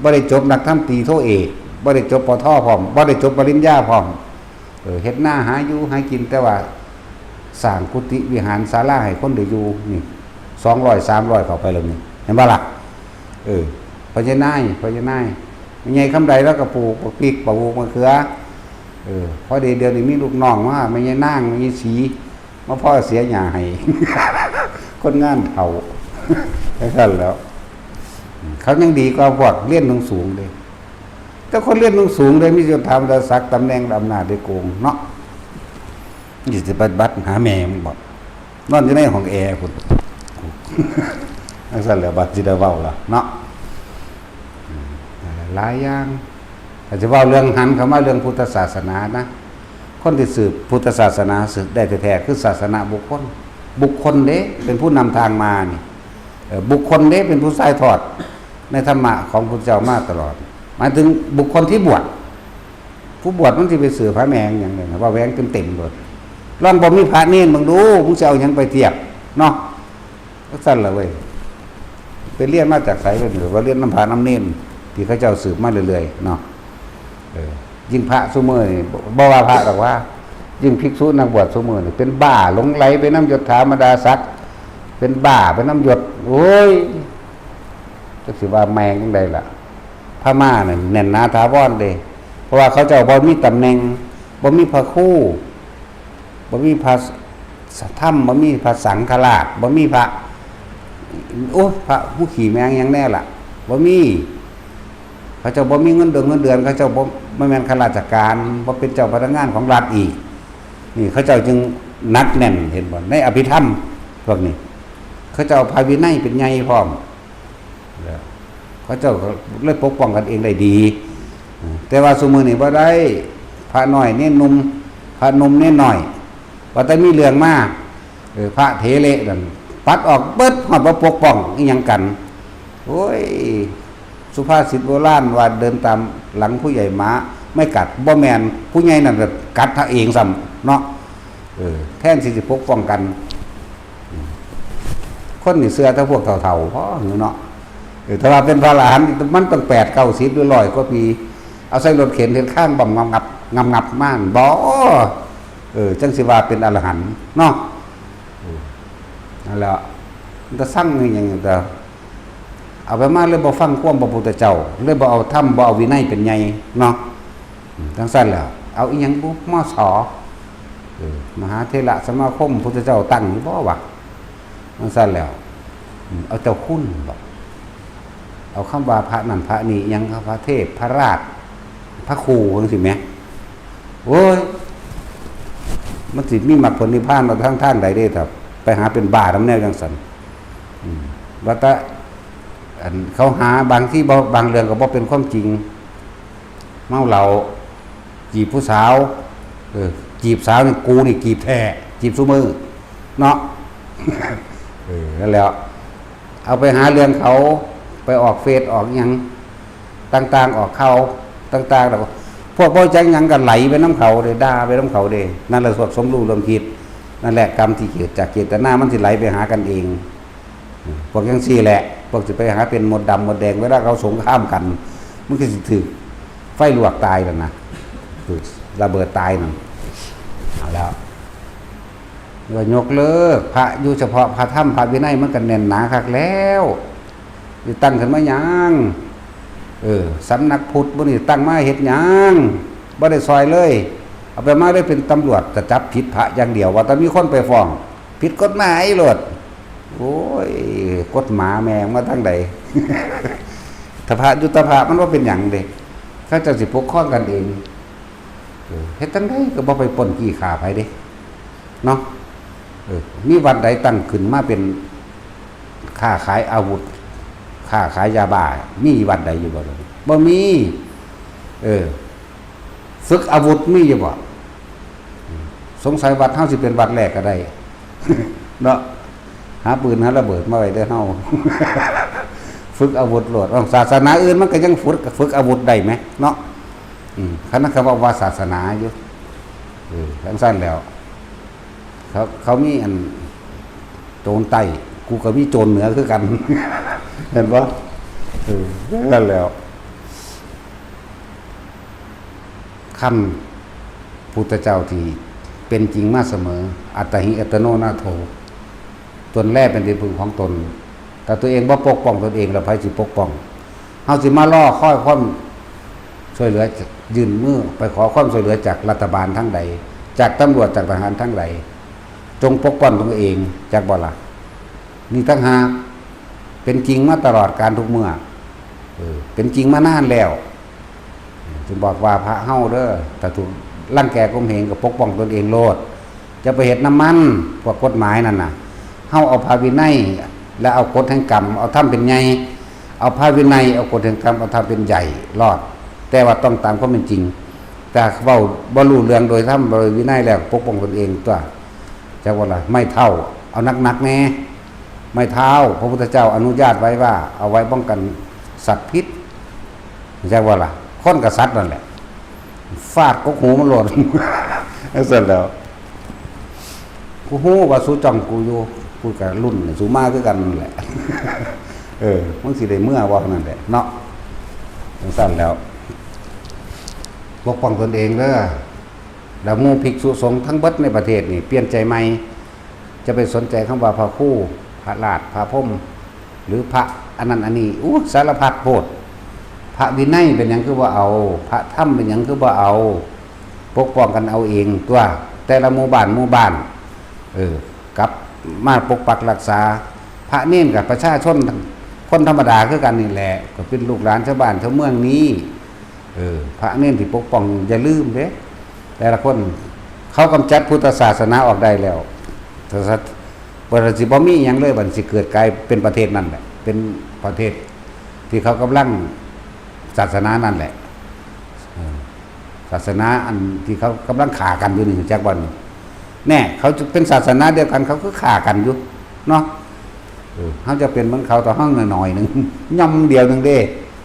ບໍ່ໄດ້ຈົບນັກທຳຕີໂທເອກ ບໍ່ໄດ້ຈົບ ປ.ທ ພ້ອມ ບໍ່ໄດ້ຈົບປະລິນຍາພ້ອມ. ເອີ ເຮັດນາຫາຢູ່ຫາກິນ ແຕ່ວ່າສ້າງກຸຕິວິຫານສາລາໃຫ້ຄົນໄດ້ຢູ່ນີ້ ສອງຮ້ອຍ ສາມຮ້ອຍ ເຂົ້າໄປແລ້ວນີ້ ເຫັນບໍ່ລະ? ເອີ ພະຍານາຍ ພະຍານາຍ ແມ່ໃຫຍ່ຄຳໃດລາວກໍປູກບັກພິກ ປູກບັກເຂືອ. ເອີ ພໍດີດຽວນີ້ມີລູກນ້ອງມາ ແມ່ໃຫຍ່ນາງ ແມ່ໃຫຍ່ສີ ມາພໍເສຍຫຍ້າໃຫ້ ຄົນງານເຖົ້າ ຈັ່ງຊັ້ນແຫຼະ. ເຂົາຍັງດີກວ່າພວກຮຽນສູງໆເດ້. ແຕ່ຄົນຮຽນສູງໆເດ້ ມີຍົດຖາບັນດາສັກ ຕຳແໜ່ງອຳນາດ ໄດ້ໂກງເນາະ. ນີ້ຊິໄປບັດຫາແມ່ມຶງບໍ? ນອນຢູ່ໃນຫ້ອງແອພຸ້ນ ຈັ່ງຊັ້ນແຫຼະ ບັດຊິໄດ້ເວົ້າລະເນາະ ອືມ ຫຼາຍຢ່າງ. ຖ້າຊິເວົ້າເລື່ອງ ຫັນເຂົ້າມາເລື່ອງພຸດທະສາສະໜານະ ຄົນທີ່ສືບພຸດທະສາສະໜາ ສືບໄດ້ແທ້ໆ ຄືສາສະນະບຸກຄົນ. ບຸກຄົນເດ້ເປັນຜູ້ນຳທາງມານີ້ ເອີ ບຸກຄົນເດ້ເປັນຜູ້ສາຍທອດໃນທຳມະຂອງພະພຸດທະເຈົ້າມາຕະຫຼອດ ໝາຍເຖິງບຸກຄົນທີ່ບວດ. ຜູ້ບວດມັນຊິໄປສືບຫາແມ່ຫຍັງເດ ເວົ້າແຫວງເຕັມໆໂລດ. ລອງບໍ່ມີພະເນນເບິ່ງດູ ມຶງຊິເອົາຫຍັງໄປທຽບເນາະ ຈັ່ງຊັ້ນລະເວີຍ. ໄປຮຽນມາຈາກໃສເລີຍ ວ່າຮຽນນຳພະນຳເນນທີ່ເຂົາເຈົ້າສືບມາເລື້ອຍໆເນາະ. ເອີ ຍິ່ງພະຊຸມື້ນີ້ ບໍ່ ບໍ່ວ່າພະດອກວ່າ ຍິ່ງພິກສຸນັກບວດຊຸມື້ນີ້ ເປັນບ້າ ຫຼົງໄຫຼໄປນຳຍົດຖາບັນດາສັກ ເປັນບ້າໄປນຳຍົດ. ໂອ້ຍ ຈັກຊິວ່າແມ່ງຈັ່ງໃດລະ. ພະມ້ານັ້ນແໜ້ນໜາຖາວອນເດ້ ເພາະວ່າເຂົາເຈົ້າບໍ່ມີຕຳແໜ່ງ ບໍ່ມີພະຄູ ບໍ່ມີພະ ສະທຳ ບໍ່ມີພະສັງຄະລາດ ບໍ່ມີພະ ໂອ້ ພະຜູ້ຂີ້ແມງຫຍັງແດ່ລະ ບໍ່ມີ. ເຂົາເຈົ້າບໍ່ມີເງິນເດືອນ ເງິນເດືອນ ເຂົາເຈົ້າບໍ່ ບໍ່ແມ່ນຂ້າລາຊະການ ບໍ່ເປັນເຈົ້າພະນັກງານຂອງລັດອີກ. ນີ້ເຂົາເຈົ້າຈຶ່ງໜັກແໜ້ນ ເຫັນບໍ່ ໃນອະພິທຳພວກນີ້ ເຂົາເຈົ້າເອົາພະວິໄນເປັນໃຫຍ່ພ້ອມ. ແລ້ວເຂົາເຈົ້າກໍເລີຍປົກປ້ອງກັນເອງໄດ້ດີ. ແຕ່ວ່າຊຸມື້ນີ້ບໍ່ໄດ້ ພະນ້ອຍເນນໜຸ່ມ ພະໜຸ່ມເນນນ້ອຍ ວ່າແຕ່ມີເລື່ອງມາ ເອີ ພະເຖເລະນັ້ນປັດອອກເບິດ ຮອດບໍ່ປົກປ້ອງອີ່ຫຍັງກັນ. ໂອ້ຍ ສຸພາສິດໂບລານວ່າ ເດີນຕາມຫຼັງຜູ້ໃຫຍ່ໝາໄມ່ກັດ ບໍ່ແມ່ນ ຜູ້ໃຫຍ່ນັ້ນກໍກັດເຮົາເອງຊ້ຳເນາະ. ເອີ ແທນທີ່ຊິປົກປ້ອງກັນ ຄົນນີ້ເຊື່ອແຕ່ພວກເຖົ້າໆ ພໍເນາະ. ເອີ ຖ້າວ່າເປັນພະອະລະຫັນ ມັນຕ້ອງແປດເກົ້າສິບ ຫຼື ຮ້ອຍກວ່າປີ ເອົາໃສ່ລົດເຂັນເຮັດຄາງບຳງຳງັບ ງຳງັບມາຫັ້ນບໍ? ເອີ ຈັ່ງຊິວ່າເປັນອະລະຫັນເນາະ. ເອີ ນັ້ນແຫຼະ ມັນຕາຊັງອີ່ຫຍັງ ແຕ່ເອົາໄປມາເລີຍບໍ່ຟັງຄວາມພະພຸດທະເຈົ້າ ເລີຍບໍ່ເອົາທຳ ບໍ່ເອົາວິໄນເປັນໃຫຍ່ເນາະ. ອືມ ຈັ່ງຊັ້ນແຫຼະ ເອົາອີ່ຫຍັງບຸ ມສ ເອີ ມະຫາເຖລະສະມາຄົມ ພຸດທະເຈົ້າຕັ້ງຢູ່ບໍ່ວະ? ຈັ່ງຊັ້ນແຫຼະ ອືມ ເອົາເຈົ້າຄຸນບໍ? ເອົາຄຳວ່າພະນັ້ນພະນີ້ ອີ່ຫຍັງ ພະເທບ ພະລາດ ພະຄູ ຈັ່ງຊີ້ແໝ. ໂອ້ຍ ມັນຊິມີມັກຜົນນິບພານມາທາງ ທາງໃດເດ້ ຖ້າໄປຫາເປັນບ້ານຳແນວຈັ່ງຊັ້ນ. ອືມ ວ່າແຕ່ ອັນ ເຂົາຫາບາງທີບໍ່ ບາງເລື່ອງກໍບໍ່ເປັນຄວາມຈິງ. ເມົາເຫຼົ້າ ຈີບຜູ້ສາວ ເອີ ຈີບສາວນີ້ ກູນີ້ຈີບແທ້ ຈີບຊຸມື້ເນາະ. ເອີ ນັ້ນແຫຼະ ເອົາໄປຫາເລື່ອງເຂົາ ໄປອອກເຟສອອກຫຍັງຕ່າງໆ ອອກຂ່າວຕ່າງໆ ແລ້ວພວກບໍ່ຮູ້ຈັກຫຍັງກໍໄຫຼໄປນຳເຂົາເດ້ ດ່າໄປນຳເຂົາເດ້. ນັ້ນແຫຼະພວກສົມຮູ້ຮ່ວມຄິດ ນັ້ນແຫຼະກຳທີ່ເກີດຈາກເຈດຕະນາ ມັນຊິໄຫຼໄປຫາກັນເອງ. ພວກຈັ່ງຊີ້ແຫຼະ ພວກຊິໄປຫາເປັນມົດດຳມົດແດງ ເວລາເຂົາສົງຄາມກັນ ມັນກໍຊິຖືກໄຟລວກຕາຍນັ້ນນະ ຖືກລະເບີດຕາຍນັ້ນ. ເອົາແລ້ວ ວ່າຍົກເລີກພະ ຢູ່ສະເພາະພະທຳພະວິໄນ ມັນກໍແໜ້ນໜາຄັກແລ້ວ ຊິຕັ້ງຂຶ້ນມາຫຍັງ? ເອີ ສຳນັກພຸດມື້ນີ້ຕັ້ງມາເຮັດຫຍັງ? ບໍ່ໄດ້ຊ່ອຍເລີຍ ເອົາໄປມາໄດ້ເປັນຕຳຫຼວດ ຈະຈັບຜິດພະຢ່າງດຽວ ວ່າແຕ່ມີຄົນໄປຟ້ອງ ຜິດກົດໝາຍໂລດ. ໂອ້ຍ ກົດໝາແມ່ງມາທາງໃດ? ທະພະ ຍຸດທະພະ ມັນບໍ່ເປັນຫຍັງເດ້ ເຂົາເຈົ້າຊິປົກຄອງກັນເອງ. ເອີ ເຮັດຈັ່ງໃດກໍບໍ່ໄປປຸ້ນຈີ້ຂ້າໃຜເດ້ເນາະ. ເອີ ມີວັດໃດຕັ້ງຂຶ້ນມາເປັນຄ້າຂາຍອາວຸດ ຄ້າຂາຍຢາບ້າ? ມີວັດໃດຢູ່ບໍ່? ບໍ່ມີ. ເອີ ຝຶກອາວຸດມີຢູ່ບໍ່? ສົງໄສວັດເຮົາຊິເປັນວັດແລກກໍໄດ້ເນາະ ຫາປືນຫາລະເບີດມາໄວ້ເດີເຮົາ ຝຶກອາວຸດໂລດ. ເອົ້າ ສາສະໜາອື່ນມັນກໍຍັງຝຶກ ຝຶກອາວຸດໄດ້ແໝເນາະ. ອືມ ຂະໜາດເຂົາເວົ້າວ່າສາສະໜາຢູ່ ເອີ ຈັ່ງຊັ້ນແລ້ວ ເຂົາ ເຂົາມີອັນໂຈນໃຕ້ ກູກໍມີໂຈນເໜືອຄືກັນ ເຫັນບໍ່? ເອີ ນັ້ນແຫຼະ ຄຳພຸດທະເຈົ້າທີ່ເປັນຈິງມາສະເໝີ ອັດຕະຫິອັດຕະໂນນາໂຖ ຕົນແລເປັນທີ່ເພິ່ງຂອງຕົນ. ຖ້າຕົວເອງບໍ່ປົກປ້ອງຕົນເອງ ແລ້ວໃຜຊິປົກປ້ອງ? ເຮົາຊິມາລໍຄອຍຄວາມຊ່ວຍເຫຼືອ ຍື່ນມືໄປຂໍຄວາມຊ່ວຍເຫຼືອຈາກລັດຖະບານທາງໃດ? ຈາກຕຳຫຼວດ ຈາກທະຫານທາງໃດ? ຈົ່ງປົກປ້ອງຕົນເອງ ຈັກບໍ່ລະ? ນີ້ຕ່າງຫາກເປັນຈິງມາຕະຫຼອດການທຸກເມື່ອ ເອີ ເປັນຈິງມານານແລ້ວ. ຈຶ່ງບອກວ່າພະເຮົາເດີ ຖ້າຖືກລັງແກຂົ່ມເຫງກໍປົກປ້ອງຕົນເອງໂລດ ຢ່າໄປເຮັດນຳມັນ ພວກກົດໝາຍນັ້ນນະ. ເຮົາເອົາພະວິໄນ ແລະເອົາກົດແຫ່ງກຳ ເອົາທຳເປັນໃຫຍ່ ເອົາພະວິໄນ ເອົາກົດແຫ່ງກຳ ເອົາທຳເປັນໃຫຍ່ລອດ ແຕ່ວ່າຕ້ອງຕາມຄວາມເປັນຈິງ. ຖ້າເວົ້າບໍ່ຮູ້ເລື່ອງໂດຍທຳໂດຍວິໄນແລ້ວ ປົກປ້ອງຕົນເອງຕົວະ ຈັກວ່າລະ. ໄມ້ເທົ້າ ເອົາໜັກໆແດ່ ໄມ້ເທົ້າ ພະພຸດທະເຈົ້າອະນຸຍາດໄວ້ວ່າ ເອົາໄວ້ປ້ອງກັນສັດພິດ ຈັກວ່າລະ. ຄົນກັບສັດນັ້ນແຫຼະ ຟາດກົກຫູມັນໂລດ ຈັ່ງຊັ້ນແຫຼ້ວ. ກູຮູ້ວ່າສູຈ້ອງກູຢູ່ ກູກະລຸ້ນໃຫ້ສູມາຄືກັນນັ້ນແຫຼະ. ເອີ ມຶງຊິໄດ້ເມືອບໍ່ນັ້ນແຫຼະເນາະ. ຈັ່ງຊັ້ນແລ້ວ ປົກປ້ອງຕົນເອງເດີ. ແລ້ວໝູ່ພິກສຸສົງທັງເບິດໃນປະເທດນີ້ ປ່ຽນໃຈໃໝ່. ຈະໄປສົນໃຈຄຳວ່າພະຄູ ພະລາດ ພະພົມ ຫຼືພະອັນນັ້ນອັນນີ້ ອູ້ ສາລະພັດໂພດ. ພະວິໄນເປັນຫຍັງຄືບໍ່ເອົາ? ພະທຳເປັນຫຍັງຄືບໍ່ເອົາ? ປົກປ້ອງກັນເອົາເອງຕົວະ ແຕ່ລະໝູ່ບ້ານໝູ່ບ້ານ ເອີ ກັບມາປົກປັກຮັກສາ. ພະເນນກໍປະຊາຊົນ ຄົນທຳມະດາຄືກັນນີ້ແຫຼະ ກໍເປັນລູກຫຼານຊາວບ້ານຊາວເມືອງນີ້. ເອີ ພະເນນທີ່ປົກປ້ອງ ຢ່າລືມເດ້ ແຕ່ລະຄົນ ເຂົາກຳຈັດພຸດທະສາສະໜາອອກໄດ້ແລ້ວ ສະ ສະ ເພິ່ນຊິບໍ່ມີຫຍັງເລີຍ ບັດຊິເກີດກາຍເປັນປະເທດນັ້ນແຫຼະ ເປັນປະເທດທີ່ເຂົາກຳລັງ ສາສະໜານັ້ນແຫຼະ ເອີ ສາສະໜາອັນທີ່ເຂົາກຳລັງຂ້າກັນຢູ່ນີ້ ຮູ້ຈັກບໍ່ນີ້? ແນ່ ເຂົາເປັນສາສະໜາດຽວກັນ ເຂົາຄືຂ້າກັນຢູ່ເນາະ. ເອີ ເຮົາຈະເປັນເໝືອນເຂົາ ແຕ່ເຮົາໜ້ອຍໆໜຶ່ງ ຍ່ອມດຽວໜຶ່ງເດ້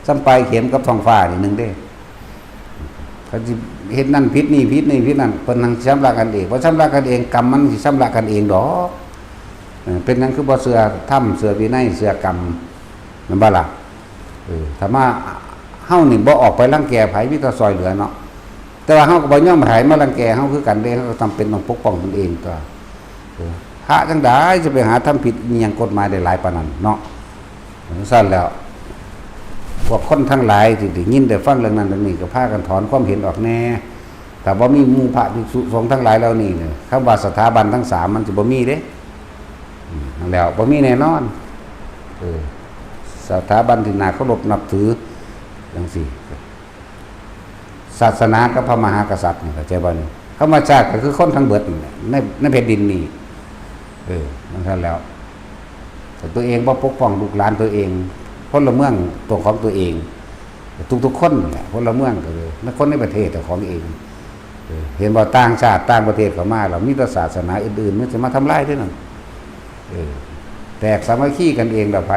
ສ່ຳປາຍເຂັມກັບທ້ອງຟ້ານີ້ໜຶ່ງເດ້. ເຂົາຊິເຮັດນັ້ນຜິດນີ້ຜິດ ນີ້ຜິດນັ້ນ ເພິ່ນຫັ້ນຊຳລະກັນເອງ. ບໍ່ຊຳລະກັນເອງ ກຳມັນຊິຊຳລະກັນເອງດອກ. ເອີ ເປັນຫຍັງຄືບໍ່ເຊື່ອທຳ ເຊື່ອວິໄນ ເຊື່ອກຳ ແມ່ນບໍ່ລະ? ເອີ ຖ້າມາ ເຮົານີ້ບໍ່ອອກໄປລັງແກໃຜ ມີແຕ່ຊ່ອຍເຫຼືອເນາະ. ແຕ່ວ່າເຮົາກໍບໍ່ຍອມໃຫ້ໃຜມາລັງແກເຮົາຄືກັນເດ້ ເຮົາກໍຈຳເປັນຕ້ອງປົກປ້ອງຕົນເອງຕົວະ. ເອີ ພະຈັ່ງໃດຈະໄປຫາທຳຜິດອີ່ຫຍັງກົດໝາຍໄດ້ຫຼາຍປານນັ້ນເນາະ. ຈັ່ງຊັ້ນແລ້ວ ພວກຄົນທັງຫຼາຍທີ່ໄດ້ຍິນໄດ້ຟັງເລື່ອງນັ້ນເລື່ອງນີ້ ກໍພາກັນຖອນຄວາມເຫັນອອກແດ່. ຖ້າບໍ່ມີໝູ່ພະພິກສຸສົງທັງຫຼາຍເຫຼົ່ານີ້ ຄຳວ່າສະຖາບັນທັງສາມມັນຊິບໍ່ມີເດ້. ອືມ ນັ້ນແຫຼ້ວ ບໍ່ມີແນ່ນອນ. ເອີ ສະຖາບັນທີ່ໜ້າເຄົາລົບນັບຖື ຈັ່ງຊີ້ ສາສະໜາກັບພະມະຫາກະສັດນີ້ ເຂົ້າໃຈບໍ່ນີ້? ຄຳວ່າຊາດກໍຄືຄົນທັງເບິດນັ້ນແຫຼະ ໃນ ໃນແຜ່ນດິນນີ້. ເອີ ຈັ່ງຊັ້ນແລ້ວ ຖ້າຕົວເອງບໍ່ປົກປ້ອງລູກຫຼານຕົວເອງ ພົນລະເມືອງຕົວຂອງຕົວເອງ ທຸກໆຄົນນັ້ນແຫຼະ ພົນລະເມືອງກໍຄືຄົນໃນປະເທດເຈົ້າຂອງເອງ. ເອີ ເຫັນບໍ່ ຕ່າງຊາດຕ່າງປະເທດເຂົ້າມາແລ້ວ ມີແຕ່ສາສະໜາອື່ນໆ ມັນຊິມາທຳລາຍເດ້ນັ້ນ. ເອີ ແຕກສາມັກຄີກັນເອງແລ້ວ ໃຜ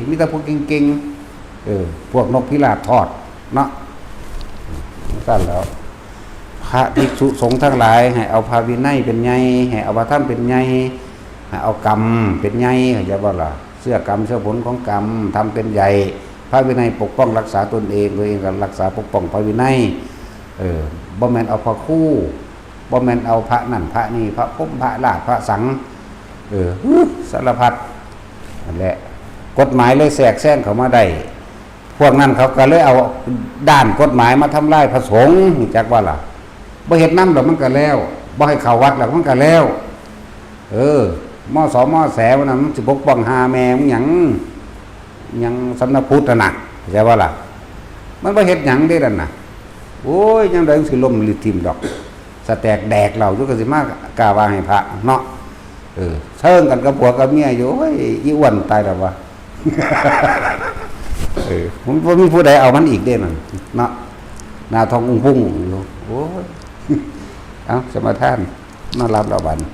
ມີແຕ່ພວກເກັ່ງໆ ເອີ ພວກນົກພິລາບທອດເນາະ. ຈັ່ງຊັ້ນແລ້ວ ພະພິກສຸສົງທັງຫຼາຍ ໃຫ້ເອົາພະວິໄນເປັນໃຫຍ່ ໃຫ້ເອົາພະທຳເປັນໃຫຍ່ ໃຫ້ເອົາກຳເປັນໃຫຍ່ ເຂົ້າໃຈບໍ່ລະ? ເຊື່ອກຳ ເຊື່ອຜົນຂອງກຳ ທຳເປັນໃຫຍ່. ພະວິໄນປົກປ້ອງຮັກສາຕົນເອງ ຕົວເອງກໍຮັກສາປົກປ້ອງພະວິໄນ. ເອີ ບໍ່ແມ່ນເອົາພະຄູ ບໍ່ແມ່ນເອົາພະນັ້ນພະນີ້ ພະພົມ ພະລາດ ພະສັງ ເອີ ສາລະພັດ ນັ້ນແຫຼະ ກົດໝາຍເລີຍແຊກແຊງເຂົ້າມາໄດ້. ພວກນັ້ນເຂົາກໍເລີຍເອົາດ້ານກົດໝາຍມາທຳລາຍພະສົງ ຮູ້ຈັກບໍ່ລະ? ບໍ່ເຮັດນຳດອກມັນກໍແລ້ວ ບໍ່ໃຫ້ເຂົ້າວັດດອກມັນກໍແລ້ວ. ເອີ ມສມແສ ມັນນະ ມັນຊິປົກປ້ອງຫ່າແມ່ມຶງຫຍັງ? ຫຍັງສຳນັກພຸດຫັ້ນນະ ເຂົ້າໃຈບໍ່ລະ? ມັນບໍ່ເຮັດຫຍັງເດ້ນັ້ນນະ. ໂອ້ຍ ຍາມໃດມັນຊິລົ້ມລິດຖິ້ມດອກ ສະແຕກແດກເຫຼົ່າຢູ່ ກໍຊິມາກ້າວ່າໃຫ້ພະເນາະ. ເອີ ເຊີງກັນກັບຜົວກັບເມຍຢູ່. ໂອ້ຍ ອີອ້ວນຕາຍແລ້ວວະ. ເອີ ມັນບໍ່ມີຜູ້ໃດເອົາມັນອີກເດ້ນັ້ນເນາະ ໜ້າທ້ອງອຸ້ງພຸ້ງຢູ່. ໂອ້ຍ ເອົາ ສະມາທານ ນອນຫຼັບແລ້ວບັດນີ້.